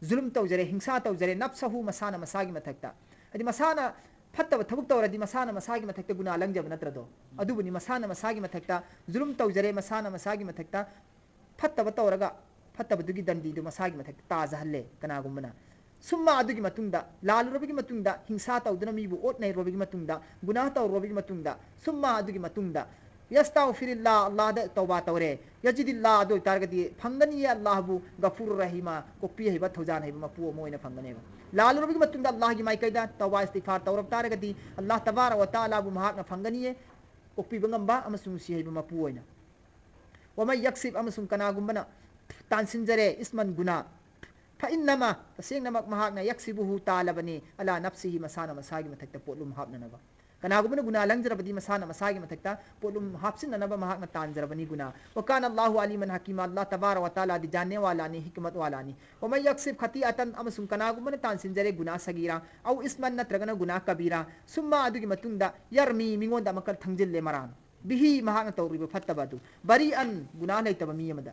ꯖꯨꯂꯨꯝ ꯇꯧꯖꯔꯦ, ꯍꯤꯡꯁꯥ ꯇꯧꯖꯔꯦ, ꯅꯞꯁꯍꯨ, ꯃꯁꯥꯅ ꯃꯁꯥꯒꯤ ꯃꯊꯛꯇ꯫ ꯍꯥꯏꯗꯤ ꯃꯁꯥꯅ ꯐꯠꯇꯕ ꯊꯕꯛ ꯇꯧꯔꯗꯤ ꯃꯁꯥꯅ ꯃꯁꯥꯒꯤ ꯃꯊꯛꯇ ꯒꯨꯅꯥ ꯂꯪꯖꯕ ꯅꯠꯇ꯭ꯔꯗꯣ? ꯑꯗꯨꯕꯨꯅꯤ, ꯃꯁꯥꯅ ꯃꯁꯥꯒꯤ ꯃꯊꯛꯇ ꯖꯨꯂꯨꯝ ꯇꯧꯖꯔꯦ, ꯃꯁꯥꯅ ꯃꯁꯥꯒꯤ ꯃꯊꯛꯇ ꯐꯠꯇꯕ ꯇꯧꯔꯒ ꯐꯠꯇꯕꯗꯨꯒꯤ ꯗꯟꯗꯤꯗꯨ ꯃꯁꯥꯒꯤ ꯃꯊꯛꯇ ꯇꯥꯖꯍꯜꯂꯦ ꯀꯅꯥꯒꯨꯝꯕꯅ꯫ ꯁꯨꯝꯃ, ꯑꯗꯨꯒꯤ ꯃꯇꯨꯡꯗ, ꯂꯥꯜꯂꯨꯔꯕꯒꯤ ꯃꯇꯨꯡꯗ, ꯍꯤꯡꯁꯥ ꯇꯧꯗꯨꯅ ꯃꯤꯕꯨ ꯑꯣꯠ ꯅꯩꯔꯨꯔꯕꯒꯤ ꯃꯇꯨꯡꯗ, ꯒꯨꯅꯥꯍ ꯇꯧꯔꯨꯔꯕꯒꯤ ꯃꯇꯨꯡꯗ, ꯁꯨꯝꯃ, ꯑꯗꯨꯒꯤ ꯃꯇꯨꯡꯗ, ꯌꯁꯇꯥꯎꯐꯤꯔꯤꯜꯂꯥ, ꯑꯜꯂꯥꯍꯗ ꯇꯧꯕꯥ ꯇꯧꯔꯦ, ꯌꯖꯤꯗꯤꯜꯂꯥ, ꯑꯗꯨ ꯑꯣꯏꯇꯥꯔꯒꯗꯤ ꯐꯪꯒꯅꯤꯌꯦ ꯑꯜꯂꯥꯍꯕꯨ ꯒꯐꯨꯔ ꯔꯍꯤꯃ, ꯀꯣꯛꯄꯤ ꯍꯩꯕ, ꯊꯧꯖꯥꯟ ꯍꯩꯕ ꯃꯄꯨ ꯑꯃ ꯑꯣꯏꯅ ꯐꯪꯒꯅꯦꯕ꯫ ꯂꯥꯜꯂꯨꯔꯕꯒꯤ ꯃꯇꯨꯡꯗ ꯑꯜꯂꯥꯍꯒꯤ ꯃꯥꯏꯀꯩꯗ ꯇꯧꯕꯥ ꯏꯁꯇꯤꯒꯐꯥꯔ ꯇꯧꯔꯕ ꯇꯥꯔꯒꯗꯤ ꯑꯜꯂꯥꯍ ꯇꯕꯥꯔꯛ ꯋ ꯇꯥꯂꯥꯕꯨ ꯃꯍꯥꯛꯅ ꯐꯪꯒꯅꯤꯌꯦ, ꯀꯣꯛꯄꯤꯕ ꯉꯝꯕ ꯑꯃꯁꯨꯡ ꯅꯨꯡꯁꯤ ꯍꯩꯕ ꯃꯄꯨ ꯑꯣꯏꯅ꯫ ꯋꯃꯟ ꯌꯛꯁꯤꯕ, ꯑꯃꯁꯨꯡ ꯀꯅꯥꯒꯨꯝꯕꯅ ꯇꯥꯟꯁꯤꯟꯖꯔꯦ, ꯏꯁꯃꯟ, ꯒꯨꯅꯥ, ꯐꯏꯟꯅꯃ, ꯇꯁꯦꯡꯅꯃꯛ ꯃꯍꯥꯛꯅ, ꯌꯛꯁꯤꯕꯨꯍꯨ, ꯇꯥꯜꯂꯕꯅꯤ, ꯑꯂꯥ ꯅꯞꯁꯤꯍꯤ, ꯃꯁꯥꯅ ꯃꯁꯥꯒꯤ ꯃꯊꯛꯇ ꯄꯣꯠꯂꯨꯝ ꯍꯥꯞꯅꯅꯕ꯫ ꯀꯅꯥꯒꯨꯝꯕꯅ ꯒꯨꯅꯥ ꯂꯪꯖꯔꯕꯗꯤ ꯃꯁꯥꯅ ꯃꯁꯥꯒꯤ ꯃꯊꯛꯇ ꯄꯣꯠꯂꯨꯝ ꯍꯥꯞꯆꯤꯟꯅꯅꯕ ꯃꯍꯥꯛꯅ ꯇꯥꯟꯖꯔꯕꯅꯤ ꯒꯨꯅꯥ꯫ وكان الله عليما حكيما, ꯑꯜꯂꯥꯍ ꯇꯕꯥꯔ ꯋꯥ ꯇꯥꯂꯥꯗꯤ ꯖꯥꯟꯅꯦ ꯋꯥꯂꯥꯅꯤ, ꯍꯤꯀꯃꯠ ꯋꯥꯂꯥꯅꯤ꯫ ومن يكسب خطيئة, ꯑꯃꯁꯨꯡ ꯀꯅꯥꯒꯨꯝꯕꯅ ꯇꯥꯟꯁꯤꯟꯖꯔꯦ ꯒꯨꯅꯥ ꯁꯒꯤꯔꯥ, أو إثما, ꯅꯠꯇ꯭ꯔꯒꯅ ꯒꯨꯅꯥ ꯀꯕꯤꯔꯥ, ثم, ꯑꯗꯨꯒꯤ ꯃꯇꯨꯡꯗ, يرم, ꯃꯤꯉꯣꯟꯗ ꯑꯃꯨꯛꯀ ꯊꯪꯖꯤꯜꯂꯦ ꯃꯔꯥꯟ, به, ꯃꯍꯥꯛꯅ ꯇꯧꯔꯤꯕ ꯐꯠꯇꯕ ꯑꯗꯨ, بريئا, ꯒꯨꯅꯥ ꯂꯩꯇꯕ ꯃꯤ ꯑꯃꯗ,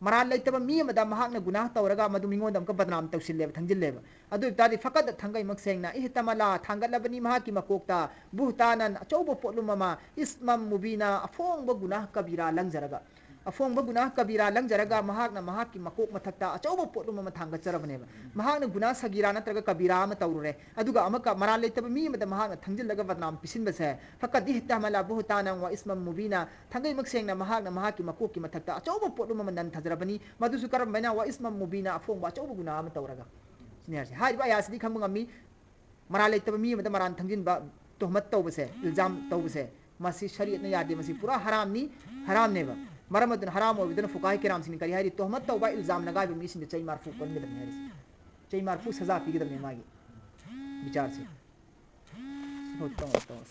ꯃꯔꯥꯜ ꯂꯩꯇꯕ ꯃꯤ ꯑꯃꯗ ꯃꯍꯥꯛꯅ ꯒꯨꯅꯥ ꯇꯧꯔꯒ ꯃꯗꯨ ꯃꯤꯉꯣꯟꯗ ꯑꯃꯨꯛꯀ ꯕꯗꯅꯥꯝ ꯇꯧꯁꯤꯜꯂꯦꯕ, ꯊꯪꯖꯤꯜꯂꯦꯕ꯫ ꯑꯗꯨ ꯑꯣꯏ ꯇꯥꯔꯗꯤ, فقد, ꯊꯥꯡꯒꯩꯃꯛ ꯁꯦꯡꯅ, احتمل, ꯊꯥꯡꯒꯠꯂꯕꯅꯤ ꯃꯍꯥꯛꯀꯤ ꯃꯀꯣꯛꯇ, بهتانا, ꯑꯆꯧꯕ ꯄꯣꯠꯂꯨꯝ ꯑꯃ, إثما مبينا, ꯑꯐꯣꯡꯕ ꯒꯨꯅꯥ ꯀꯕꯤꯔꯥ ꯂꯪꯖꯔꯒ, ꯑꯐꯣꯡꯕ ꯒꯨꯅꯥ ꯀꯕꯤꯔꯥ ꯂꯪꯖꯔꯒ ꯃꯍꯥꯛꯅ ꯃꯍꯥꯛꯀꯤ ꯃꯀꯣꯛ ꯃꯊꯛꯇ ꯑꯆꯧꯕ ꯄꯣꯠꯂꯨꯝ ꯑꯃ ꯊꯥꯡꯒꯠꯆꯔꯕꯅꯦꯕ꯫ ꯃꯍꯥꯛꯅ ꯒꯨꯅꯥ ꯁꯒꯤꯔꯥ ꯅꯠꯇ꯭ꯔꯒ ꯀꯕꯤꯔꯥ ꯑꯃ ꯇꯧꯔꯨꯔꯦ, ꯑꯗꯨꯒ ꯑꯃꯨꯛꯀ ꯃꯔꯥꯜ ꯂꯩꯇꯕ ꯃꯤ ꯑꯃꯗ ꯃꯍꯥꯛꯅ ꯊꯪꯖꯤꯜꯂꯒ ꯕꯗꯅꯥꯝ ꯄꯤꯁꯤꯟꯕꯁꯦ, فقد احتمل بهتانا وإثما مبينا, ꯊꯥꯡꯒꯩꯃꯛ ꯁꯦꯡꯅ ꯃꯍꯥꯛꯅ ꯃꯍꯥꯛꯀꯤ ꯃꯀꯣꯛꯀꯤ ꯃꯊꯛꯇ ꯑꯆꯧꯕ ꯄꯣꯠꯂꯨꯝ ꯑꯃ ꯅꯟꯊꯖꯔꯕꯅꯤ꯫ ꯃꯗꯨꯁꯨ ꯀꯔꯝꯕꯅ? وإثما مبينا, ꯑꯐꯣꯡꯕ ꯑꯆꯧꯕ ꯒꯨꯅꯥ ꯑꯃ ꯇꯧꯔꯒ꯫ ꯁꯤꯅꯤ ꯍꯥꯏꯔꯤꯁꯦ꯫ ꯍꯥꯏꯔꯤꯕ ꯑꯌꯥꯁꯤꯗꯤ ꯈꯪꯕ ꯉꯝꯃꯤ, ꯃꯔꯥꯜ ꯂꯩꯇꯕ ꯃꯤ ꯑꯃꯗ ꯃꯔꯥꯜ ꯊꯪꯖꯤꯟꯕ, ꯇꯣꯍꯃꯠ ꯇꯧꯕꯁꯦ, ꯏꯜꯖꯥꯝ ꯇꯧꯕꯁꯦ, ꯃꯁꯤ ꯁꯔꯤꯌꯠꯅ ꯌꯥꯗꯦ, ꯃꯁꯤ ꯄꯨꯔꯥ ꯍꯔꯥꯝꯅꯤ, ꯍꯔꯥꯝꯅꯦꯕ꯫ ꯃꯔꯝ ꯑꯗꯨꯅ ꯍꯔꯥꯝ ꯑꯣꯏꯕꯗꯨꯅ ꯐꯨꯀꯥꯍ ꯀꯤꯔꯥꯝꯁꯤꯡꯅ ꯀꯔꯤ ꯍꯥꯏꯔꯤ? ꯇꯣꯍꯃꯠ ꯇꯧꯕ, ꯏꯜꯖꯥꯝ ꯅꯒꯥꯏꯕ ꯃꯤꯁꯤꯡꯗ ꯆꯩ ꯃꯥꯔꯐꯨ ꯀꯟꯒꯗꯕꯅꯤ ꯍꯥꯏꯔꯤꯁꯦ꯫ ꯆꯩ ꯃꯥꯔꯐꯨ ꯁꯖꯥ ꯄꯤꯒꯗꯕꯅꯤ ꯃꯥꯒꯤ ꯕꯤꯆꯥꯔꯁꯦ꯫ ꯁꯤꯐꯥꯎ ꯇꯧꯔꯣ, ꯇꯧꯔꯣ꯫